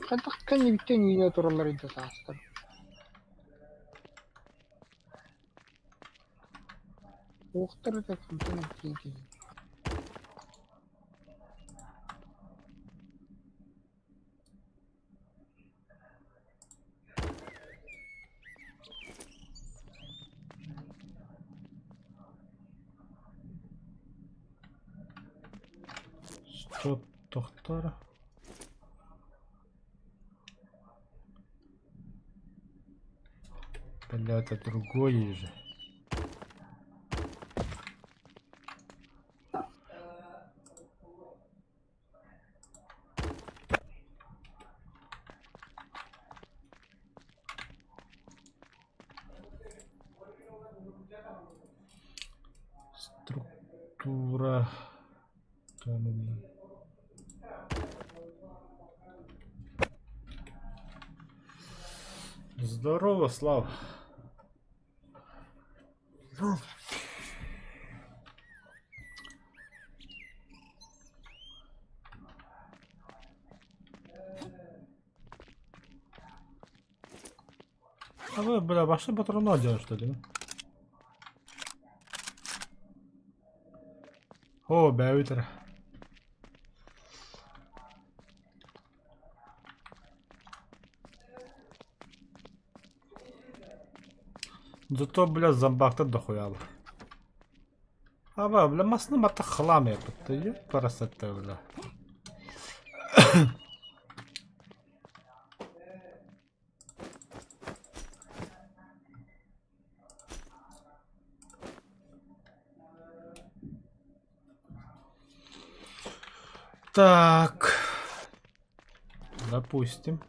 Speaker 1: Хайдах кэннибиттэн үүнэ тураллар да таастар. Уохтар да хантан киин.
Speaker 2: Стоп, тохтор. Бля, это другое же. Структура каменная. Здорово, Слава. А вы, бля, вообще патроны делать, что ли? О, бэвитер. Зато, бля, зомбактар дохуя. Аба, бля, масны мата хлам еппит, ёпарасоте, бля. Так. Допустим.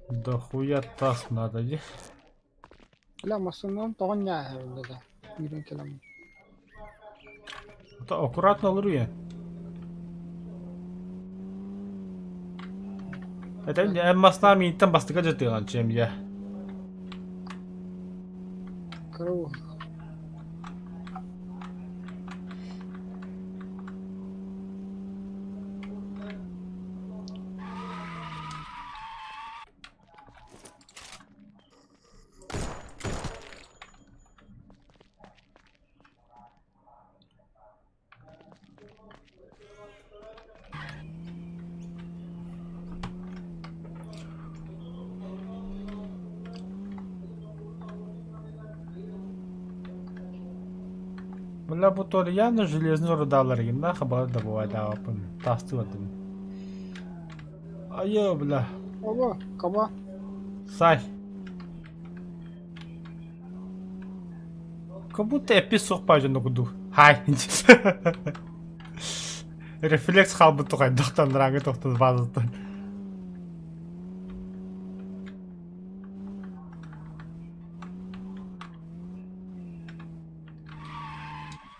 Speaker 2: Да хуя тас надо, дии.
Speaker 1: Бля, массыынанан тоҕо ньааһабын да үүрэн кэлэммин.
Speaker 2: Это аккуратно олоруйа. Это эн масна мииттэн бастыка дьытыган чем я.
Speaker 1: Кыра уол.
Speaker 2: Бля, бу явно железный рудалар нахабар добывать давапын. Тастывадым. Айо, бля.
Speaker 1: Ого, кого?
Speaker 2: Сай. Как будто эппит суох баадьан курдук. Хай. Рефлекс хаалбыт тухайдахтан рангы тохтон баазаттан.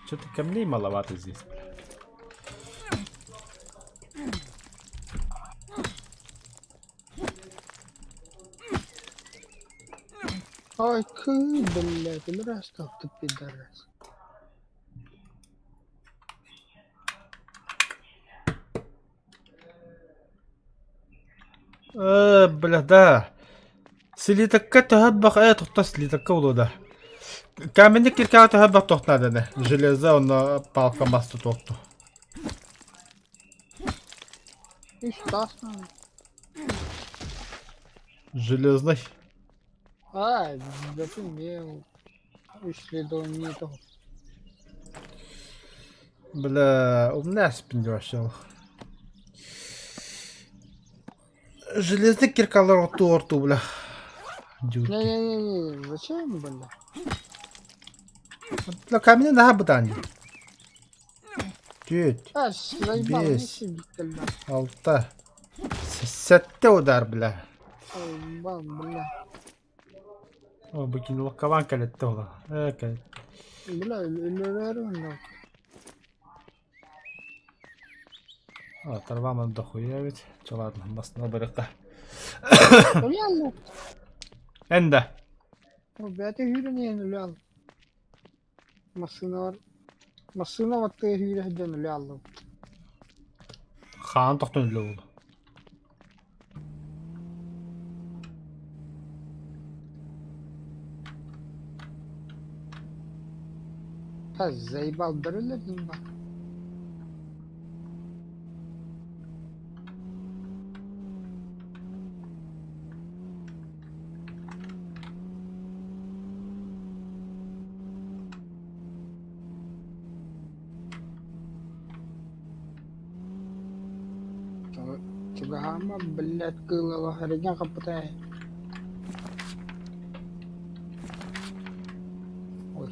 Speaker 2: Что-то камней маловато здесь.
Speaker 1: Ой, кы, блядь, ырастал ты пидорас.
Speaker 2: Бля, да. Слитокка төһө тухта слитокка улуда. Каменный киркаҕа төһө бах тохтааданы. Железо онно палка маста туохту.
Speaker 1: Үс таас надо.
Speaker 2: Железный.
Speaker 1: А, да ты мел. Үс следов нету.
Speaker 2: Бля, умная спин вообще. Железный киркалар отту орту, бля. Дюрки.
Speaker 1: Не-не-не, зачем, бля?
Speaker 2: Бля, камень наһаа бытаан Түөрт,
Speaker 1: А, заебал, не
Speaker 2: Бес.
Speaker 1: сидит, бля.
Speaker 2: алта, сэттэ удар, бля.
Speaker 1: Заебал, бля.
Speaker 2: О, бу кини локкалаан кэлэттэ ола. Э, кэлэт.
Speaker 1: Бля, өлөрөөрү да.
Speaker 2: А, тарваман дохуя ведь. Че, ладно, басына барыққа.
Speaker 1: Өлі
Speaker 2: Энда.
Speaker 1: Бәте hűrэнien өлі ал. Массыына бар. Массыына баттыга hűrэ сылдьан өлө аллым.
Speaker 2: Хаан тохтон өлө ол.
Speaker 1: Ха, заебал бөрөлөр дим ба. Чугаһаама, блядь, кыылала эрэйгэ хаппыта ээ. Ой.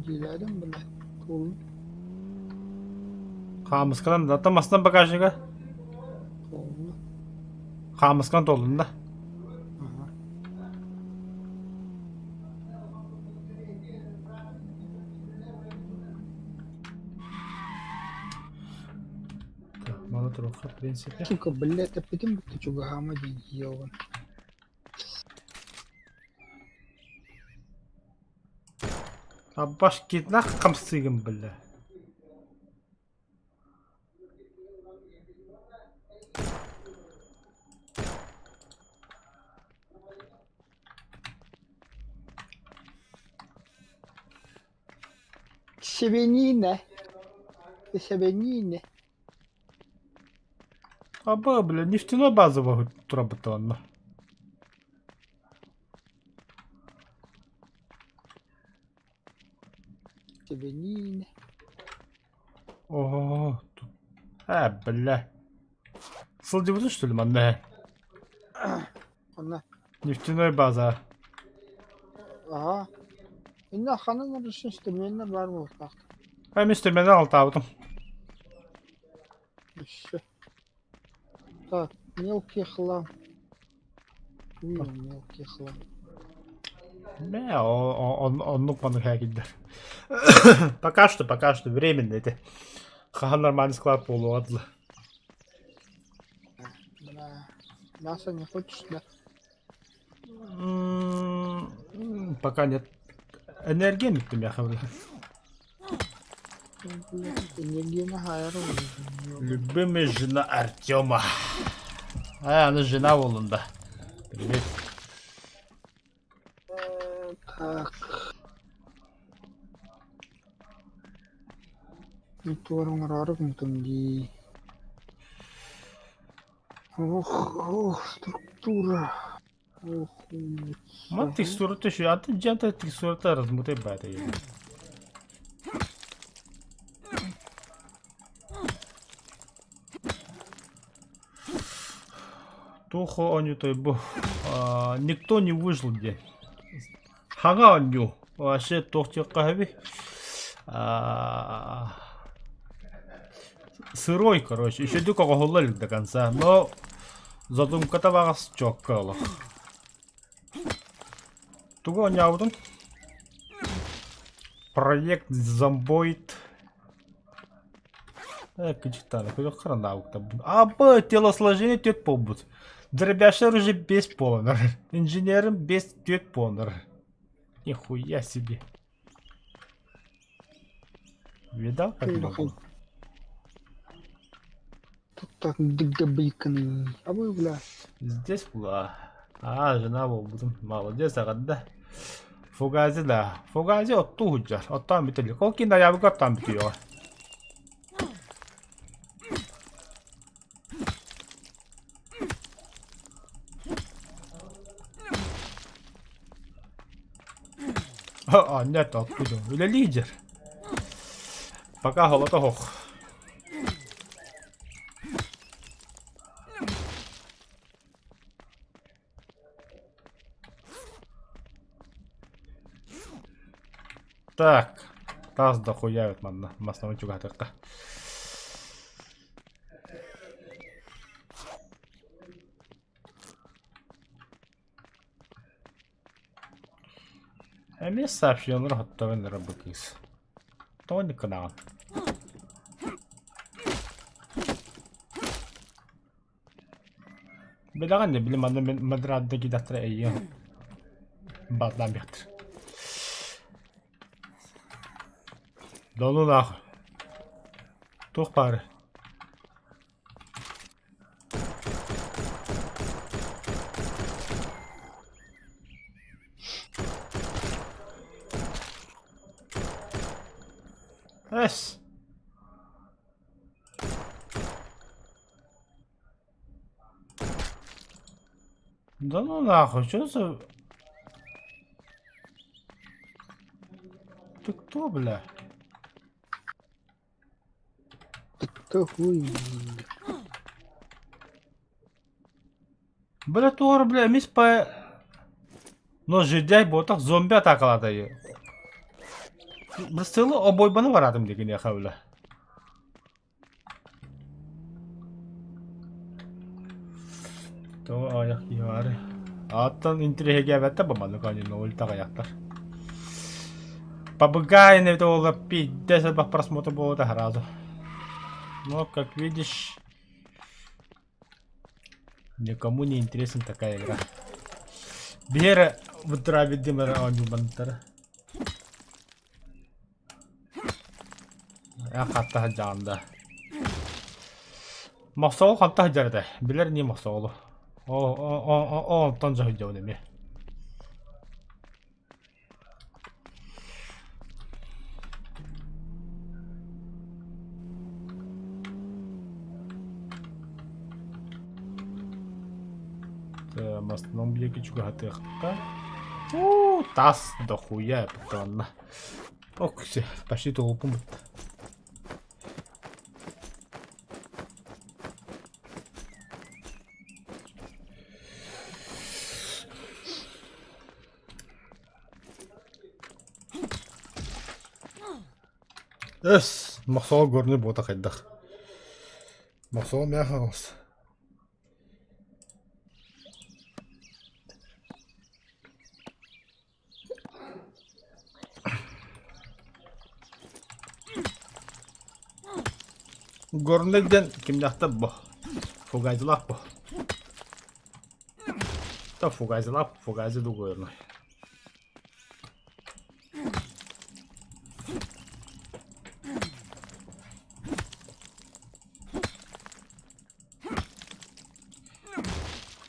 Speaker 1: Дьиэлээтим, блядь, туоллум,
Speaker 2: Хаамысканан, да масынан багажнига.
Speaker 1: туолла.
Speaker 2: Хаамыскан толлун да.
Speaker 1: Ага.
Speaker 2: Так, мало трохи, в принципе.
Speaker 1: Сука, блядь, эппитим бүттэ чугаһаама диэн ёбан.
Speaker 2: А башкитнах хамсыгым, бля.
Speaker 1: Себенине. Себенине.
Speaker 2: Аба, бля, нефтяной базовый туработанна.
Speaker 1: Себенине.
Speaker 2: Ого, тут. А, бля. Сылдьыбытын, что ли, манна?
Speaker 1: Онно.
Speaker 2: Нефтяной база.
Speaker 1: Ага. Инна ханан арысын инструменттэр баар буолуохтаахтар.
Speaker 2: А инструмент алтаабытым.
Speaker 1: Өссө. Так, мелкий хлам. Уй, мелкий хлам.
Speaker 2: Не, оннук маннык хэкидер. Пока что временно это. Хаһан нормальный склад буолуо
Speaker 1: Бля. Мясо не хочешь, да?
Speaker 2: Пока нет. Энергия бүттүм я бля.
Speaker 1: Энергия хайыр.
Speaker 2: Любимая жена Артема. А, она жена Воланда. Привет.
Speaker 1: Так. Туорун гыммытым дии. Ох, ох, структура. Ох, умница.
Speaker 2: Ма текстура еще, а ты джанта текстура размытай бата. Туох оонньуутай бу? Никто не выжил диэн. Хаҥа оонньуу. Вообще туох диэххэ сөбүй? Сырой, короче. Үчүгүйдүк оҥоһулла илик до конца. Но задумката баҕас чуокка олох. Тугу оонньообутуҥ? Проект Зомбоид. Кычыктаана көрүөххэ наабыктарбын. Абы, телосложение түөрт буолбут. Дробяшар уже бес буоланар. Инженерим бес түөрт буоланар. Нихуя себе. Видал, как много?
Speaker 1: Тут так дыгдабыйканы. Абы, бля.
Speaker 2: Здесь была. А, жена буолбутум. Молодец, аҕанда. Фугази да. Фугази оттуу сылдьар. Оттоон бүтэлик. Ол киин аябыга оттоон бүтүөҕэ. Анньа оттуу дьон. Үлэлии дьэр. Пока холото оһох. Так, таас да хуя манна маснабын чугаһатыахха. Эмиэ сообщениелары хотторон эрэ бу кыыс. Тоҕо инник гынаҕын? Билэҕин да били манна мин мадраадда киидэхтэрэ эйиэм баатылаан биэхтэр. Долулаах туох баары? Эс! Да ну нахуй, что за... Ты кто, бля?
Speaker 1: Ты кто хуй?
Speaker 2: Бля, туора, бля, эмис по... Но жердяй буотах зомби атаакалаата Быстылы обойбаны баратым дегенеха, бля. Тоҕо аҕыйах киһи баарый? Ааттан интириэһиргээбэттэр бу маннык оонньууну ол таҕайахтар. Попугай эбитэ буолла пиздец элбэх просмотр буолуо сразу. Но, как видишь, никому не интересна такая игра. Биһиэрэ бутура биддим эрэ оонньуубаннара. Эн хатта сылдьаҕын да? Мохсоҕол ханта сылдьар этэ? Билэр ини мохсоҕолу. Оо, оо, оо, онтон дьоһуйдьабын эмиэ. Мастынан биэки чугаһатыахха. Уу, тас дохуя эппит Ок, все, почти толпу. Эс, мохсоҕо горный буота хайдах. Мохсоҕо мээхэ оҥос. Горнай диэн кимнээхтэр бу? Фугазилаах бу. Та фугазилаах, фугази ду горнай.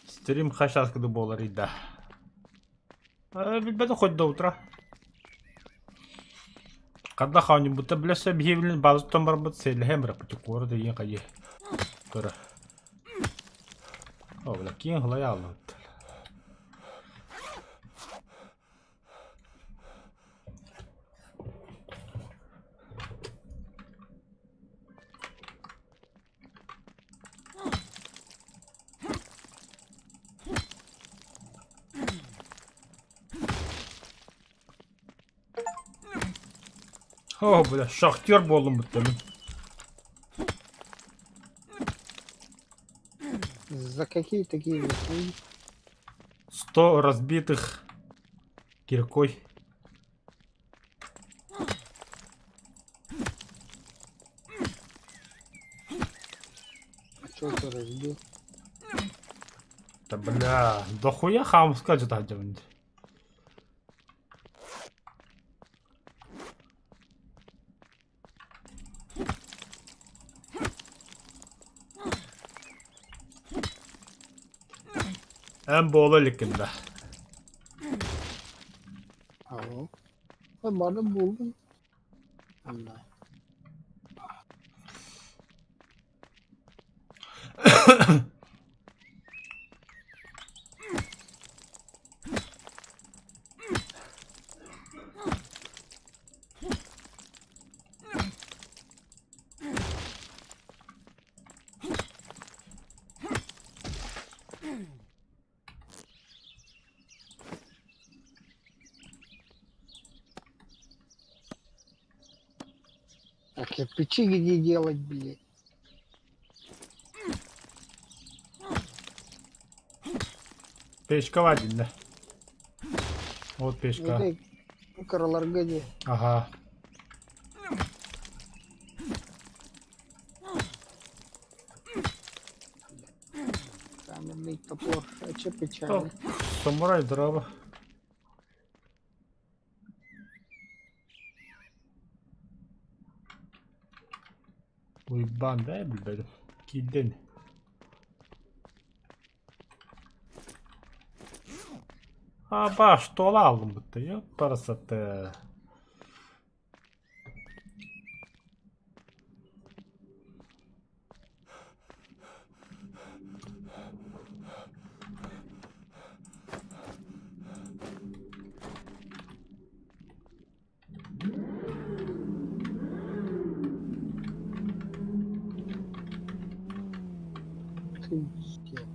Speaker 2: Стрим хашаскы буолар да. Билбэтэ хоть до утра. Ханна хаанньыбыта билэсэ биһиэбилин баазыттан барбыт сэлэһэн бырахпыт куорат ыйын хайы көрө. О, бля, киин хылай ааллыбыт. О, бля, шахтер буоллум буттамын.
Speaker 1: За какие такие заслуги?
Speaker 2: 100 разбитых киркой.
Speaker 1: А чё ты разбил?
Speaker 2: Да бля, дохуя хаамыска дьытаадьабын. Эн буола иликкин да.
Speaker 1: Алло. Бары булдум. Анда. А кирпичи где делать, блядь?
Speaker 2: Печка вадинна. Вот печка.
Speaker 1: Это кыраларга дии.
Speaker 2: Ага.
Speaker 1: Каменный топор. А че печально?
Speaker 2: Самурай дрова. Уйбан, дай билбэтим. Киирдин. Аба, что алдым бутта, ёпарасоте.
Speaker 1: Ты где?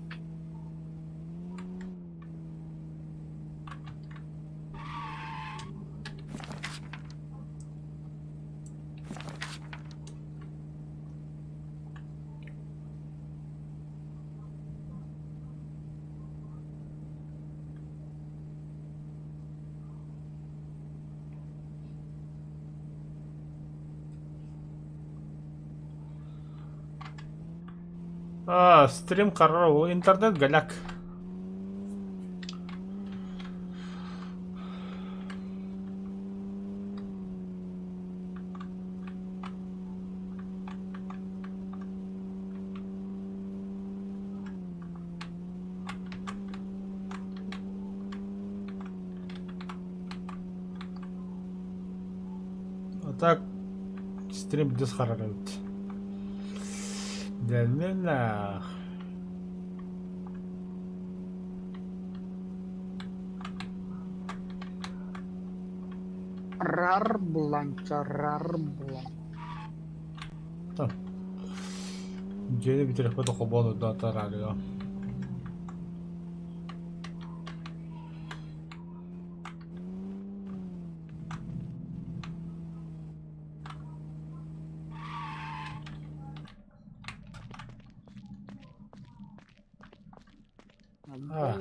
Speaker 2: А, стрим караул, интернет голяк. А так стрим дис харарабыт. Дэннэннах.
Speaker 1: Рар буланча, рар булан.
Speaker 2: Там. Дьиэни бүтэрэхпит холбоон урдаатар А.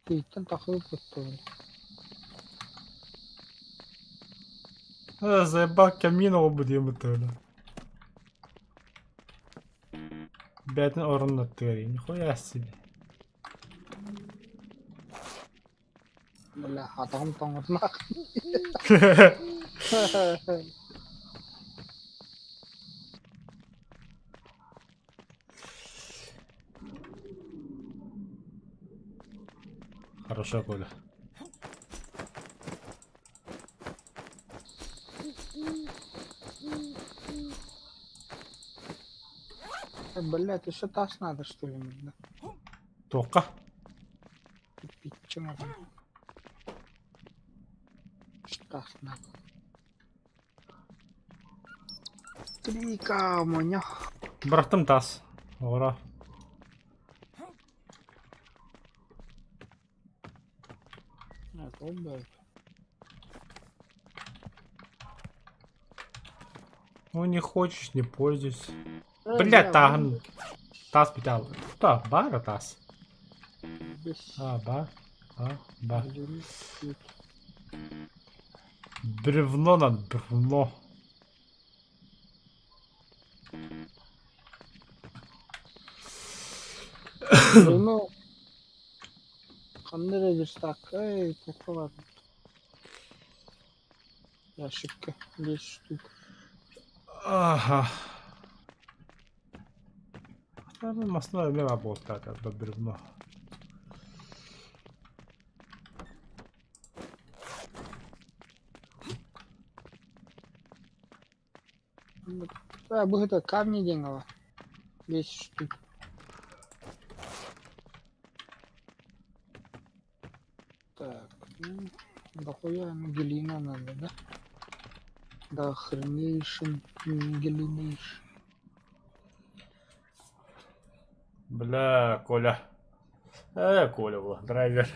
Speaker 1: Тииттэн тахсыбыт буттубун.
Speaker 2: Заебал камин диэн бутуна. Бэйэтин орун аттыгар нихуя себе.
Speaker 1: Бля, атаҕым тоҥордох.
Speaker 2: Хорошо, Коля.
Speaker 1: Блядь, еще тас надо, что ли, мне, да?
Speaker 2: Туохха.
Speaker 1: Кирпичом там. Тас надо. Три камня.
Speaker 2: Бырахтым таас. Ора.
Speaker 1: Ол да
Speaker 2: Ну не хочешь, не пользуйся. Блядь, тааһын таас бүтэ Да, баара таас. А, ба, а, ба. Бревно надо, бревно.
Speaker 1: Ну, ханна эрэ верстакка туохха баар ящикка 10 штук.
Speaker 2: Ага. Массыына эмиэ баар буолуохтаах бревно.
Speaker 1: Да, быһыта камни диэн ала. 10 штук. Так, ну, дохуя глина надо, да? Да хренейшим глинейш.
Speaker 2: Бля, Коля. Э, Коля была, драйвер.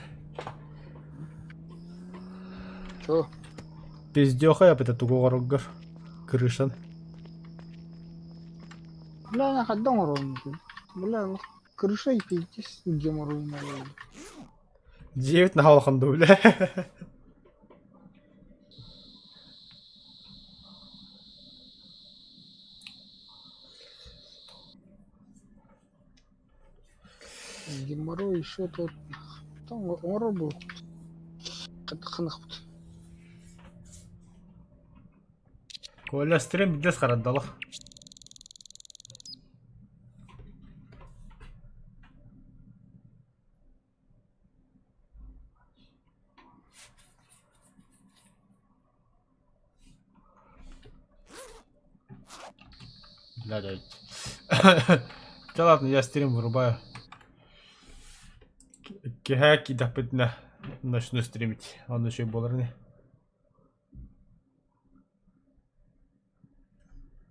Speaker 1: Чё?
Speaker 2: Пиздёха я это тугу оҥороргор крышан.
Speaker 1: Бля, на хадда оҥоруом Бля, крыша и пиздец геморройная.
Speaker 2: Дьиэбит наһаа улахан дуу, бля.
Speaker 1: Геморрой еще тот. Оҥорор буолуохпут. Ханахпыт.
Speaker 2: Коля стрим билбэс харандалах. Бля, дядь. Да ладно, я стрим вырубаю. Киһэ кидэхпитинэ начну стримить. Он еще и буолар ини.